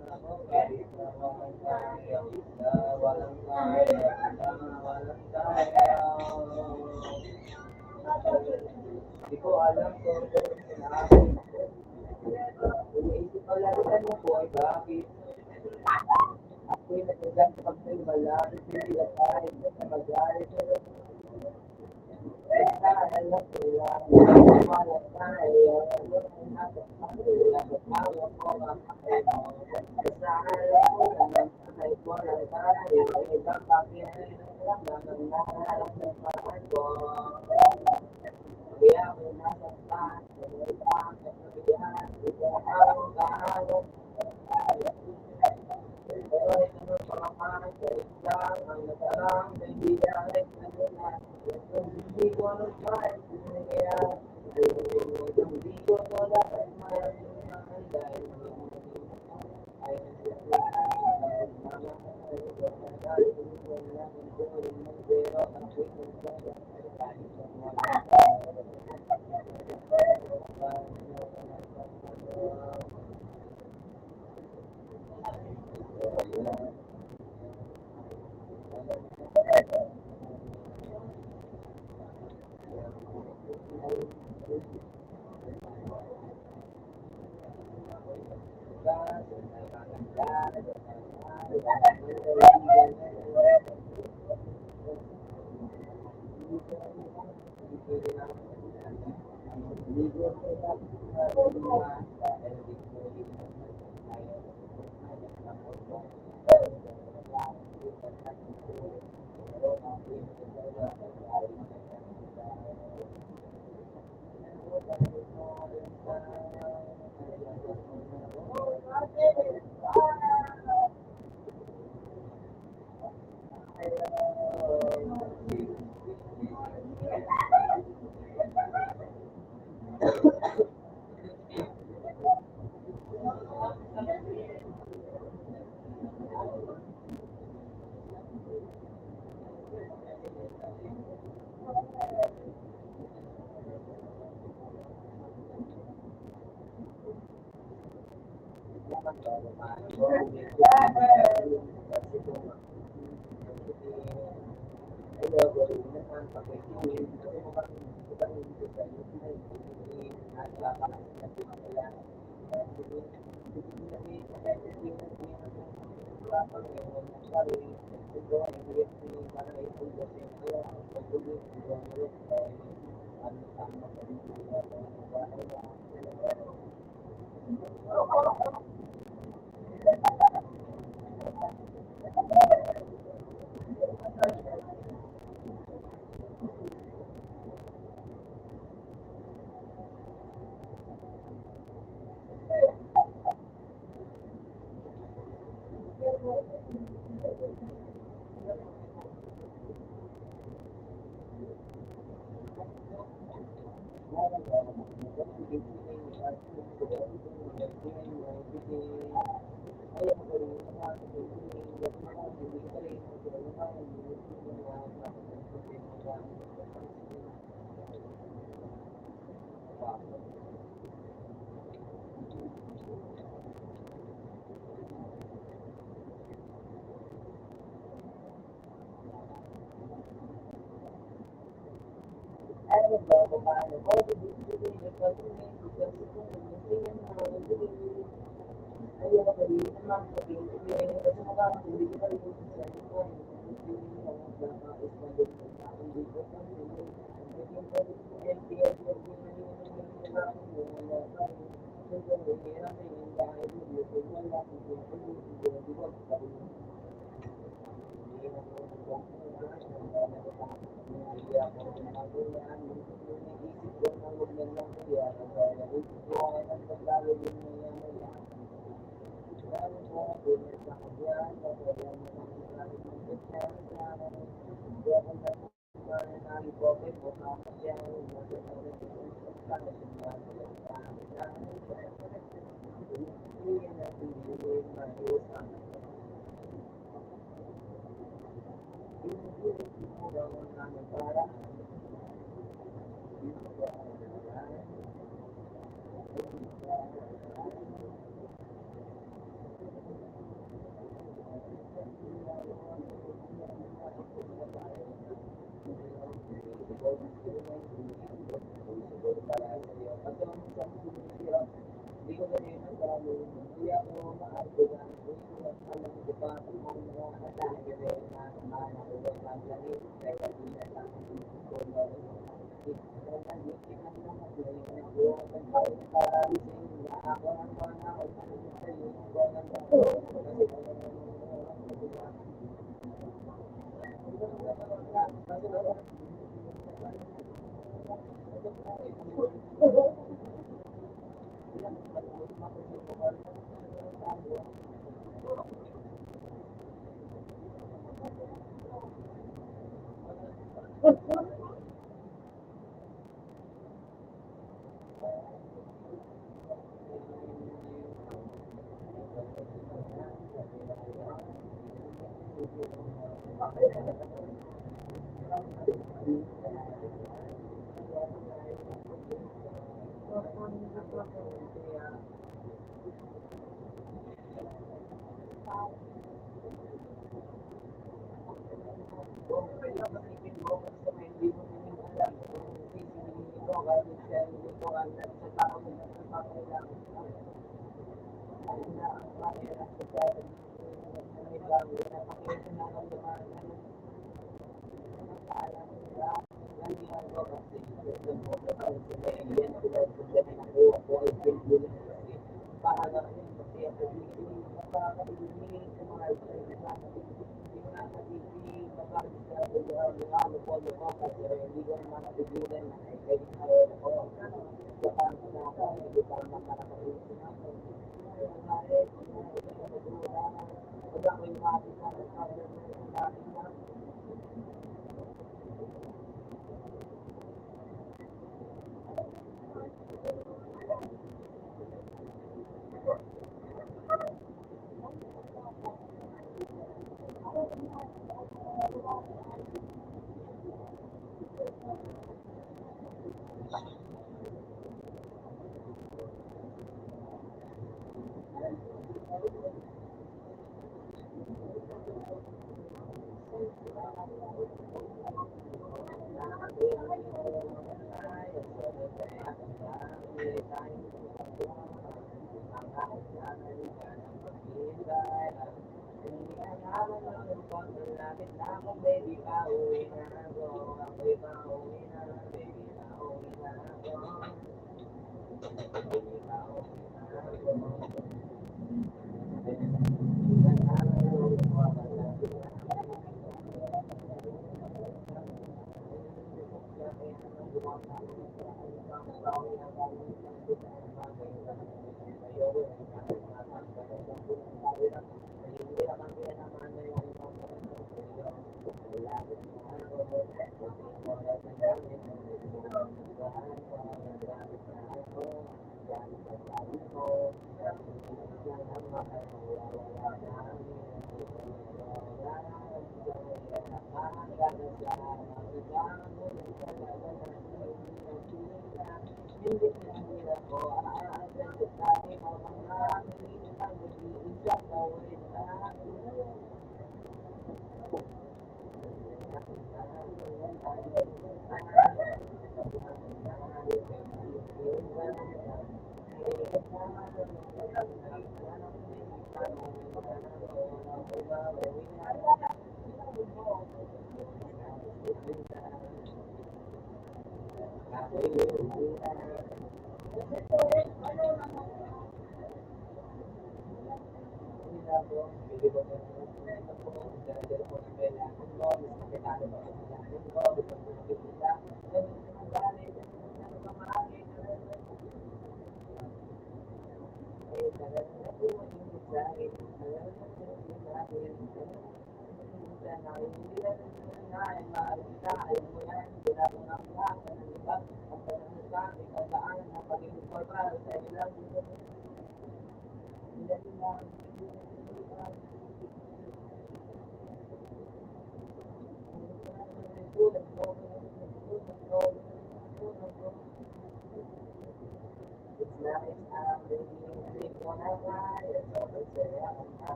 ko alam kung ano sinabi. Iniisip ko lagi, ano po, ay bakit? Ako'y nagdadagdag sa pagkaiwala, hindi sila tayo, hindi ka magalit. Basta alam ko lang, wala tayo. Basta alam ko lang,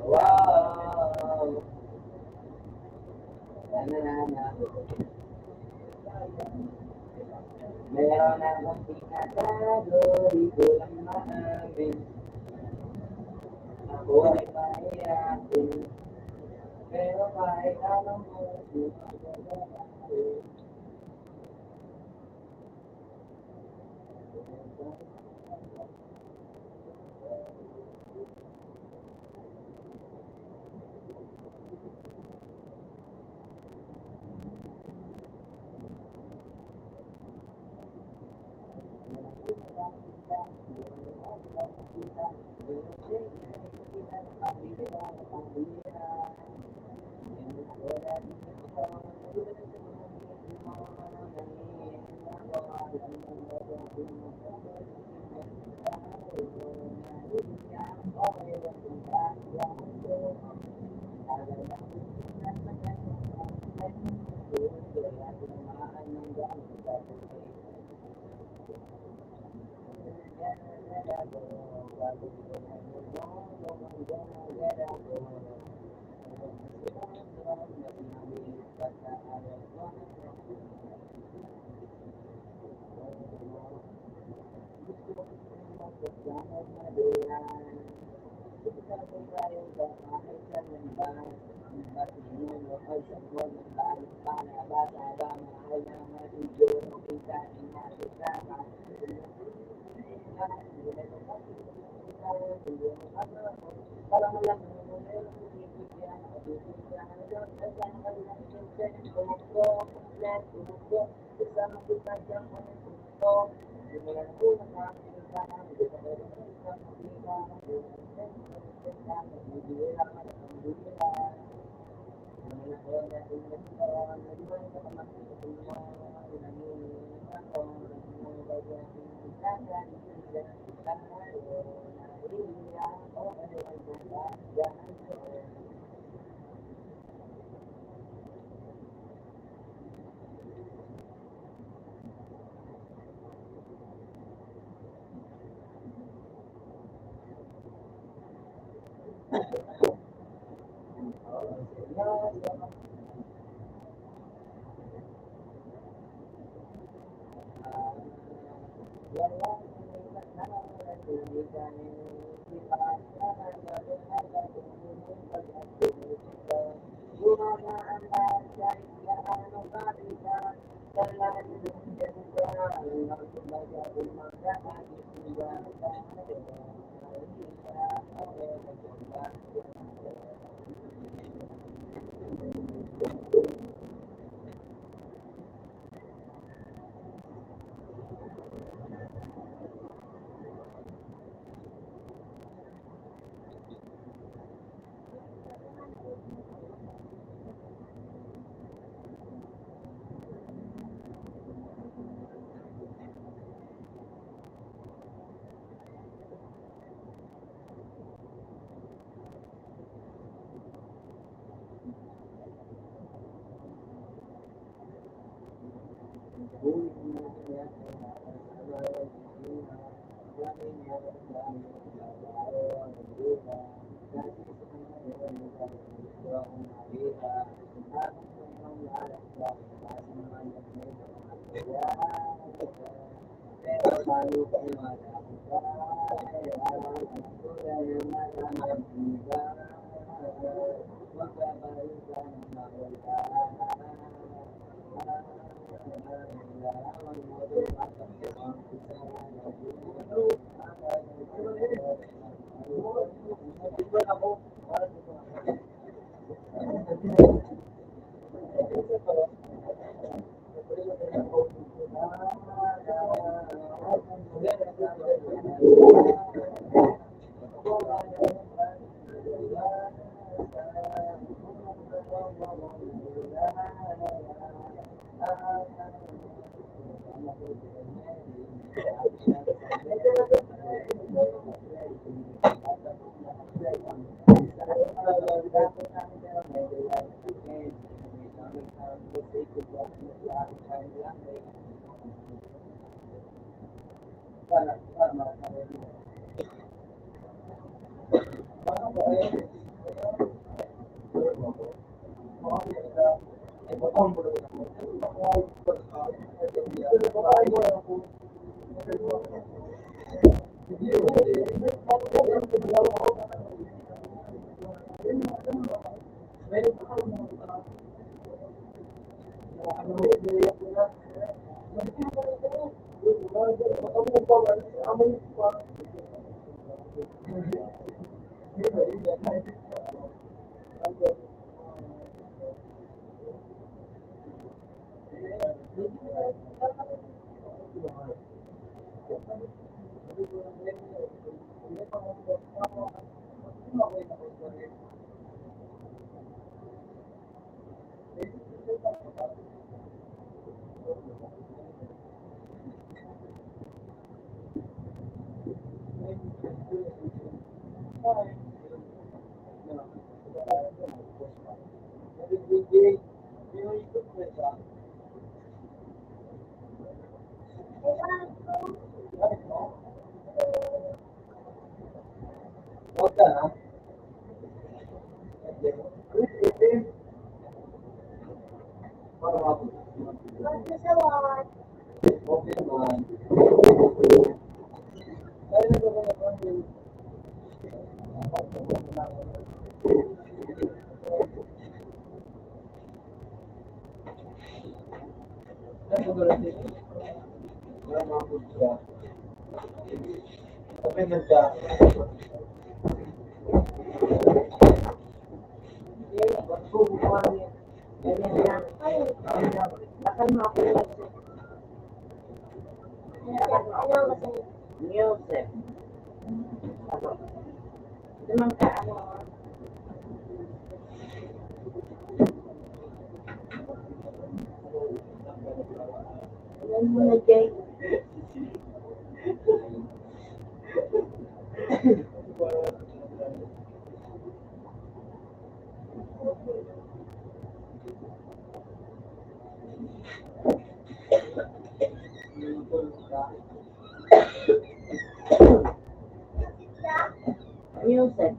Wow! Meron akong tinatago, di ko lang maamin. Ako ay mahirapan, pero kahit anong oras, di ko magagawa. Music. Ito man ka, ano, ano mo na, Jay? Music.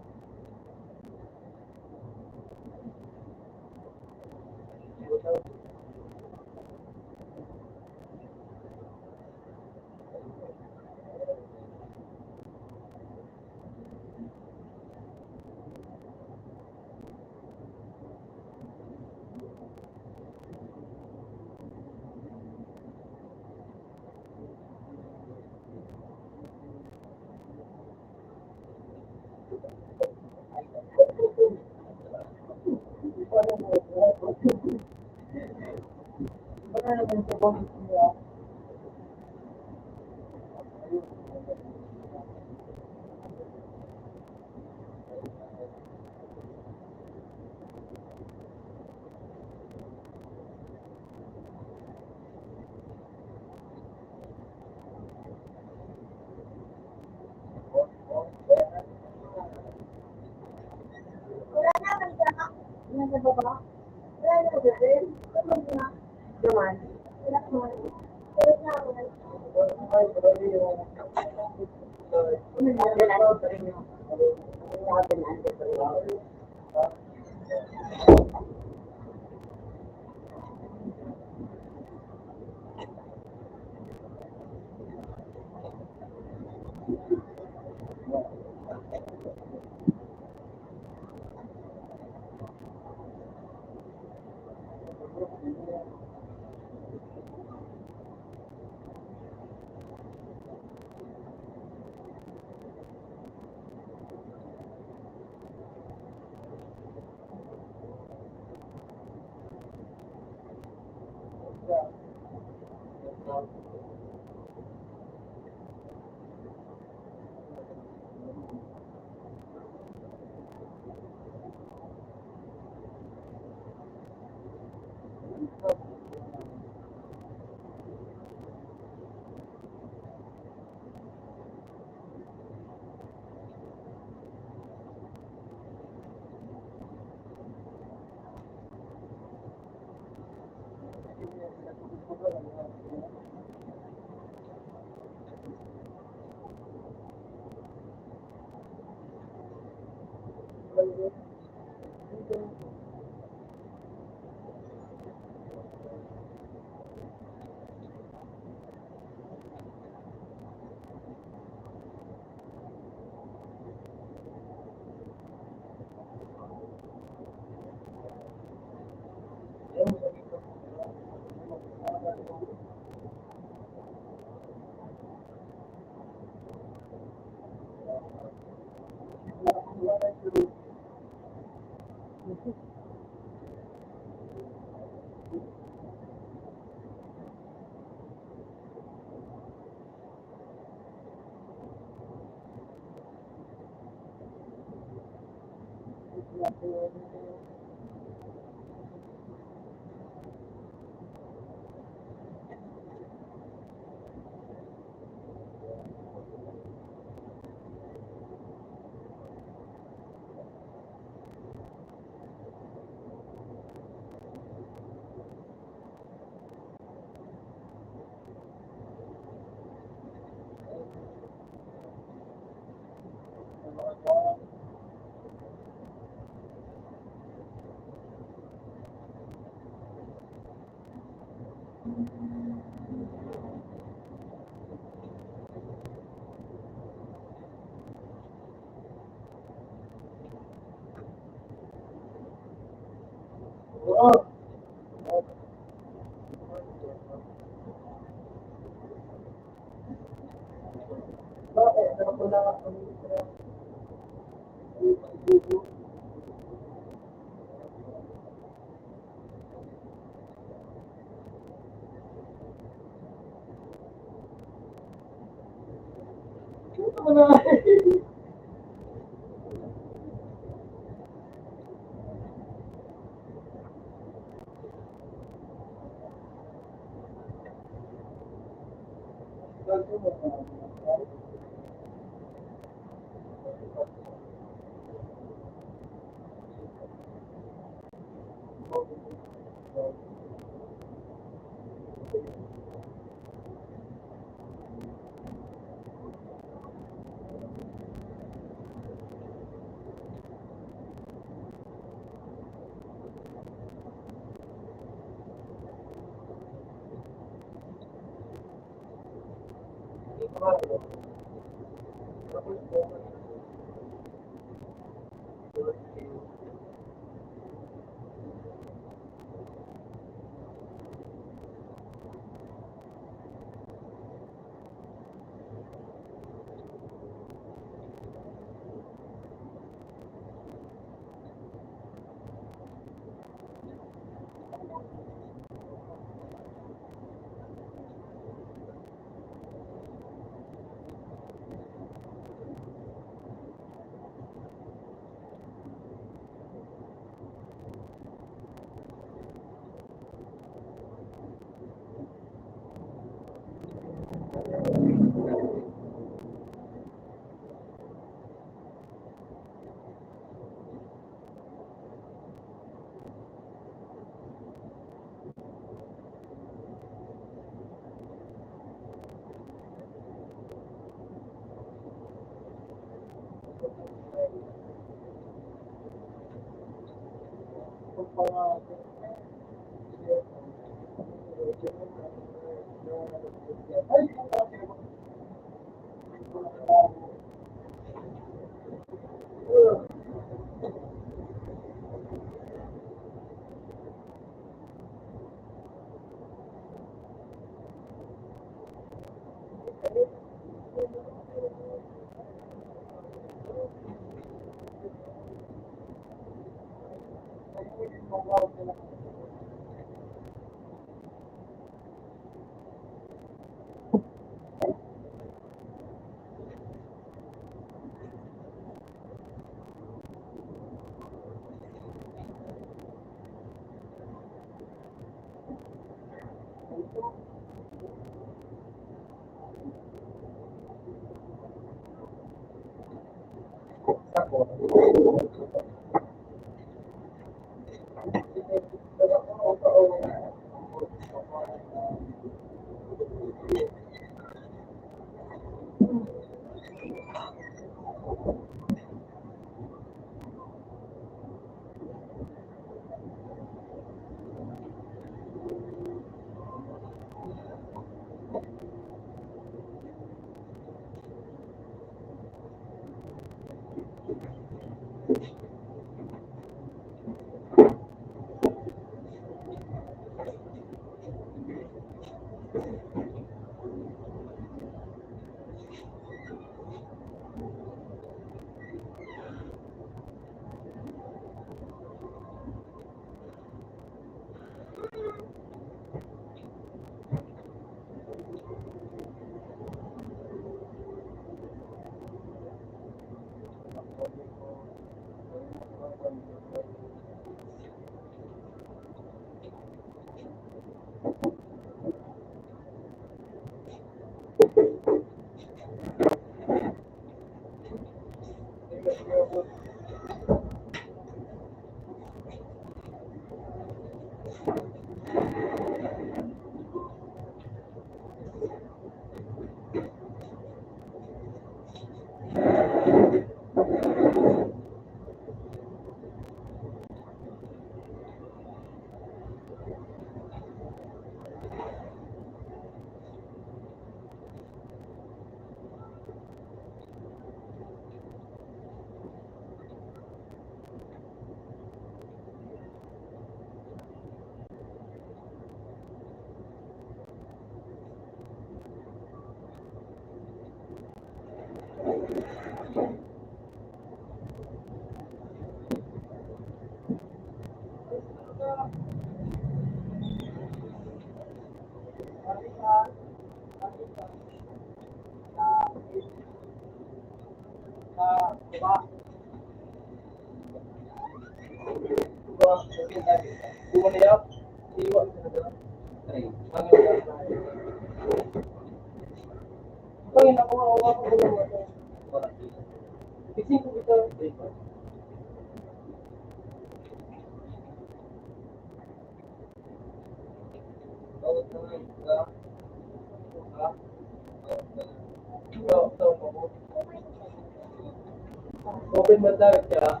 Open man tayo siya.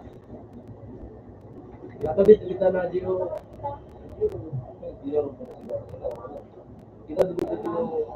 Nakabit-bit na na, di ko. Kita dito, dito.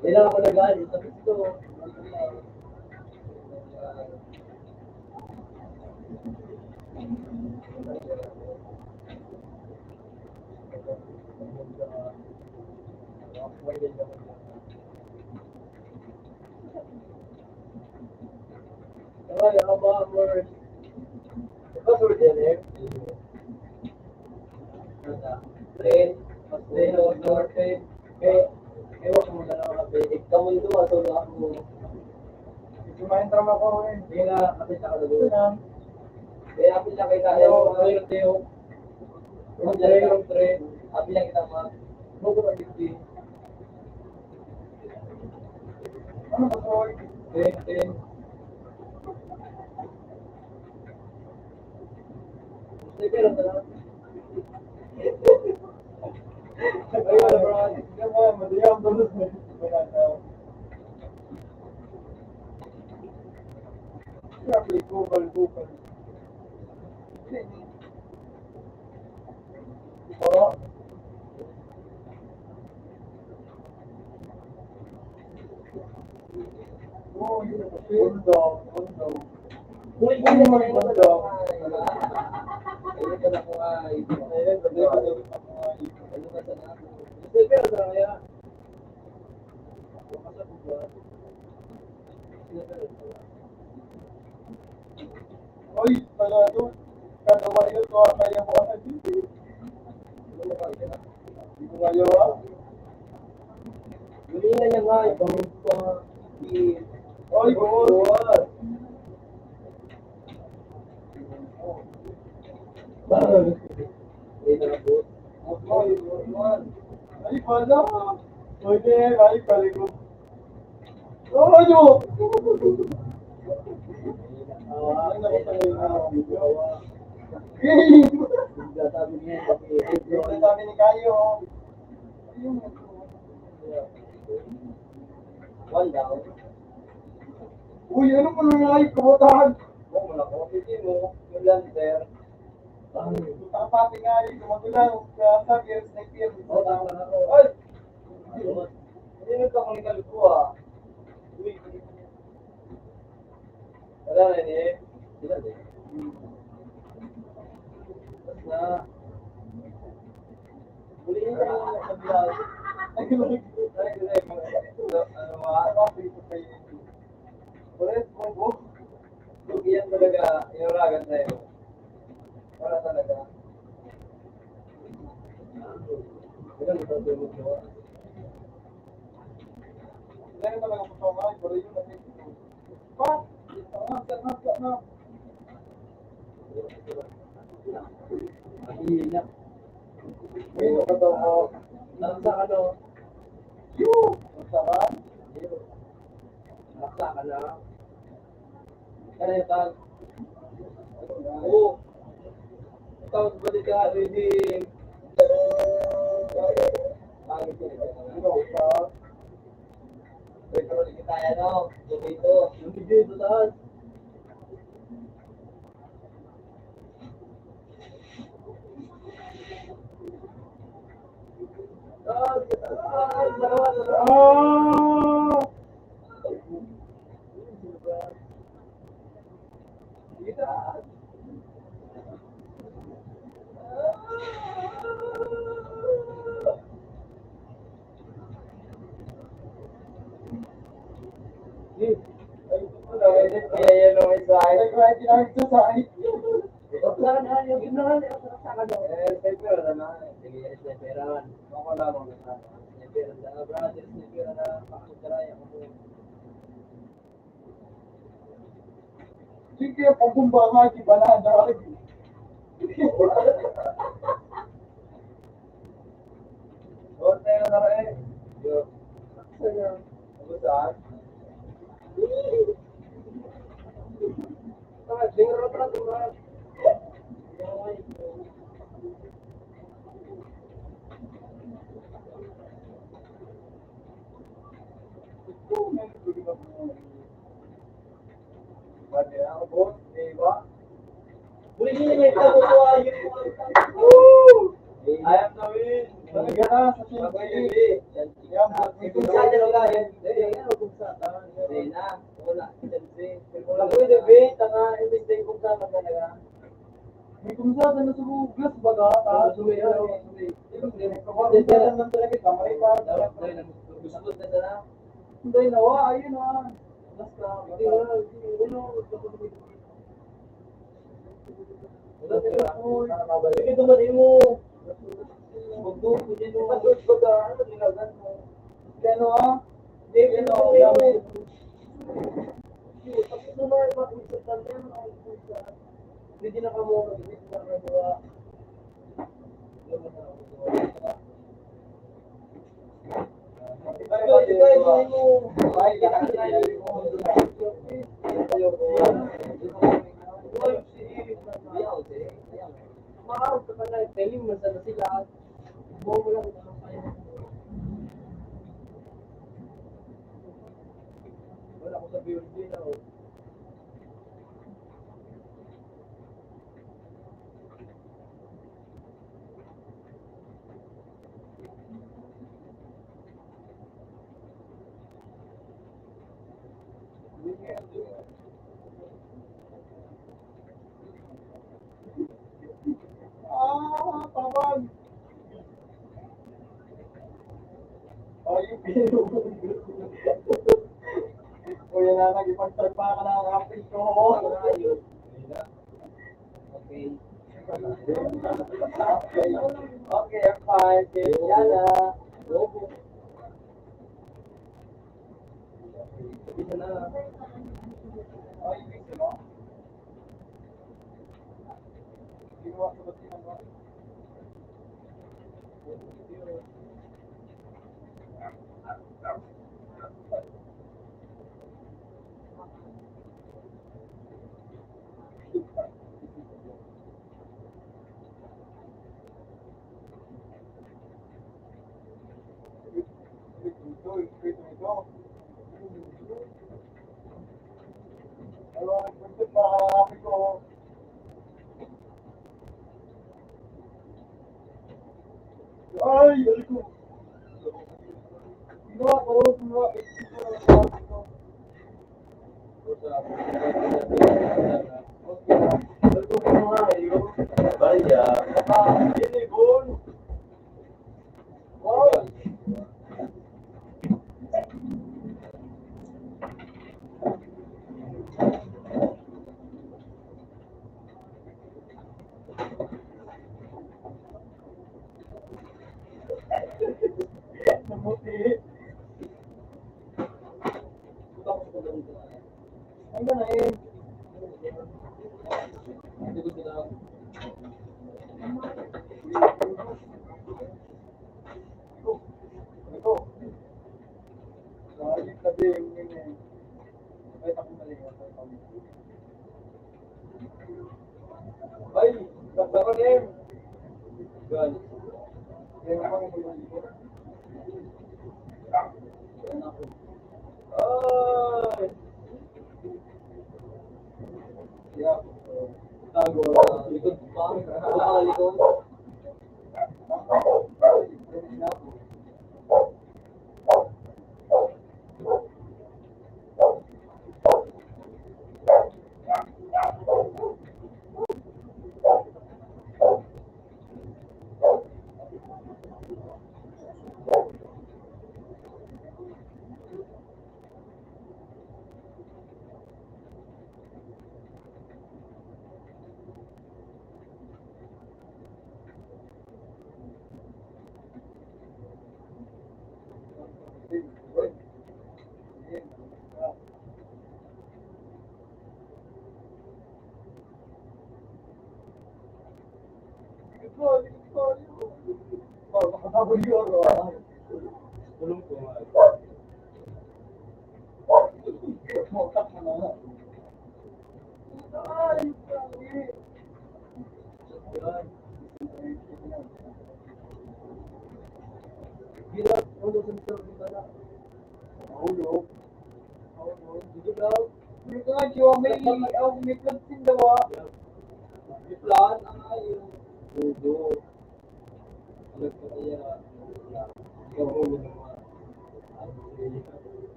Kailangan ko nag-aano sa gusto. Ay, ang mga words. Ito, Sir Jenner. Train, mas train, o, norte. Eh, ewan ko magkano ka, eh. Ikaw mo ito, ah, so, ako. Medyo maentram ako, eh. Sige na, kapit na ka na doon. Ito lang. Eh, apil na kayo tayo. Ayun, ayun, ayun. Yung train, yung train. Apil na kita, mga. Buko na fifty. Ano ba, Troy? Ten, ten. Ayun, bro. Hindi mo, madali ang tulog. Grabe, kubal, kubal. Oy, pala to. Kagawa yun, to ang kaya mo. Hindi ko kaya, ah. Hindi ko kaya, ah. Hindi na niya nga, ibang pa. Oy, boy. Hindi na po. Oy, boy. Ay, pala. Pwede, ay, palikod. Oh, ano? Sabi ni Kayo. One down. Uy, ano pa nangyari? Kabotahan! Oh, wala ko. Hindi mo. Yung lang, sir. Tapati nga, eh, gumagalaw. Kaya sabi, yung sniper. Oh, tama na ako. Ay! Hindi nagkakunikal ko, ah. Uy. Wala na, eh. Sila din. Basta. Huli yun yung nasa vlog. Ay, like, like, like, ano, ah, Pares, bobo. Lugi yan talaga, yung ragat na yun. Wala talaga. Wala na talaga yung magawa. Wala na talaga yung magawa, pero yun, pa, ah, sa, na, sa, na. Ayun na. Ayun, ano ba to? Nasa ano? Yun! Nasa man? Yun. Nasa ka na. Kaya tag-, oo. Tawag ba di ka, ready? Bakit ka nagkakaroon? Ano ba? May karoon kita, ano? Dito. Yung video sa taas. Ah! Sige, pagkumbahan, di ba na, dahil? Hotel na rin. Yo. Sa'yo. Ano saan? Ah, di nga rapat, di ba? Woo! I am the win. Talaga na, sa Chelsea. Yan, may kumpisado na yan. Hindi, yan, may kumpisado. Hindi na. Wala, Chelsea. Wala ko yung debate, tanga, imbis na yung kumpisado talaga. May kumpisado na sa Douglas, baga, ta? Oo, sumira, sumira. May kumpisado naman talaga, kamay pa. Dapat na yun, gusto ko na talaga. Hindi, nawa, ayun, ah. Basta, hindi, wala, hindi, wala, wala. Sige, dumating mo. Magdugo din mo. Ano, nilagan mo. Kaya ano, ah? Hindi, ano, hindi na ka mo, hindi na ka mo. Wala ko sa building, oh. Ah, tawan. Oh, yung pinulog. Kuya Nanang, ipagtagpa ka na ang apil ko. Okay. Okay, okay, ang fine. Kaya yan na. Isa na. Ay, aray ko. Ginawa ko, ginawa ko. Baya. Ay, saksakan, Em. Gal. Ay. Tago sa likod pa. Wala ka likod.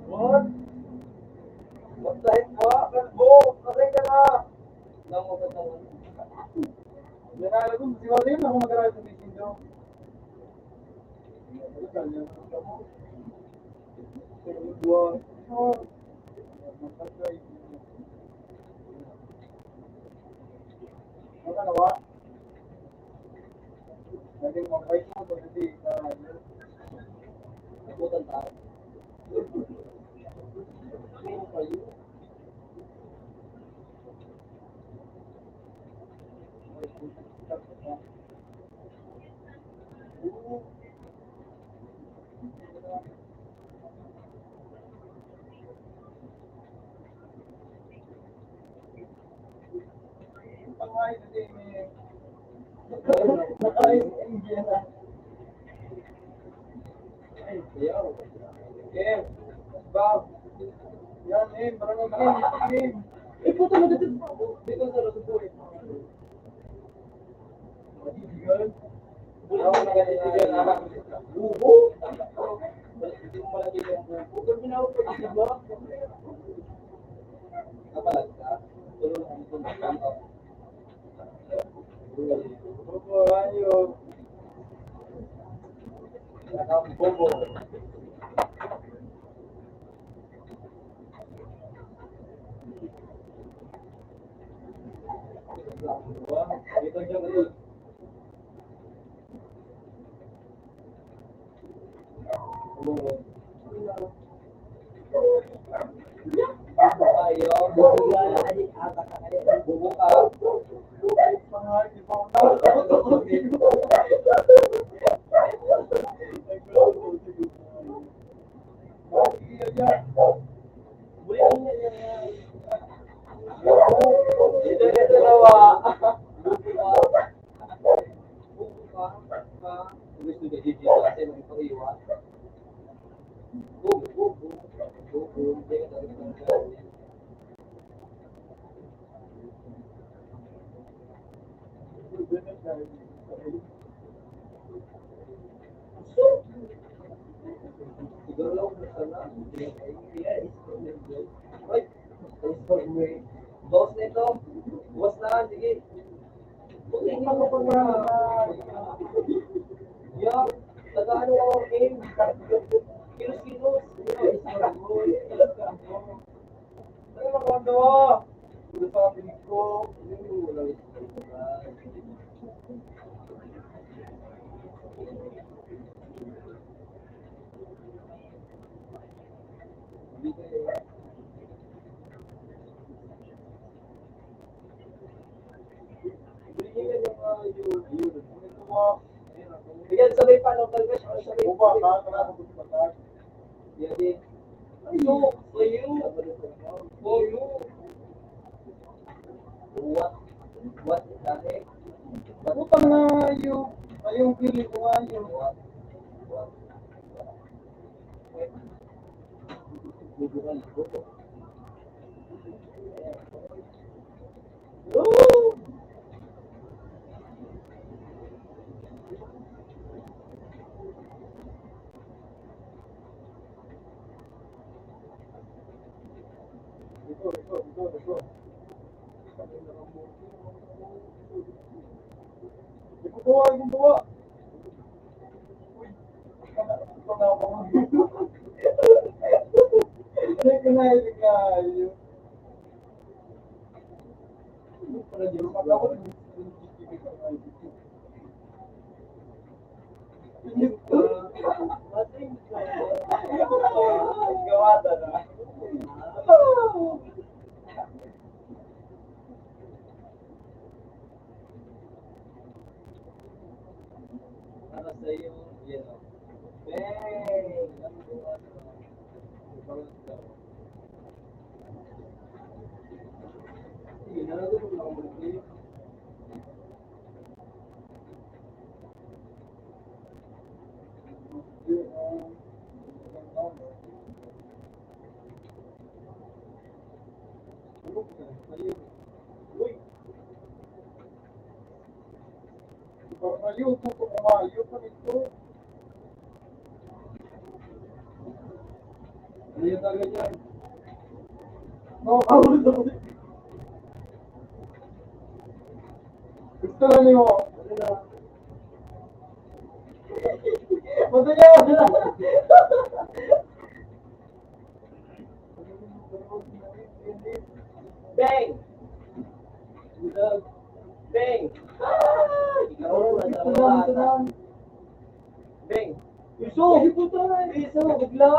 What? What the heck, wa? Kalbo! Patay ka na! Lang mo ba tayo? Meron ako, si Wally na ako mag-aral sa Messenger. Dos na ito. Buwas na, sige. Yo, taga ano ka, Kim? Kilos-kilos. Ano ba, Kondo? Ano sa piling ko? Yan, sabay pa, no? Sabay, sabay. Yan, eh. Ayo, ayo. Ayo. What? What the heck? Putang na, ayo. Ayo, pili ko, ayo. Ikukuha, ikukuha. Ikukuha, ikukuha. Para sa'yo, yan o. Bang! Uy! Parang ayun, tutok ko nga, ayun, ano ito? Ano yung tawag dyan? No, tawag ito. Gusto na niyo. Madali ako. Bang! Bang! Ah! Ikaw, nasa baba ka. Bang! Iso! Iso! Bigla!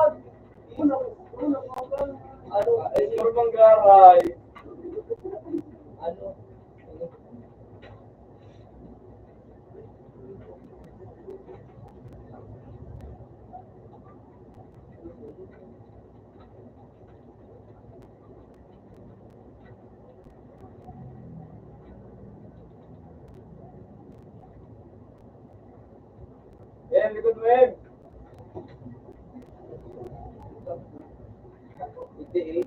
Ano? Ay, siguro manggaray. Ano? Yan, likod mo, Em. Iti, eh.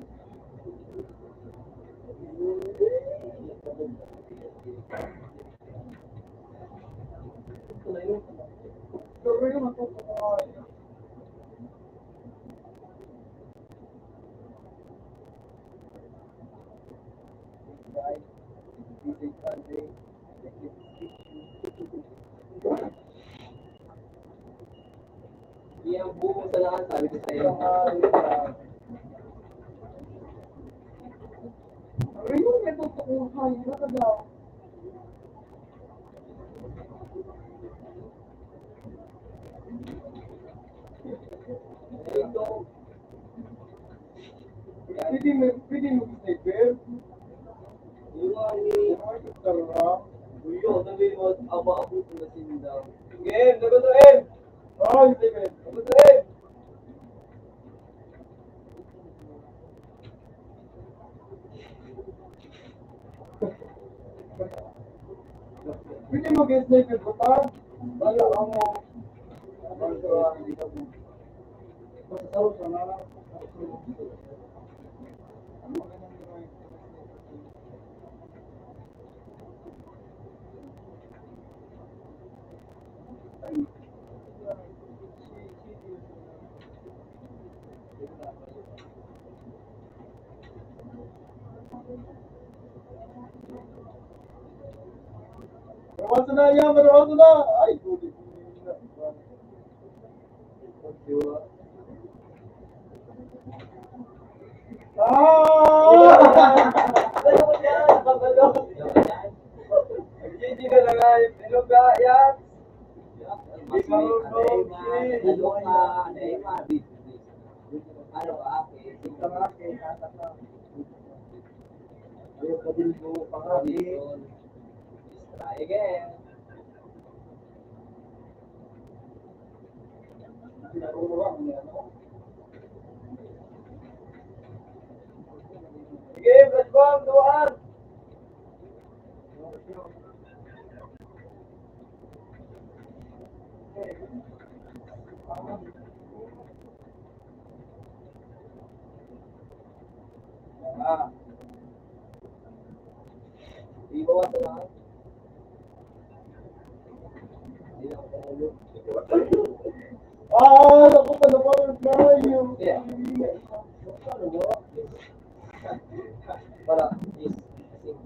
Yan, buko sa lahat, sabi ko sa'yo. Ayun, may tutukuhan. Baka daw. Pwede mo, pwede mo sniper? Yung mga ni Uy, oh, sabi mo, ama ako, kung nasinda. Game, lagot na, Em! Ay, sige. Lagot na, Em! Pwede mag-sniper ko pa? Bala ka mo. Basta sa uso na. Marawasan na yan, marawasan na! Ay, buti. Ah! Ano mo yan? Babalo. Nag-G G ka na nga. Hello, ga-, yan. Ikaw, no, please. Ano ba? Ito nga, kaya kata ka. Ayaw pa din po, pangani. Try again. Sige, flash bomb, duwaan! Ah. Ibawas na lang. Ah, naku, ano ba yung tayo? Yeah. Ano ba? Para, is, is,